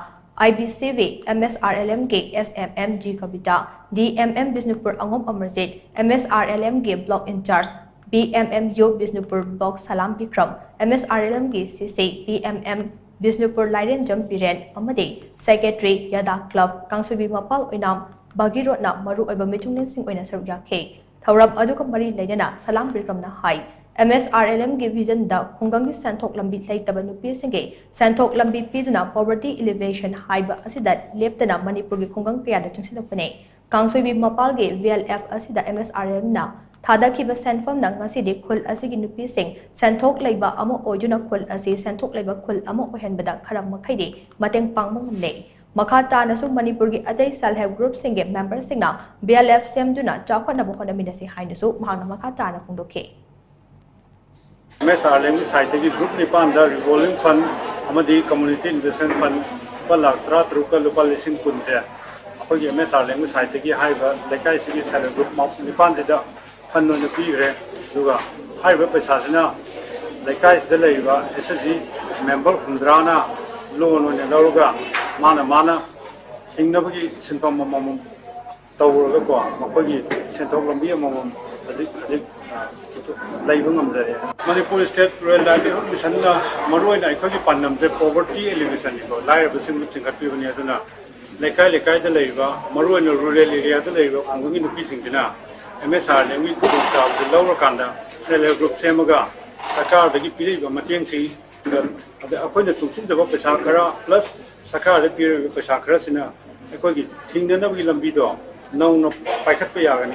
I B C B M S R L ꯑꯦꯝꯒꯤ S M M G Kabita, D M M Bishnupur ꯑꯉꯣꯝ Amarjit, M S R L ꯑꯦꯝꯒꯤ block in charge, B M M U Bishnupur block Salam Bikram, M S R L ꯑꯦꯝꯒꯤ C C, B M M Bishnupur ꯂꯥꯏꯔꯦꯟꯖꯝ Biren ꯑꯃꯗꯤ ꯁꯦꯀ꯭ꯔꯦꯇꯔꯤ ꯌꯥꯗꯥ ꯀ꯭ꯂꯕ ꯀꯥꯡꯁꯣꯏꯕꯤ ꯃꯄꯥꯜ ꯑꯣꯏꯅꯥꯝ ꯚꯥꯒꯤꯔꯣꯠꯅ ꯃꯔꯨꯑꯣꯏꯕ ꯃꯤꯊꯨꯡꯂꯦꯟꯁꯤꯡ ꯑꯣꯏꯅ ꯁꯔꯨꯛ ꯌꯥꯈꯤ꯫ ꯊꯧꯔꯝ ꯑꯗꯨꯒ ꯃꯔꯤ ꯂꯩꯅꯅ ꯁꯂꯥꯝ ꯕꯤꯀ꯭ꯔꯝꯅ ꯍꯥꯏ, ꯑꯦꯝ ꯑꯦꯁ ꯑꯥꯔ ꯑꯦꯜ ꯑꯦꯝꯒꯤ ꯚꯤꯖꯟꯗ ꯈꯨꯡꯒꯪꯒꯤ ꯁꯦꯟꯊꯣꯛ ꯂꯝꯕꯤ ꯂꯩꯇꯕ ꯅꯨꯄꯤꯁꯤꯡꯒꯤ ꯁꯦꯟꯊꯣꯛ ꯂꯝꯕꯤ ꯄꯤꯗꯨꯅ ꯄꯣꯚꯔꯇꯤ ꯏꯂꯤꯚꯦꯁꯟ ꯍꯥꯏꯕ ꯑꯁꯤꯗ ꯂꯦꯞꯇꯅ ꯃꯅꯤꯄꯨꯔꯒꯤ ꯈꯨꯡꯒꯪ ꯀꯌꯥꯗ ꯆꯪꯁꯤꯜꯂꯛꯄꯅꯤ꯫ ꯀꯥꯡꯁꯣꯏꯕꯤ ꯃꯄꯥꯜꯒꯤ ꯚꯤ ꯑꯦꯜ ꯑꯦꯐ ꯑꯁꯤꯗ ꯑꯦꯝ ꯑꯦꯁ ꯑꯥꯔ ꯑꯦꯜ ꯑꯦꯝꯅ ꯊꯥꯗꯈꯤꯕ ꯁꯦꯟꯐꯝꯅ ꯉꯁꯤꯗꯤ ꯈꯨꯜ ꯑꯁꯤꯒꯤ ꯅꯨꯄꯤꯁꯤꯡ ꯁꯦꯟꯊꯣꯛ ꯂꯩꯕ ꯑꯃ ꯑꯣꯏꯗꯨꯅ ꯈꯨꯜ ꯑꯁꯤ ꯁꯦꯟꯊꯣꯛ ꯂꯩꯕ ꯈꯨꯜ ꯑꯃ ꯑꯣꯏꯍꯟꯕꯗ ꯈꯔ ꯃꯈꯩꯗꯤ ꯃꯇꯦꯡ ꯄꯥꯡꯕ ꯉꯝꯂꯦ꯫ ꯃꯈꯥ ꯇꯥꯅꯁꯨ ꯃꯅꯤꯄꯨꯔꯒꯤ ꯑꯇꯩ ꯁꯦꯜꯐ ꯍꯦꯜꯞ ꯒ꯭ꯔꯨꯞꯁꯤꯡꯒꯤ ꯃꯦꯝꯕꯔꯁꯤꯡꯅ ꯚꯤ ꯑꯦꯜ ꯑꯦꯐ ꯁꯦꯝꯗꯨꯅ ꯆꯥꯎꯈꯠꯅꯕ ꯍꯣꯠꯅꯃꯤꯟꯅꯁꯤ ꯍꯥꯏꯅꯁꯨ ꯃꯍꯥꯛꯅ ꯃꯈꯥ ꯇꯥꯅ ꯐꯣꯡꯗꯣꯛꯈꯤ꯫ ꯑꯦꯝ ꯑꯦꯁ ꯑꯥꯔ ꯑꯦꯜ ꯑꯦꯝꯒꯤ ꯁꯥꯏꯠꯇꯒꯤ ꯒ꯭ꯔꯨꯞ ꯅꯤꯄꯥꯟꯗ ꯔꯤꯚꯣꯜꯚꯤꯡ ꯐꯟ ꯑꯃꯗꯤ ꯀꯝꯃ꯭ꯌꯨꯅꯤꯇꯤ ꯏꯟꯚꯦꯁꯠꯃꯦꯟ ꯐꯟ ꯂꯨꯄꯥ ꯂꯥꯈ ꯇꯔꯥ ꯇꯔꯨꯛꯀ ꯂꯨꯄꯥ ꯂꯤꯁꯤꯡ ꯀꯨꯟꯁꯦ ꯑꯩꯈꯣꯏꯒꯤ ꯑꯦꯝ ꯑꯦꯁ ꯑꯥꯔ ꯑꯦꯜ ꯑꯦꯝꯒꯤ ꯁꯥꯏꯠꯇꯒꯤ ꯍꯥꯏꯔꯤꯕ ꯂꯩꯀꯥꯏꯁꯤꯒꯤ ꯁꯦꯜꯐ ꯍꯦꯜꯞ ꯒ꯭ꯔꯨꯞ ꯃꯥ-, ꯅꯤꯄꯥꯟꯁꯤꯗ ꯐꯟ ꯑꯣꯏꯅ ꯄꯤꯈ꯭ꯔꯦ꯫ ꯑꯗꯨꯒ ꯍꯥꯏꯔꯤꯕ ꯄꯩꯁꯥꯁꯤꯅ ꯂꯩꯀꯥꯏꯁꯤꯗ ꯂꯩꯔꯤꯕ ꯑꯦꯁ ꯑꯦꯁ ꯖꯤ ꯃꯦꯝꯕꯔ ꯍꯨꯝꯗ꯭ꯔꯥꯅ ꯂꯣꯟ ꯑꯣꯏꯅ ꯂꯧꯔꯒ ꯃꯥꯅ ꯃꯥꯅ ꯍꯤꯡꯅꯕꯒꯤ ꯁꯤꯟꯐꯝ ꯑꯃꯃꯝ ꯇꯧꯔꯒꯀꯣ, ꯃꯈꯣꯏꯒꯤ ꯁꯦꯟꯊꯣꯛ ꯂꯝꯕꯤ ꯑꯃꯃꯝ ꯍꯧꯖꯤꯛ ꯍꯧꯖꯤꯛ, ꯑ, ꯂꯩꯕ ꯉꯝꯖꯔꯦ꯫ ꯃꯅꯤꯄꯨꯔ ꯁ꯭ꯇꯦꯠ ꯔꯨꯔꯦꯜ ꯂꯥꯏꯚꯂꯤꯍꯨꯗ ꯃꯤꯁꯟꯅ ꯃꯔꯨꯑꯣꯏꯅ ꯑꯩꯈꯣꯏꯒꯤ ꯄꯥꯟꯗꯝꯁꯦ ꯄꯣꯚꯔꯇꯤ ꯑꯦꯂꯤꯚꯦꯁꯟꯅꯤꯀꯣ, ꯂꯥꯏꯔꯕꯁꯤꯡꯕꯨ ꯆꯤꯡꯈꯠꯄꯤꯕꯅꯤ꯫ ꯑꯗꯨꯅ ꯂꯩꯀꯥꯏ ꯂꯩꯀꯥꯏꯗ ꯂꯩꯔꯤꯕ, ꯃꯔꯨꯑꯣꯏꯅ ꯔꯨꯔꯦꯜ ꯑꯦꯔꯤꯌꯥꯗ ꯂꯩꯔꯤꯕ ꯈꯨꯡꯒꯪꯒꯤ ꯅꯨꯄꯤꯁꯤꯡꯁꯤꯅ ꯑꯦꯝ ꯑꯦꯁ ꯑꯥꯔ ꯑꯦꯝꯒꯤ ꯈꯨꯗꯣꯡꯆꯥꯕꯁꯦ ꯂꯧꯔꯀꯥꯟꯗ ꯁꯦꯜꯐ ꯍꯦꯜꯞ ꯒ꯭ꯔꯨꯞ ꯁꯦꯝꯃꯒ ꯁꯔꯀꯥꯔꯗꯒꯤ ꯄꯤꯔꯛꯏꯕ ꯃꯇꯦꯡꯁꯤꯡ, ꯑꯗ ꯑꯩꯈꯣꯏꯅ ꯇꯨꯡꯁꯤꯟꯖꯕ ꯄꯩꯁꯥ ꯈꯔ ꯄ꯭ꯂꯁ ꯁꯔꯀꯥꯔꯗ ꯄꯤꯔꯤꯕ ꯄꯩꯁꯥ ꯈꯔꯁꯤꯅ ꯑꯩꯈꯣꯏꯒꯤ ꯍꯤꯡꯅꯅꯕꯒꯤ ꯂꯝꯕꯤꯗꯣ ꯅꯧꯅ ꯄꯥꯏꯈꯠꯄ ꯌꯥꯒꯅꯤ꯫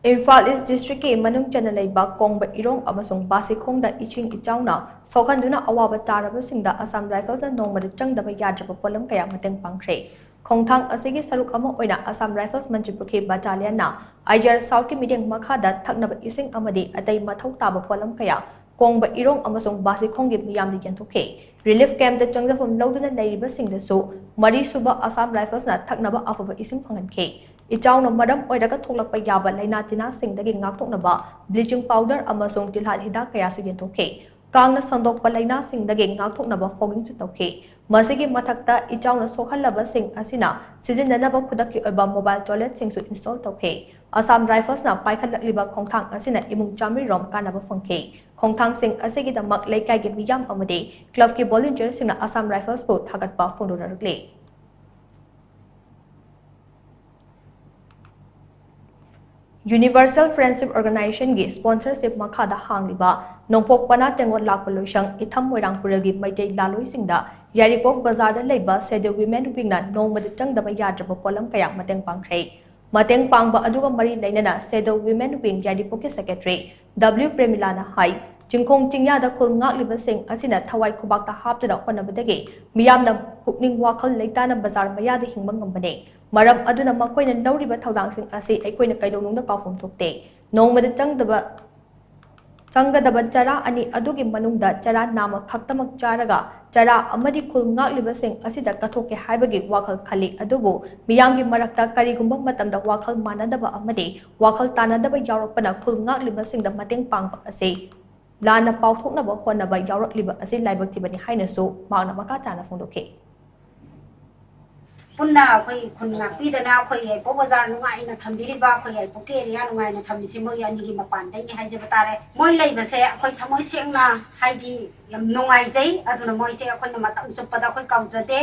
ꯏꯝꯐꯥꯜ ꯏꯁ ꯗꯤꯁꯇ꯭ꯔꯤꯛꯀꯤ ꯃꯅꯨꯡ ꯆꯟꯅ ꯂꯩꯕ ꯀꯣꯡꯕ ꯏꯔꯣꯡ ꯑꯃꯁꯨꯡ ꯕꯥꯁꯤꯈꯣꯡꯗ ꯏꯁꯤꯡ ꯏꯆꯥꯎꯅ ꯁꯣꯛꯍꯟꯗꯨꯅ ꯑꯋꯥꯕ ꯇꯥꯔꯕꯁꯤꯡꯗ ꯑꯁꯥꯝ ꯔꯥꯏꯐꯜꯁꯅ ꯅꯣꯡꯃꯗ ꯆꯪꯗꯕ ꯌꯥꯗ꯭ꯔꯕ ꯄꯣꯠꯂꯝ ꯀꯌꯥ ꯃꯇꯦꯡ ꯄꯥꯡꯈ꯭ꯔꯦ꯫ ꯈꯣꯡꯊꯥꯡ ꯑꯁꯤꯒꯤ ꯁꯔꯨꯛ ꯑꯃ ꯑꯣꯏꯅ ꯑꯁꯥꯝ ꯔꯥꯏꯐꯜꯁ ꯃꯟꯇ꯭ꯔꯤꯄꯨꯈ꯭ꯔꯤ ꯕꯠꯇꯥꯂꯤꯌꯟꯅ ꯑꯥꯏ ꯖꯤ ꯑꯥꯔ ꯁꯥꯎꯠꯀꯤ ꯃꯤꯠꯌꯦꯡ ꯃꯈꯥꯗ ꯊꯛꯅꯕ ꯏꯁꯤꯡ ꯑꯃꯗꯤ ꯑꯇꯩ ꯃꯊꯧ ꯇꯥꯕ ꯄꯣꯠꯂꯝ ꯀꯌꯥ ꯀꯣꯡꯕ ꯏꯔꯣꯡ ꯑꯃꯁꯨꯡ ꯕꯥꯁꯤꯈꯣꯡꯒꯤ ꯃꯤꯌꯥꯝꯗ ꯌꯦꯟꯊꯣꯛꯈꯤ꯫ ꯔꯤꯂꯤꯐ ꯀꯦꯝꯞꯇ ꯆꯪꯖꯐꯝ ꯂꯧꯗꯨꯅ ꯂꯩꯔꯤꯕꯁꯤꯡꯗꯁꯨ ꯃꯔꯤꯁꯨꯕ ꯑꯁꯥꯝ ꯔꯥꯏꯐꯜꯁꯅ ꯊꯛꯅꯕ ꯑꯐꯕ ꯏꯁꯤꯡ ꯐꯪꯍꯟꯈꯤ꯫ ꯏꯆꯥꯎꯅ ꯃꯔꯝ ꯑꯣꯏꯔꯒ ꯊꯣꯛꯂꯛꯄ ꯌꯥꯕ ꯂꯥꯏꯅꯥ ꯇꯤꯟꯅꯥꯁꯤꯡꯗꯒꯤ ꯉꯥꯛꯊꯣꯛꯅꯕ ꯕ꯭ꯂꯤꯆꯤꯡ ꯄꯥꯎꯗꯔ ꯑꯃꯁꯨꯡ ꯇꯤꯜꯍꯥꯠ ꯍꯤꯗꯥꯛ ꯀꯌꯥꯁꯨ ꯌꯦꯟꯊꯣꯛꯈꯤ꯫ ꯀꯥꯡꯅ ꯁꯟꯗꯣꯛꯄ ꯂꯥꯏꯅꯥꯁꯤꯡꯗꯒꯤ ꯉꯥꯛꯊꯣꯛꯅꯕ ꯐꯣꯒꯤꯡꯁꯨ ꯇꯧꯈꯤ꯫ ꯃꯁꯤꯒꯤ ꯃꯊꯛꯇ ꯏꯆꯥꯎꯅ ꯁꯣꯛꯍꯜꯂꯕꯁꯤꯡ ꯑꯁꯤꯅ ꯁꯤꯖꯤꯟꯅꯅꯕ ꯈꯨꯗꯛꯀꯤ ꯑꯣꯏꯕ ꯃꯣꯕꯥꯏꯜ ꯇꯣꯏꯂꯦꯠꯁꯤꯡꯁꯨ ꯏꯟꯁꯇꯣꯜ ꯇꯧꯈꯤ꯫ ꯑꯁꯥꯝ ꯔꯥꯏꯐꯜꯁꯅ ꯄꯥꯏꯈꯠꯂꯛꯂꯤꯕ ꯈꯣꯡꯊꯥꯡ ꯑꯁꯤꯅ ꯏꯃꯨꯡ ꯆꯥꯃꯔꯤꯔꯣꯝ ꯀꯥꯟꯅꯕ ꯐꯪꯈꯤ꯫ ꯈꯣꯡꯊꯥꯡꯁꯤꯡ ꯑꯁꯤꯒꯤꯗꯃꯛ ꯂꯩꯀꯥꯏꯒꯤ ꯃꯤꯌꯥꯝ ꯑꯃꯗꯤ ꯀ꯭ꯂꯕꯀꯤ ꯚꯣꯂꯨꯟꯇꯤꯌꯔꯁꯤꯡꯅ ꯑꯁꯥꯝ ꯔꯥꯏꯐꯜꯁꯄꯨ ꯊꯥꯒꯠꯄ ꯐꯣꯡꯗꯣꯛꯅꯔꯛꯂꯤ꯫ ꯌꯨꯅꯤꯚꯔꯁꯦꯜ ꯐ꯭ꯔꯦꯟꯁꯤꯞ ꯑꯣꯔꯒꯅꯥꯏꯖꯦꯁꯟꯒꯤ ꯁ꯭ꯄꯣꯟꯁꯔꯁꯤꯞ ꯃꯈꯥꯗ ꯍꯥꯡꯂꯤꯕ ꯅꯣꯡꯄꯣꯛ ꯄꯅꯥ ꯇꯦꯡꯉꯣꯜ ꯂꯥꯛꯄ ꯂꯣꯏꯁꯪ ꯏꯊꯝ ꯃꯣꯏꯔꯥꯡ ꯄꯨꯔꯦꯜꯒꯤ ꯃꯩꯇꯩ ꯂꯥꯂꯣꯏꯁꯤꯡꯗ ꯌꯥꯏꯔꯤꯄꯣꯛ ꯕꯖꯥꯔꯗ ꯂꯩꯕ ꯁꯦꯗꯣ ꯋꯤꯃꯦꯟ ꯋꯤꯡꯅ ꯅꯣꯡꯃꯗ ꯆꯪꯗꯕ ꯌꯥꯗ꯭ꯔꯕ ꯄꯣꯠꯂꯝ ꯀꯌꯥ ꯃꯇꯦꯡ ꯄꯥꯡꯈ꯭ꯔꯦ꯫ ꯃꯇꯦꯡ ꯄꯥꯡꯕ ꯑꯗꯨꯒ ꯃꯔꯤ ꯂꯩꯅꯅ ꯁꯦꯗꯣ ꯋꯤꯃꯦꯟ ꯋꯤꯡ ꯌꯥꯏꯔꯤꯄꯣꯛꯀꯤ ꯁꯦꯀ꯭ꯔꯦꯇꯔꯤ ꯗꯕ꯭ꯂꯤꯎ ꯄ꯭ꯔꯦꯃꯤꯂꯥꯅ ꯍꯥꯏ, ꯆꯤꯡꯈꯣꯡ ꯆꯤꯡꯌꯥꯗ ꯈꯨꯜ ꯉꯥꯛꯂꯤꯕꯁꯤꯡ ꯑꯁꯤꯅ ꯊꯋꯥꯏ ꯈꯨꯕꯥꯛꯇ ꯍꯥꯞꯇꯨꯅ ꯍꯣꯠꯅꯕꯗꯒꯤ ꯃꯤꯌꯥꯝꯅ ꯄꯨꯛꯅꯤꯡ ꯋꯥꯈꯜ ꯂꯩꯇꯥꯅ ꯕꯖꯥꯔ ꯃꯌꯥꯗ ꯍꯤꯡꯕ ꯉꯝꯕꯅꯤ꯫ ꯃꯔꯝ ꯑꯗꯨꯅ ꯃꯈꯣꯏꯅ ꯂꯧꯔꯤꯕ ꯊꯧꯗꯥꯡꯁꯤꯡ ꯑꯁꯤ ꯑꯩꯈꯣꯏꯅ ꯀꯩꯗꯧꯅꯨꯡꯗ ꯀꯥꯎꯐꯝ ꯊꯣꯛꯇꯦ꯫ ꯅꯣꯡꯃꯗ ꯆꯪꯗꯕ, ꯆꯪꯒꯗꯕ ꯆꯔꯥ ꯑꯅꯤ ꯑꯗꯨꯒꯤ ꯃꯅꯨꯡꯗ ꯆꯔꯥ ꯅꯥꯝꯃ ꯈꯛꯇꯃꯛ ꯆꯥꯔꯒ ꯆꯔꯥ ꯑꯃꯗꯤ ꯈꯨꯜ ꯉꯥꯛꯂꯤꯕꯁꯤꯡ ꯑꯁꯤꯗ ꯀꯠꯊꯣꯛꯀꯦ ꯍꯥꯏꯕꯒꯤ ꯋꯥꯈꯜ ꯈꯜꯂꯤ꯫ ꯑꯗꯨꯕꯨ ꯃꯤꯌꯥꯝꯒꯤ ꯃꯔꯛꯇ ꯀꯔꯤꯒꯨꯝꯕ ꯃꯇꯝꯗ ꯋꯥꯈꯜ ꯃꯥꯟꯅꯗꯕ ꯑꯃꯗꯤ ꯋꯥꯈꯜ ꯇꯥꯟꯅꯗꯕ ꯌꯥꯎꯔꯛꯄꯅ ꯈꯨꯜ ꯉꯥꯛꯂꯤꯕꯁꯤꯡꯗ ꯃꯇꯦꯡ ꯄꯥꯡꯕ ꯑꯁꯤ ꯂꯥꯟꯅ ꯄꯥꯎꯊꯣꯛꯅꯕ ꯍꯣꯠꯅꯕ ꯌꯥꯎꯔꯛꯂꯤꯕ ꯑꯁꯤ ꯂꯥꯏꯕꯛ ꯊꯤꯕꯅꯤ ꯍꯥꯏꯅꯁꯨ ꯃꯍꯥꯛꯅ ꯃꯈꯥ ꯇꯥꯅ ꯐꯣꯡꯗꯣꯛꯈꯤ꯫ ꯄꯨꯟꯅ ꯑꯩꯈꯣꯏ ꯈꯨꯟ ꯉꯥꯛꯄꯤꯗꯅ ꯑꯩꯈꯣꯏ ꯌꯥꯏꯄꯣꯛ ꯕꯖꯥꯔ ꯅꯨꯡꯉꯥꯏꯅ ꯊꯝꯕꯤꯔꯤꯕ, ꯑꯩꯈꯣꯏ ꯌꯥꯏꯄꯣꯛꯀꯤ ꯑꯦꯔꯤꯌꯥ ꯅꯨꯡꯉꯥꯏꯅ ꯊꯝꯕꯤꯁꯤ ꯃꯣꯏ ꯑꯅꯤꯒꯤ ꯃꯄꯥꯟꯗꯩꯅꯤ ꯍꯥꯏꯖꯕ ꯇꯥꯔꯦ꯫ ꯃꯣꯏ ꯂꯩꯕꯁꯦ ꯑꯩꯈꯣꯏ ꯊꯃꯣꯏ ꯁꯦꯡꯅ, ꯍꯥꯏꯗꯤ, ꯌꯥꯝ ꯅꯨꯡꯉꯥꯏꯖꯩ꯫ ꯑꯗꯨꯅ ꯃꯣꯏꯁꯦ ꯑꯩꯈꯣꯏꯅ ꯃꯇꯝ ꯆꯨꯞꯄꯗ ꯑꯩꯈꯣꯏ ꯀꯥꯎꯖꯗꯦ꯫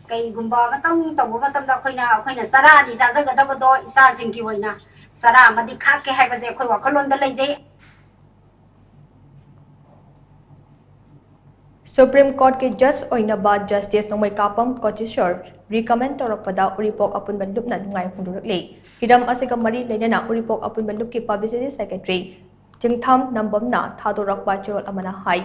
ꯀꯩꯒꯨꯝꯕ ꯑꯃꯇꯪ ꯇꯧꯕ ꯃꯇꯝꯗ ꯑꯩꯈꯣꯏꯅ, ꯑꯩꯈꯣꯏꯅ ꯆꯔꯥ ꯑꯅꯤ ꯆꯥꯖꯒꯗꯕꯗꯣ ꯏꯆꯥꯁꯤꯡꯒꯤ ꯑꯣꯏꯅ ꯆꯔꯥ ꯑꯃꯗꯤ ꯈꯥꯛꯀꯦ ꯍꯥꯏꯕꯁꯦ ꯑꯩꯈꯣꯏ ꯋꯥꯈꯜꯂꯣꯟꯗ ꯂꯩꯖꯩ꯫ ꯁꯨꯄ꯭ꯔꯤꯝ ꯀꯣꯔꯠꯀꯤ ꯖꯖ ꯑꯣꯏꯅꯕ ꯖꯁꯇꯤꯁ ꯅꯣꯡꯃꯩꯀꯥꯄꯝ ꯀꯣꯇꯤꯁꯣꯔ ꯔꯤꯀꯃꯦꯟ ꯇꯧꯔꯛꯄꯗ ꯎꯔꯤꯄꯣꯛ ꯑꯄꯨꯟꯕ ꯂꯨꯞꯅ ꯅꯨꯡꯉꯥꯏ ꯐꯣꯡꯗꯣꯔꯛꯂꯤ꯫ ꯍꯤꯔꯝ ꯑꯁꯤꯒ ꯃꯔꯤ ꯂꯩꯅꯅ ꯎꯔꯤꯄꯣꯛ ꯑꯄꯨꯟꯕ ꯂꯨꯞꯀꯤ ꯄꯕ꯭ꯂꯤꯁꯤꯇꯤ ꯁꯦꯀ꯭ꯔꯦꯇꯔꯤ ꯆꯤꯡꯊꯥꯝ ꯅꯝꯕꯝꯅ ꯊꯥꯗꯣꯔꯛꯄ ꯆꯦꯔꯣꯜ ꯑꯃꯅ ꯍꯥꯏ,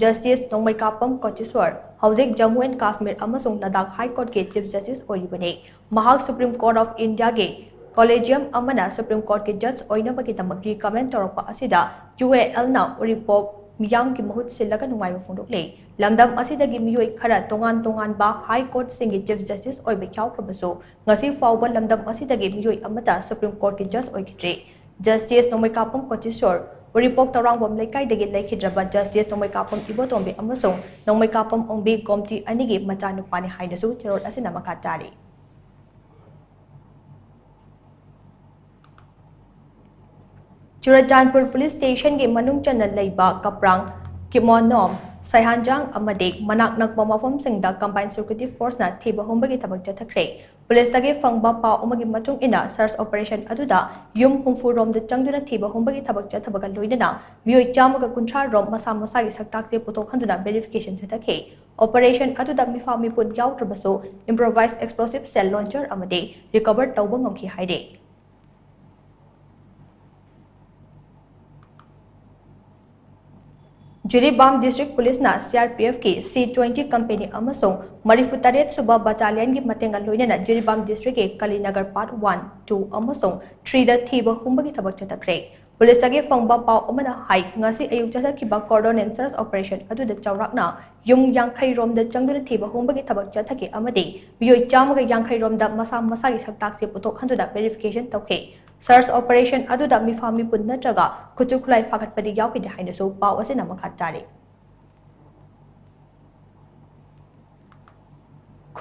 ꯖꯁꯇꯤꯁ ꯅꯣꯡꯃꯩꯀꯥꯄꯝ ꯀꯣꯇꯤꯁꯣꯔ ꯍꯧꯖꯤꯛ ꯖꯝꯃꯨ ꯑꯦꯟ ꯀꯥꯁꯃꯤꯔ ꯑꯃꯁꯨꯡ ꯂꯗꯥꯈ ꯍꯥꯏ ꯀꯣꯔꯠꯀꯤ ꯆꯤꯐ ꯖꯁꯇꯤꯁ ꯑꯣꯏꯔꯤꯕꯅꯤ꯫ ꯃꯍꯥꯛ ꯁꯨꯄ꯭ꯔꯤꯝ ꯀꯣꯔꯠ ꯑꯣꯐ ꯏꯟꯗꯤꯌꯥꯒꯤ ꯀꯣꯂꯦꯖꯤꯌꯝ ꯑꯃꯅ ꯁꯨꯄ꯭ꯔꯤꯝ ꯀꯣꯔꯠꯀꯤ ꯖꯖ ꯑꯣꯏꯅꯕꯒꯤꯗꯃꯛ ꯔꯤꯀꯃꯦꯟ ꯇꯧꯔꯛꯄ ꯑꯁꯤꯗ ꯌꯨ ꯑꯦ ꯑꯦꯜꯅ ꯎꯔꯤꯄꯣꯛ ꯃꯤꯌꯥꯝꯒꯤ ꯃꯍꯨꯠ ꯁꯤꯜꯂꯒ ꯅꯨꯡꯉꯥꯏꯕ ꯐꯣꯡꯗꯣꯛꯂꯤ꯫ ꯂꯝꯗꯝ ꯑꯁꯤꯗꯒꯤ ꯃꯤꯑꯣꯏ ꯈꯔ ꯇꯣꯉꯥꯟ ꯇꯣꯉꯥꯟꯕ ꯍꯥꯏ ꯀꯣꯔꯠꯁꯤꯡꯒꯤ ꯆꯤꯐ ꯖꯁꯇꯤꯁ ꯑꯣꯏꯕ ꯌꯥꯎꯈ꯭ꯔꯕꯁꯨ, ꯉꯁꯤ ꯐꯥꯎꯕ ꯂꯝꯗꯝ ꯑꯁꯤꯗꯒꯤ ꯃꯤꯑꯣꯏ ꯑꯃꯠꯇ ꯁꯨꯄ꯭ꯔꯤꯝ ꯀꯣꯔꯠꯀꯤ ꯖꯖ ꯑꯣꯏꯈꯤꯗ꯭ꯔꯤ꯫ ꯖꯁꯇꯤꯁ ꯅꯣꯡꯃꯩꯀꯥꯄꯝ ꯀꯣꯇꯤꯁꯣꯔ, ꯎꯔꯤꯄꯣꯛ ꯇꯧꯔꯥꯡꯕꯝ ꯂꯩꯀꯥꯏꯗꯒꯤ ꯂꯩꯈꯤꯗ꯭ꯔꯕ ꯖꯁꯇꯤꯁ ꯅꯣꯡꯃꯩꯀꯥꯄꯝ ꯏꯕꯣꯇꯣꯝꯕꯤ ꯑꯃꯁꯨꯡ ꯅꯣꯡꯃꯩꯀꯥꯄꯝ ꯑꯣꯡꯕꯤ ꯒꯣꯝꯇꯤ ꯑꯅꯤꯒꯤ ꯃꯆꯥꯅꯨꯄꯥꯅꯤ ꯍꯥꯏꯅꯁꯨ ꯆꯦꯔꯣꯜ ꯑꯁꯤꯅ ꯃꯈꯥ ꯇꯥꯔꯤ꯫ ꯆꯨꯔꯆꯥꯟꯄꯨꯔ ꯄꯨꯂꯤꯁ ꯁ꯭ꯇꯦꯁꯟꯒꯤ ꯃꯅꯨꯡ ꯆꯟꯅ ꯂꯩꯕ ꯀꯄ꯭ꯔꯥꯡ, ꯀꯤꯃꯣꯅꯣꯝ, ꯁꯩꯍꯥꯟꯖꯥꯡ ꯑꯃꯗꯤ ꯃꯅꯥꯛ ꯅꯛꯄ ꯃꯐꯝꯁꯤꯡꯗ ꯀꯝꯕꯥꯏꯟ ꯁꯦꯀ꯭ꯌꯨꯔꯤꯇꯤ ꯐꯣꯔꯁꯅ ꯊꯤꯕ ꯍꯨꯝꯕꯒꯤ ꯊꯕꯛ ꯆꯠꯊꯈ꯭ꯔꯦ꯫ ꯄꯨꯂꯤꯁꯇꯒꯤ ꯐꯪꯕ ꯄꯥꯎ ꯑꯃꯒꯤ ꯃꯇꯨꯡ ꯏꯟꯅ, ꯁꯔꯆ ꯑꯣꯄꯔꯦꯁꯟ ꯑꯗꯨꯗ ꯌꯨꯝ ꯍꯨꯝꯐꯨ ꯔꯣꯝꯗ ꯆꯪꯗꯨꯅ ꯊꯤꯕ ꯍꯨꯝꯕꯒꯤ ꯊꯕꯛ ꯆꯠꯊꯕꯒ ꯂꯣꯏꯅꯅ ꯃꯤꯑꯣꯏ ꯆꯥꯝꯃꯒ ꯀꯨꯟꯊ꯭ꯔꯥ ꯔꯣꯝ ꯃꯁꯥ ꯃꯁꯥꯒꯤ ꯁꯛꯇꯥꯛꯁꯦ ꯄꯨꯊꯣꯛꯍꯟꯗꯨꯅ ꯚꯦꯔꯤꯐꯤꯀꯦꯁꯟ ꯆꯠꯊꯈꯤ꯫ ꯑꯣꯄꯔꯦꯁꯟ ꯑꯗꯨꯗ ꯃꯤꯐꯥ ꯃꯤꯄꯨꯟ ꯌꯥꯎꯗ꯭ꯔꯕꯁꯨ, ꯏꯝꯄ꯭ꯔꯣꯚꯥꯏꯖ ꯑꯦꯛꯁꯄ꯭ꯂꯣꯁꯤꯚ ꯁꯦꯜ ꯂꯣꯟꯆꯔ ꯑꯃꯗꯤ ꯔꯤꯀꯚꯔ ꯇꯧꯕ ꯉꯝꯈꯤ ꯍꯥꯏꯔꯤ꯫ ꯖꯤꯔꯤꯕꯥꯝ ꯗꯤꯁꯇ꯭ꯔꯤꯛ ꯄꯨꯂꯤꯁꯅ ꯁꯤ ꯑꯥꯔ ꯄꯤ ꯑꯦꯐꯀꯤ ꯁꯤ ꯇ꯭ꯋꯦꯟꯇꯤ ꯀꯝꯄꯦꯅꯤ ꯑꯃꯁꯨꯡ ꯃꯔꯤꯐꯨ ꯇꯔꯦꯠ ꯁꯨꯕ ꯕꯠꯇꯥꯂꯤꯌꯟꯒꯤ ꯃꯇꯦꯡꯒ ꯂꯣꯏꯅꯅ ꯖꯤꯔꯤꯕꯥꯝ ꯗꯤꯁꯇ꯭ꯔꯤꯛꯀꯤ ꯀꯂꯤꯅꯒꯔ ꯄꯥꯔꯠ ꯋꯥꯟ, ꯇꯨ ꯑꯃꯁꯨꯡ ꯊ꯭ꯔꯤꯗ ꯊꯤꯕ ꯍꯨꯝꯕꯒꯤ ꯊꯕꯛ ꯆꯠꯊꯈ꯭ꯔꯦ꯫ ꯄꯨꯂꯤꯁꯇꯒꯤ ꯐꯪꯕ ꯄꯥꯎ ꯑꯃꯅ ꯍꯥꯏ, ꯉꯁꯤ ꯑꯌꯨꯛ ꯆꯠꯊꯈꯤꯕ ꯀꯣꯔꯗꯣꯟ ꯑꯦꯟ ꯁꯔꯆ ꯑꯣꯄꯔꯦꯁꯟ ꯑꯗꯨꯗ ꯆꯥꯎꯔꯥꯛꯅ ꯌꯨꯝ ꯌꯥꯡꯈꯩ ꯔꯣꯝꯗ ꯆꯪꯗꯨꯅ ꯊꯤꯕ ꯍꯨꯝꯕꯒꯤ ꯊꯕꯛ ꯆꯠꯊꯈꯤ ꯑꯃꯗꯤ ꯃꯤꯑꯣꯏ ꯆꯥꯝꯃꯒ ꯌꯥꯡꯈꯩ ꯔꯣꯝꯗ ꯃꯁꯥ ꯃꯁꯥꯒꯤ ꯁꯛꯇꯥꯛꯁꯦ ꯄꯨꯊꯣꯛꯍꯟꯗꯨꯅ ꯚꯦꯔꯤꯐꯤꯀꯦꯁꯟ ꯇꯧꯈꯤ꯫ ꯁꯔꯆ ꯑꯣꯄꯔꯦꯁꯟ ꯑꯗꯨꯗ ꯃꯤꯐꯥ ꯃꯤꯄꯨꯟ ꯅꯠꯇ꯭ꯔꯒ ꯈꯨꯠꯁꯨ ꯈꯨꯠꯂꯥꯏ ꯐꯥꯒꯠꯄꯗꯤ ꯌꯥꯎꯈꯤꯗꯦ ꯍꯥꯏꯅꯁꯨ ꯄꯥꯎ ꯑꯁꯤꯅ ꯃꯈꯥ ꯇꯥꯔꯤ꯫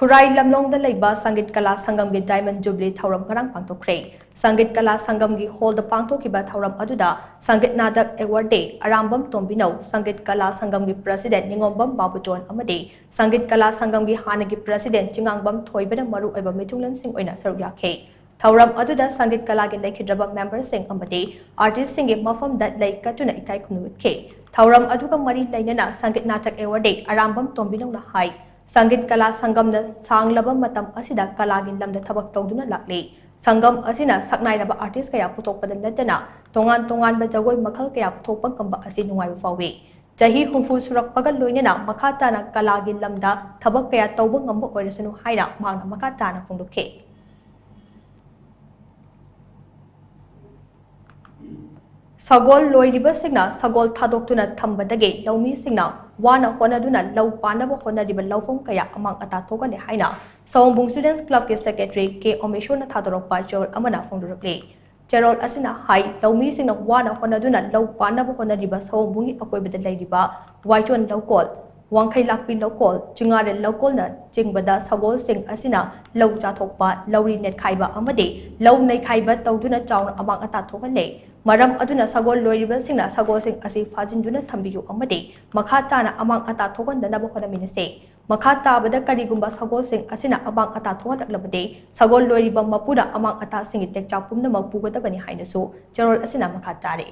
ꯈꯨꯔꯥꯏ ꯂꯝꯂꯣꯡꯗ ꯂꯩꯕ ꯁꯪꯒꯤꯠ ꯀꯂꯥ ꯁꯪꯒꯝꯒꯤ Diamond Jubilee ꯊꯧꯔꯝ ꯉꯔꯥꯡ ꯄꯥꯡꯊꯣꯛꯈ꯭ꯔꯦ꯫ ꯁꯪꯒꯤꯠ ꯀꯂꯥ ꯁꯪꯒꯝꯒꯤ ꯍꯣꯜꯗ ꯄꯥꯡꯊꯣꯛꯈꯤꯕ ꯊꯧꯔꯝ ꯑꯗꯨꯗ ꯁꯪꯒꯤꯠ ꯅꯥꯇꯛ ꯑꯦꯋꯥꯔꯗ ꯗꯦ ꯑꯔꯥꯝꯕꯝ ꯇꯣꯝꯕꯤꯅꯧ, ꯁꯪꯒꯤꯠ ꯀꯂꯥ ꯁꯪꯒꯝꯒꯤ ꯄ꯭ꯔꯁꯤꯗꯦꯟ ꯅꯤꯉꯣꯝꯕꯝ ꯕꯥꯕꯨꯆꯣꯟ ꯑꯃꯗꯤ ꯁꯪꯒꯤꯠ ꯀꯂꯥ ꯁꯪꯒꯝꯒꯤ ꯍꯥꯟꯅꯒꯤ ꯄ꯭ꯔꯁꯤꯗꯦꯟ ꯆꯤꯉꯥꯡꯕꯝ ꯊꯣꯏꯕꯅ ꯃꯔꯨꯑꯣꯏꯕ ꯃꯤꯊꯨꯡꯂꯦꯟꯁꯤꯡ ꯑꯣꯏꯅ ꯁꯔꯨꯛ ꯌꯥꯈꯤ꯫ ꯊꯧꯔꯝ ꯑꯗꯨꯗ ꯁꯪꯒꯤꯠ ꯀꯂꯥꯒꯤ ꯂꯩꯈꯤꯗ꯭ꯔꯕ ꯃꯦꯝꯕꯔꯁꯤꯡ ꯑꯃꯗꯤ ꯑꯥꯔꯇꯤꯁꯁꯤꯡꯒꯤ ꯃꯐꯝꯗ ꯂꯩ ꯀꯠꯇꯨꯅ ꯏꯀꯥꯏ ꯈꯨꯝꯅꯕ ꯎꯠꯈꯤ꯫ ꯊꯧꯔꯝ ꯑꯗꯨꯒ ꯃꯔꯤ ꯂꯩꯅꯅ ꯁꯪꯒꯤꯠ ꯅꯥꯇꯛ ꯑꯦꯋꯥꯔꯗ ꯗꯦ ꯑꯔꯥꯝꯕꯝ ꯇꯣꯝꯕꯤꯅꯧꯅ ꯍꯥꯏ, ꯁꯪꯒꯤꯠ ꯀꯂꯥ ꯁꯪꯒꯝꯅ ꯁꯥꯡꯂꯕ ꯃꯇꯝ ꯑꯁꯤꯗ ꯀꯂꯥꯒꯤ ꯂꯝꯗ ꯊꯕꯛ ꯇꯧꯗꯨꯅ ꯂꯥꯛꯂꯤ꯫ ꯁꯪꯒꯝ ꯑꯁꯤꯅ ꯁꯛꯅꯥꯏꯔꯕ ꯑꯥꯔꯇꯤꯁ ꯀꯌꯥ ꯄꯨꯊꯣꯛꯄꯗ ꯅꯠꯇꯅ ꯇꯣꯉꯥꯟ ꯇꯣꯉꯥꯟꯕ ꯖꯒꯣꯏ ꯃꯈꯜ ꯀꯌꯥ ꯄꯨꯊꯣꯛꯄ ꯉꯝꯕ ꯑꯁꯤ ꯅꯨꯡꯉꯥꯏꯕ ꯐꯥꯎꯏ꯫ ꯆꯍꯤ ꯍꯨꯝꯐꯨ ꯁꯨꯔꯛꯄꯒ ꯂꯣꯏꯅꯅ ꯃꯈꯥ ꯇꯥꯅ ꯀꯂꯥꯒꯤ ꯂꯝꯗ ꯊꯕꯛ ꯀꯌꯥ ꯇꯧꯕ ꯉꯝꯕ ꯑꯣꯏꯔꯁꯅꯨ ꯍꯥꯏꯅ ꯃꯍꯥꯛꯅ ꯃꯈꯥ ꯇꯥꯅ ꯐꯣꯡꯗꯣꯛꯈꯤ꯫ ꯁꯒꯣꯜ ꯂꯣꯏꯔꯤꯕꯁꯤꯡꯅ ꯁꯒꯣꯜ ꯊꯥꯗꯣꯛꯇꯨꯅ ꯊꯝꯕꯗꯒꯤ ꯂꯧꯃꯤꯁꯤꯡꯅ ꯋꯥꯅ ꯍꯣꯠꯅꯗꯨꯅ ꯂꯧ ꯄꯥꯟꯅꯕ ꯍꯣꯠꯅꯔꯤꯕ ꯂꯧꯐꯝ ꯀꯌꯥ ꯑꯃꯥꯡ ꯑꯇꯥ ꯊꯣꯛꯍꯜꯂꯦ ꯍꯥꯏꯅ ꯁꯑꯣꯝꯕꯨꯡ Students Club ꯀꯤ Secretary ꯀꯦ ꯑꯣꯃꯦꯁꯣꯔꯅ ꯊꯥꯗꯣꯔꯛꯄ ꯆꯦꯔꯣꯜ ꯑꯃꯅ ꯐꯣꯡꯗꯣꯔꯛꯂꯤ꯫ ꯆꯦꯔꯣꯜ ꯑꯁꯤꯅ ꯍꯥꯏ, ꯂꯧꯃꯤꯁꯤꯡꯅ ꯋꯥꯅ ꯍꯣꯠꯅꯗꯨꯅ ꯂꯧ ꯄꯥꯟꯅꯕ ꯍꯣꯠꯅꯔꯤꯕ ꯁꯑꯣꯝꯕꯨꯡꯒꯤ ꯑꯀꯣꯏꯕꯗ ꯂꯩꯔꯤꯕ ꯋꯥꯏꯇꯣꯟ ꯂꯧꯀꯣꯜ, ꯋꯥꯡꯈꯩ ꯂꯥꯛꯄꯤ ꯂꯧꯀꯣꯜ, ꯆꯤꯉꯥꯔꯦꯜ ꯂꯧꯀꯣꯜꯅ ꯆꯤꯡꯕꯗ ꯁꯒꯣꯜꯁꯤꯡ ꯑꯁꯤꯅ ꯂꯧ ꯆꯥꯊꯣꯛꯄ, ꯂꯧꯔꯤ ꯅꯦꯠꯈꯥꯏꯕ ꯑꯃꯗꯤ ꯂꯧ ꯅꯩꯈꯥꯏꯕ ꯇꯧꯗꯨꯅ ꯆꯥꯎꯅ ꯑꯃꯥꯡ ꯑꯇꯥ ꯊꯣꯛꯍꯜꯂꯦ꯫ ꯃꯔꯝ ꯑꯗꯨꯅ ꯁꯒꯣꯜ ꯂꯣꯏꯔꯤꯕꯁꯤꯡꯅ ꯁꯒꯣꯜꯁꯤꯡ ꯑꯁꯤ ꯐꯥꯖꯤꯟꯗꯨꯅ ꯊꯝꯕꯤꯌꯨ ꯑꯃꯗꯤ ꯃꯈꯥ ꯇꯥꯅ ꯑꯃꯥꯡ ꯑꯇꯥ ꯊꯣꯛꯍꯟꯗꯅꯕ ꯍꯣꯠꯅꯃꯤꯟꯅꯁꯤ꯫ ꯃꯈꯥ ꯇꯥꯕꯗ ꯀꯔꯤꯒꯨꯝꯕ ꯁꯒꯣꯜꯁꯤꯡ ꯑꯁꯤꯅ ꯑꯃꯥꯡ ꯑꯇꯥ ꯊꯣꯛꯍꯜꯂꯛꯂꯕꯗꯤ ꯁꯒꯣꯜ ꯂꯣꯏꯔꯤꯕ ꯃꯄꯨꯅ ꯑꯃꯥꯡ ꯑꯇꯥꯁꯤꯡꯒꯤ ꯇꯦꯛꯆꯥꯛ ꯄꯨꯝꯅꯃꯛ ꯄꯨꯒꯗꯕꯅꯤ ꯍꯥꯏꯅꯁꯨ ꯆꯦꯔꯣꯜ ꯑꯁꯤꯅ ꯃꯈꯥ ꯇꯥꯔꯤ꯫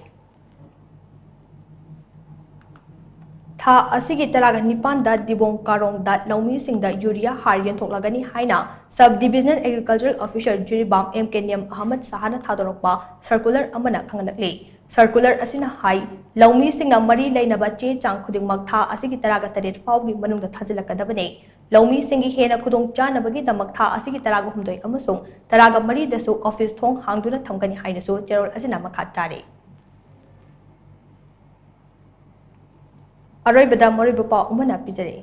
ꯊꯥ ꯑꯁꯤꯒꯤ ꯇꯔꯥꯒ ꯅꯤꯄꯥꯟꯗ ꯗꯤꯕꯣꯡ ꯀꯥꯔꯣꯡꯗ ꯂꯧꯃꯤꯁꯤꯡꯗ ꯌꯨꯔꯤꯌꯥ ꯍꯥꯔ ꯌꯦꯟꯊꯣꯛꯂꯒꯅꯤ ꯍꯥꯏꯅ Sub Divisional Agricultural Officer Jiribam M K Niyam Ahmad ꯁꯍꯥꯅ ꯊꯥꯗꯣꯔꯛꯄ circular ꯑꯃꯅ ꯈꯪꯍꯜꯂꯛꯂꯤ꯫ ꯁꯔꯀꯨꯂꯔ ꯑꯁꯤꯅ ꯍꯥꯏ, ꯂꯧꯃꯤꯁꯤꯡꯅ ꯃꯔꯤ ꯂꯩꯅꯕ ꯆꯦ ꯆꯥꯡ ꯈꯨꯗꯤꯡꯃꯛ ꯊꯥ ꯑꯁꯤꯒꯤ ꯇꯔꯥꯒ ꯇꯔꯦꯠ ꯐꯥꯎꯒꯤ ꯃꯅꯨꯡꯗ ꯊꯥꯖꯤꯜꯂꯛꯀꯗꯕꯅꯤ꯫ ꯂꯧꯃꯤꯁꯤꯡꯒꯤ ꯍꯦꯟꯅ ꯈꯨꯗꯣꯡ ꯆꯥꯅꯕꯒꯤꯗꯃꯛ ꯊꯥ ꯑꯁꯤꯒꯤ ꯇꯔꯥꯒ ꯍꯨꯝꯗꯣꯏ ꯑꯃꯁꯨꯡ ꯇꯔꯥꯒ ꯃꯔꯤꯗꯁꯨ ꯑꯣꯐꯤꯁ ꯊꯣꯡ ꯍꯥꯡꯗꯨꯅ ꯊꯝꯒꯅꯤ ꯍꯥꯏꯅꯁꯨ ꯆꯦꯔꯣꯜ ꯑꯁꯤꯅ ꯃꯈꯥ ꯇꯥꯔꯤ꯫ ꯑꯔꯣꯏꯕꯗ ꯃꯔꯨꯑꯣꯏꯕ ꯄꯥꯎ ꯑꯃꯅ ꯄꯤꯖꯔꯤ꯫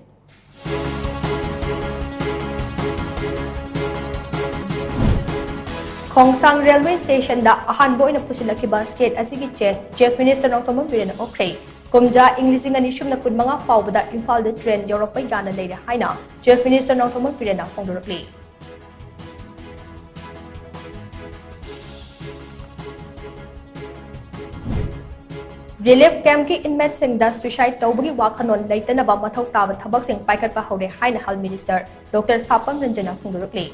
ꯈꯣꯡꯁꯥꯡ ꯔꯦꯜꯋꯦ ꯁ꯭ꯇꯦꯁꯟꯗ ꯑꯍꯥꯟꯕ ꯑꯣꯏꯅ ꯄꯨꯁꯤꯜꯂꯛꯈꯤꯕ ꯁ꯭ꯇꯦꯠ ꯑꯁꯤꯒꯤ ꯆꯦꯡ Chief Minister ꯅꯣꯡꯊꯣꯝꯕꯝ ꯕꯤꯔꯦꯟꯅ ꯑꯣꯛꯈ꯭ꯔꯦ꯫ ꯀꯨꯝꯖꯥ ꯏꯪ ꯂꯤꯁꯤꯡ ꯑꯅꯤ ꯁꯨꯞꯅ ꯀꯨꯟꯃꯉꯥ ꯐꯥꯎꯕꯗ ꯏꯝꯐꯥꯜꯗ ꯇ꯭ꯔꯦꯟ ꯌꯧꯔꯛꯄ ꯌꯥꯅ ꯂꯩꯔꯦ ꯍꯥꯏꯅ Chief Minister ꯅꯣꯡꯊꯣꯝꯕꯝ ꯕꯤꯔꯦꯟꯅ ꯐꯣꯡꯗꯣꯔꯛꯂꯤ꯫ ꯔꯤꯂꯤꯐ ꯀꯦꯝꯞꯀꯤ ꯏꯟꯃꯦꯠꯁꯤꯡꯗ ꯁꯨꯏꯁꯥꯏꯗ ꯇꯧꯕꯒꯤ ꯋꯥꯈꯜꯂꯣꯟ ꯂꯩꯇꯅꯕ ꯃꯊꯧ ꯇꯥꯕ ꯊꯕꯛꯁꯤꯡ ꯄꯥꯏꯈꯠꯄ ꯍꯧꯔꯦ ꯍꯥꯏꯅ Health Minister Doctor ꯁꯥꯄꯝ ꯔꯟꯖꯟꯅ ꯐꯣꯡꯗꯣꯔꯛꯂꯤ꯫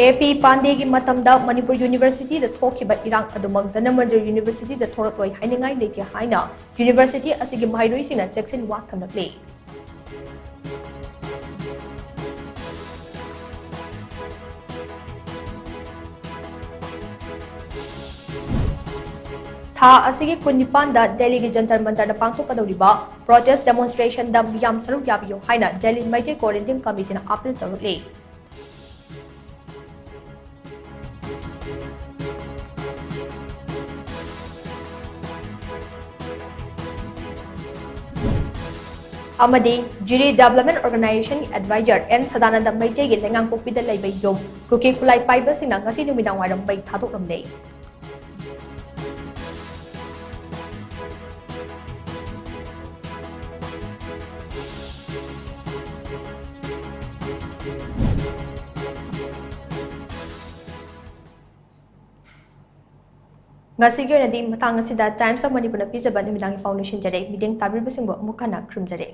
ꯑꯦ ꯄꯤ ꯄꯥꯟꯗꯦꯒꯤ ꯃꯇꯝꯗ ꯃꯅꯤꯄꯨꯔ ꯌꯨꯅꯤꯚꯔꯁꯤꯇꯤꯗ ꯊꯣꯛꯈꯤꯕ ꯏꯔꯥꯡ ꯑꯗꯨꯃꯛ ꯙꯅꯃꯟꯖꯨꯔ ꯌꯨꯅꯤꯚꯔꯁꯤꯇꯤꯗ ꯊꯣꯛꯂꯛꯂꯣꯏ ꯍꯥꯏꯅꯤꯡꯉꯥꯏ ꯂꯩꯇꯦ ꯍꯥꯏꯅ ꯌꯨꯅꯤꯚꯔꯁꯤꯇꯤ ꯑꯁꯤꯒꯤ ꯃꯍꯩꯔꯣꯏꯁꯤꯡꯅ ꯆꯦꯛꯁꯤꯟ ꯋꯥ ꯊꯝꯂꯛꯂꯤ꯫ ꯊꯥ ꯑꯁꯤꯒꯤ ꯀꯨꯟꯅꯤꯄꯥꯟꯗ ꯗꯦꯜꯂꯤꯒꯤ ꯖꯟꯇꯔ ꯃꯟꯇꯔꯗ ꯄꯥꯡꯊꯣꯛꯀꯗꯧꯔꯤꯕ ꯄ꯭ꯔꯣꯇꯦꯁ ꯗꯦꯃꯣꯟꯁꯇ꯭ꯔꯦꯁꯟꯗ ꯃꯤꯌꯥꯝ ꯁꯔꯨꯛ ꯌꯥꯕꯤꯌꯨ ꯍꯥꯏꯅ ꯗꯦꯜꯂꯤ ꯃꯩꯇꯩ ꯀꯣꯑꯣꯔꯗꯤꯅꯦꯇꯤꯡ ꯀꯃꯤꯇꯤꯅ ꯑꯥꯄꯤꯜ ꯇꯧꯔꯛꯂꯤ꯫ ꯑꯃꯗꯤ ꯖꯤꯔꯤ ꯗꯦꯕꯂꯞꯃꯦꯟ ꯑꯣꯔꯒꯅꯥꯏꯖꯦꯁꯟꯒꯤ ꯑꯦꯗꯚꯥꯏꯖꯔ ꯑꯦꯟ ꯁꯗꯥꯅꯟꯗ ꯃꯩꯇꯩꯒꯤ ꯂꯩꯉꯥꯡꯄꯣꯛꯄꯤꯗ ꯂꯩꯕ ꯌꯨꯝ ꯀꯨꯀꯤ ꯈꯨꯠꯂꯥꯏ ꯄꯥꯏꯕꯁꯤꯡꯅ ꯉꯁꯤ ꯅꯨꯃꯤꯗꯥꯡ ꯋꯥꯏꯔꯝ ꯃꯩ ꯊꯥꯗꯣꯛꯂꯝꯂꯦ꯫ ꯉꯁꯤꯒꯤ ꯑꯣꯏꯅꯗꯤ ꯃꯇꯥꯡ ꯑꯁꯤꯗ Times of ꯃꯅꯤꯄꯨꯔꯅ ꯄꯤꯖꯕ ꯅꯨꯃꯤꯗꯥꯡꯒꯤ ꯄꯥꯎ ꯂꯣꯏꯁꯤꯟꯖꯔꯦ꯫ ꯃꯤꯠꯌꯦꯡ ꯇꯥꯕꯤꯕꯁꯤꯡꯕꯨ ꯑꯃꯨꯛ ꯍꯟꯅ ꯈꯨꯔꯨꯝꯖꯔꯤ꯫